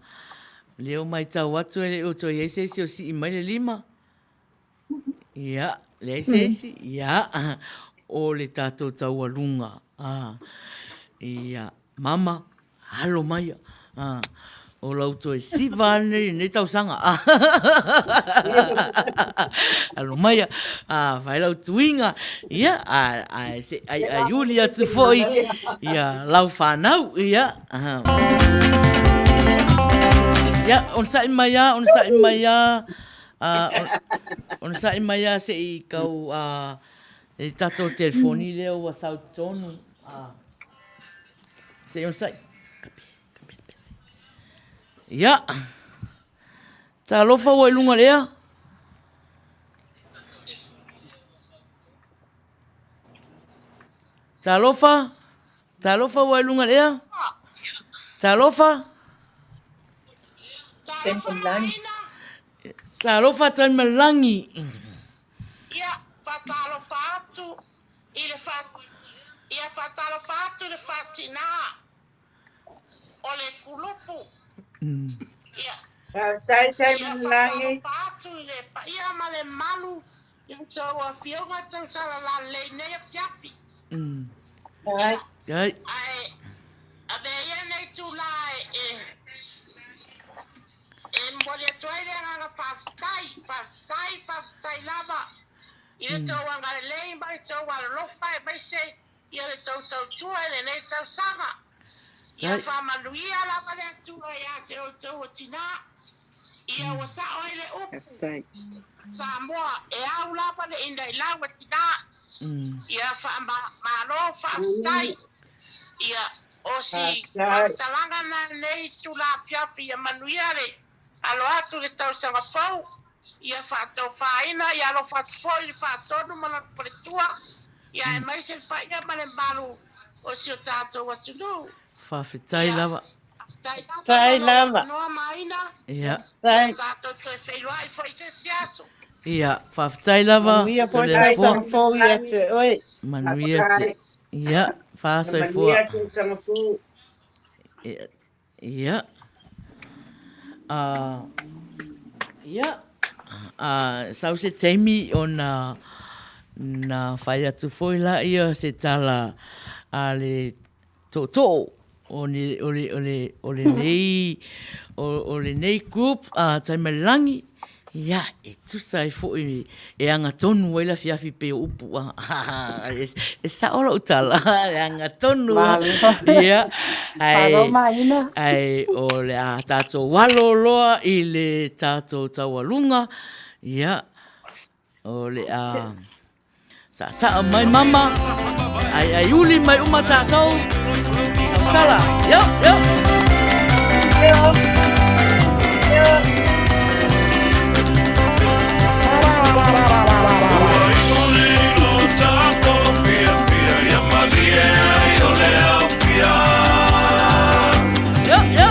lea ua matau atu e le i o toe i ai se isi o sii mai le lima. Ia, leai se isi. Ia, o le tatou taualuga. A, ia, mama, Alo mai a, o lau toe siva nei i lenei tausaga. Alo mai a, fai lau tuiga, ia, a, a, se ai ai uli atu foi, ia, lau whanau, ia. Ia, onosai mai a, onosai mai a, onosai mai a se i kau, a, e tatou telefoni lea ua sau tonu, a. Se i onosai. Ia. Talofa ua i luga o le ea. Talofa. Talofa ua i luga o le ea. Talofa. Talofa Taimalagi. Ia, faatalofa atu i le fa, ia faatalofa atu i le faatinā o le kulupu. Ia, Faafetai ia Taimalagi. faatalofa atu i le paia ma le malu i a outou afioga tausala lalelei nei afiafi. Ia, Ai. ae avea ia nei itulā e, e, E momoli atu ai le agaga faafetai, faafetai, faafetai lava i le tou agalelei ma le tou alolofa aemaise ia le tou tautua i lenei tausaga. Ia faamanuia lava le Atua ia te outou o tina, ia ua sao ai le upu Samoa e au lava le inailau a tina. Ia faamalo faafetai. Ia, o si faamatalaga na lenei itula afiafi ia manuia le alo atu i le tausaga fou, ia faatofaina, ia alofa atu foi i le faatonu ma lona faletua, ia aemaise le paia ma le mamalu o si o tatou atunuu. Faafetai lava. Faafetai lava Faafetai mo lou lava. avanoa Maina. Ia. Ia tatou toe feiloai foi i se isi aso. Ia, faafetai lava. Manuia foi le tausaga fou ia te oe. Manuia te. Ia, faasoifua. Manuia tausaga fou. Ia. Ia. Sau se taimi ona na fai atu foi laia se tala a le tootoo o le, o le, o le, o lenei, o, o lenei group a Taimalelagi, ia, e tusa ai foi e agatonu ai le afiafi pei o upu a. E sao lau tala, e agatonu. Malo. Ia, ae, Malo Maina. ae o le a tatou alo loa i le tatou taualuga, ia, O le a saasaa mai mama, ai ai uli mai uma tātou. Tausala, yo, yo. Yo. Yo. Yo, yo.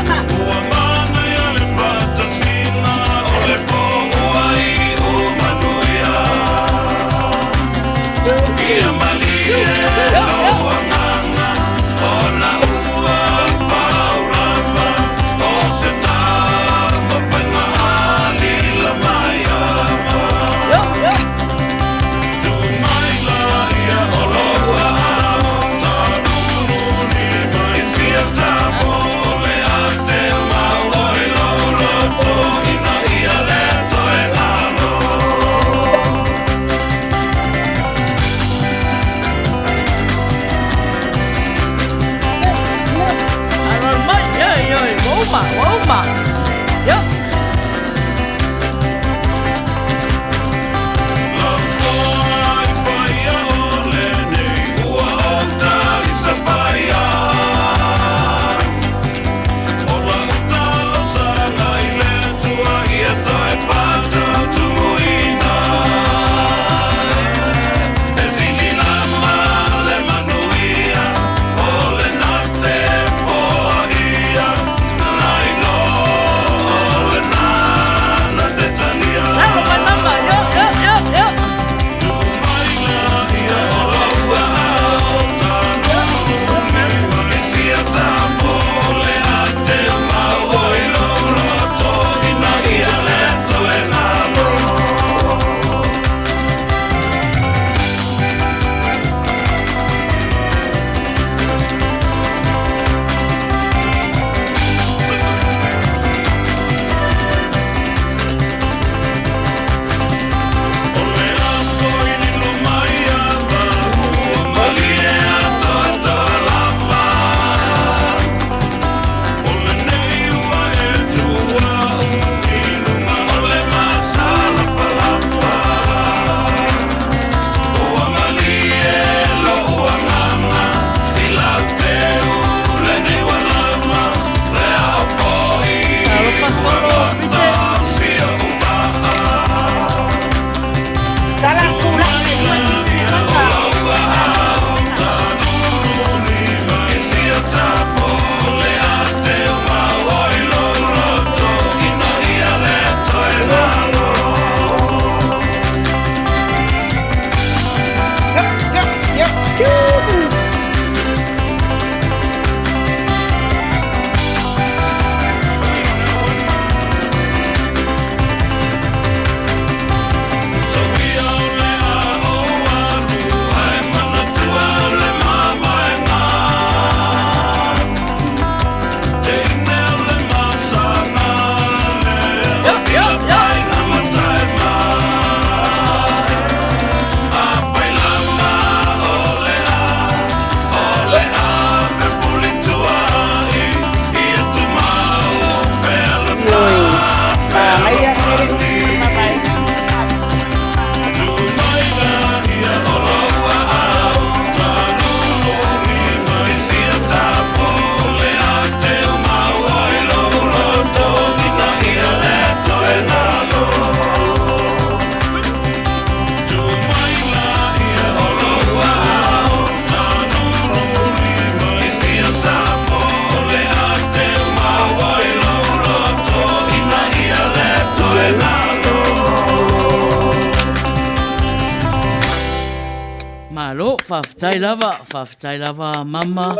Malo, faafetai lava, faafetai lava mama,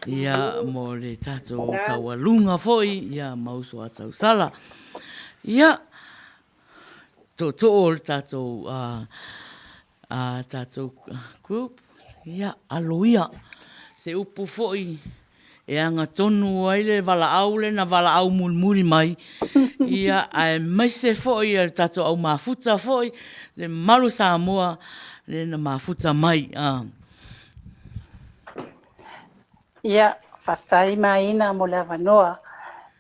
ia, mo le tatou taualuga foi, ia, ma uso a tausala. Ia, tootoo o le tatou, a tatou group, ia, alo ia, se upu foi e agatonu ai le valaau lea na valaau mulimuli mai, ia, aemaise foi le tatou au mafuta foi, le mamalu o Samoa lea na mafuta mai. Ia, faafetai Maina mo le avanoa.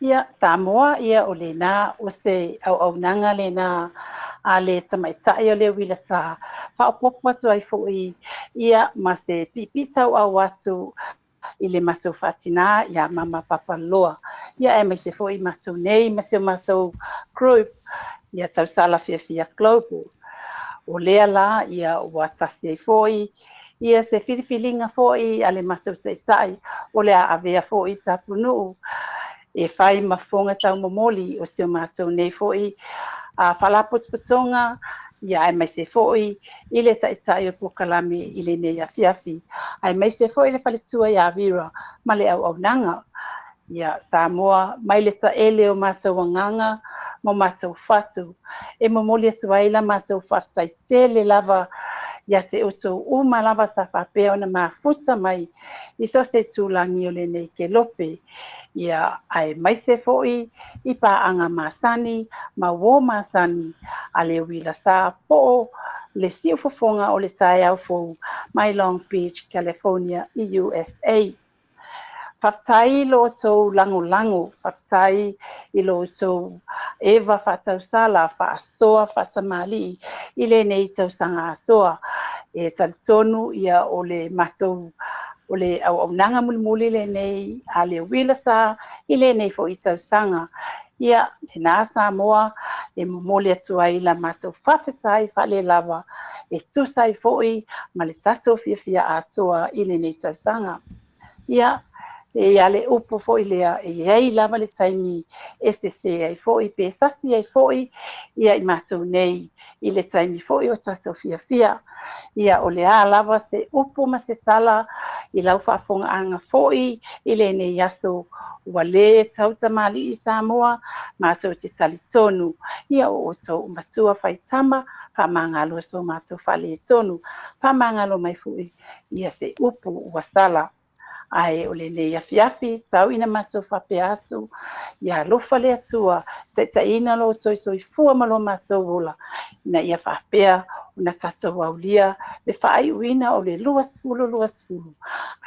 Ia, Samoa, ia o lena, o se auaunaga lena a le tamaitai o le uila sa faaopoopo atu ai foi, ia, ma se piipii tauau atu i le matou faatina iā Mama Papaloa, ia aemaise foi matou nei ma si o matou group ia Tausala Fiafia Global. O lea la ia ua tasi ai foi ia se filifiliga foi a le matou taitai o le a avea foi Tapunuu e fai ma fofoga taumomoli o si o matou nei foi faalapotopotoga, ia aemaise foi i le taitai o polokalame i lenei afiafi, aemaise foi le faletua ia Vera ma le auaunaga. Ia Samoa, mai le taele o matou agaga ma matou fatu, e momoli atu ai la matou faafetai tele lava ia te outou uma lava sa faapea ona mafuta mai i so o se itulagi o lenei kelope, ia aemaise foi i paaga masani ma uō masani a le uila sa po o le siufofoga o le taeao fou mai Long Beach, California i USA. Faafetai i lo outou lagolago, faafetai i lo outou eva faatausala, faasoa, faatamalii i lenei tausaga atoa. E talitonu ia o le matou o le auaunaga mulimuli lenei a le uila sa i lenei foi tausaga. Ia, lena Samoa e momoli atu ai la matou faafetai faalelava e tusa ai foi ma le tatou fiafia atoa i lenei tausaga. Ia, e i ai le upu foi lea, e i ai lava le taimi e sese ai foi pe sasi ai foi ia i matou nei i le taimi foi o tatou fiafia. Ia, o le a lava se upu ma se tala i lau faafofogaaga foi i lenei aso, ua lē tau tamalii Samoa, matou te talitonu, ia o outou matua faitama, faamagalo so matou faaletonu, faamagalo mai foi ia se upu ua sala. Ae o lenei afiafi, tau ina matou faapea atu, ia alofa le Atua, taitaiina lo outou soifua ma lo matou ola, ina ia faapea ona tatou aulia le faaiuina o le 2020,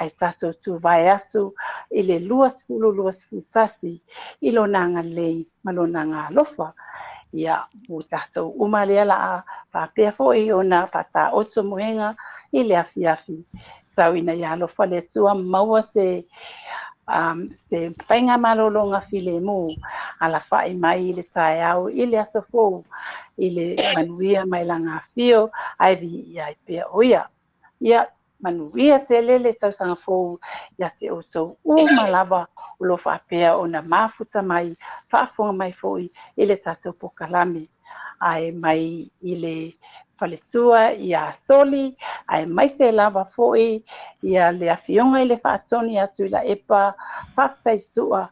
ae tatou tuvae atu i le 2021 i Lona agalelei ma Lona agaalofa. Ia, ua tatou uma lea la a faapea foi ona faataoto moega i le afiafi. Tau ina ia alofa le Atua maua se um, se faigamalologa filemu, alafa'i mai i le taeao i le aso fou, i le manuia mai Lana afio, ae viia ai pea ʻo Ia. Ia, manuia tele le tausaga fou ia te outou uma lava o lo o faapea ona mafuta mai, faafofoga mai foi i le tatou polokalame. Ae mai i le faletua ia Soli, aemaise lava foi ia le afioga i le Faatonu ia Tuilaepa, faafetai Sua,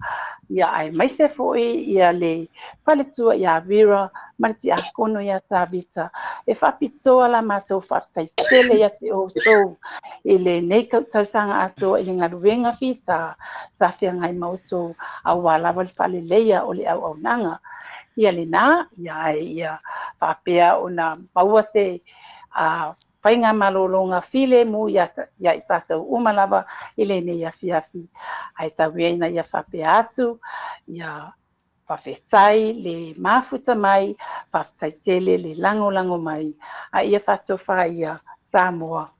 ia aemaise foi ia le faletua ia Vera ma le tiakono ia Tavita. E faapitoa la matou faafetai tele ia te outou i lenei tausaga atoa i le galuega fita sa feagai ma outou aua lava le faaleleia o le auaunaga. Ia lena, ia ae ia faapea ona maua se a faigamalologa filemu ia ia i tatou uma lava i lenei afiafi. Ae tau ia ina ia faapea atu, ia faafetai le mafuta mai, faafetai tele le lagolago mai, a ia faatofa ia Samoa.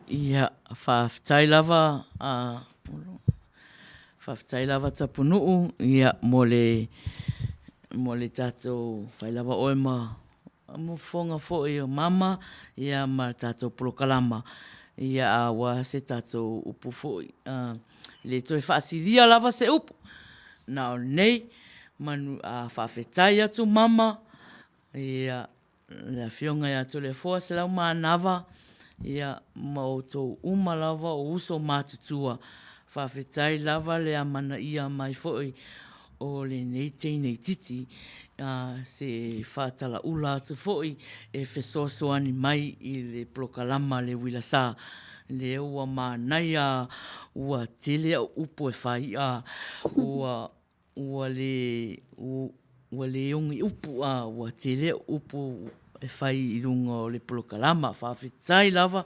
Ia, faafetai lava a faafetai lava Tapunuu ia mo le mo le tatou fai lava oe ma mofofoga foi o mama ia ma le tatou polokalama ia a ua se tatou upu foi a le toe faasilia lava se upu na o nei manu a faafetai atu mama ia. Le Afioga ia Toleafoa Selaumanava, ia, ma outou uma lava o uso matutua. Faafetai lava le amanaia mai foi o lenei teine itiiti, a se faatalaula atu foi e fesoasoani mai i le polokalama a le Uila Sa. Lea ua manaia ua tele au upu e fai a ua ua le ua le ogi upu a ua tele au upu e fai i luga o le polokalama. Faafetai lava,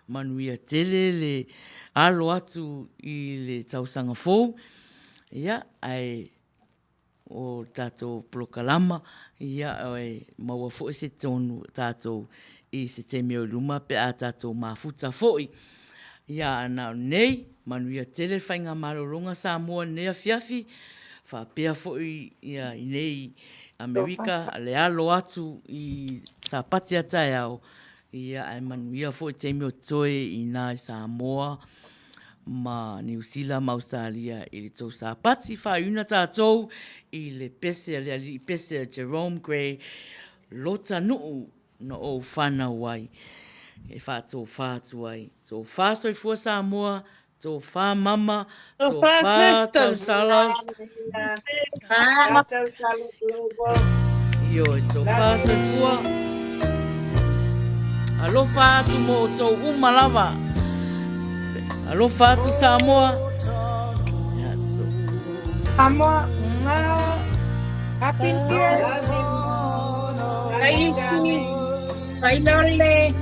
manuia tele le alo atu i le tausaga fou, ia ae o le tatou polokalama, ia e maua foi se tonu tatou i se taimi o i luma pe a tatou mafuta foi. Ia, a na o nei, manuia tele le faigamalologa Samoa i lenei afiafi, faapea foi ia i nei Amerika le alo atu i Sapati a taeao, ia ae manuia foi taimi o totoe i ina i Samoa ma Niu Sila ma Ausetalia i le tou Sapati. Faaiuina tatou i le pese a le alii pese a Jerome Grey, Lota Nuu na ou fanau ai e faatofa atu ai. Tofa soifua Samoa, tofa mama, Tofa tofa sisters. tausalas. Ioe, tofa soifua. Alofa atu mo outou uma lava. Alofa atu Samoa. Samoa, mwah. Happy New Year. Tahiti, Failole.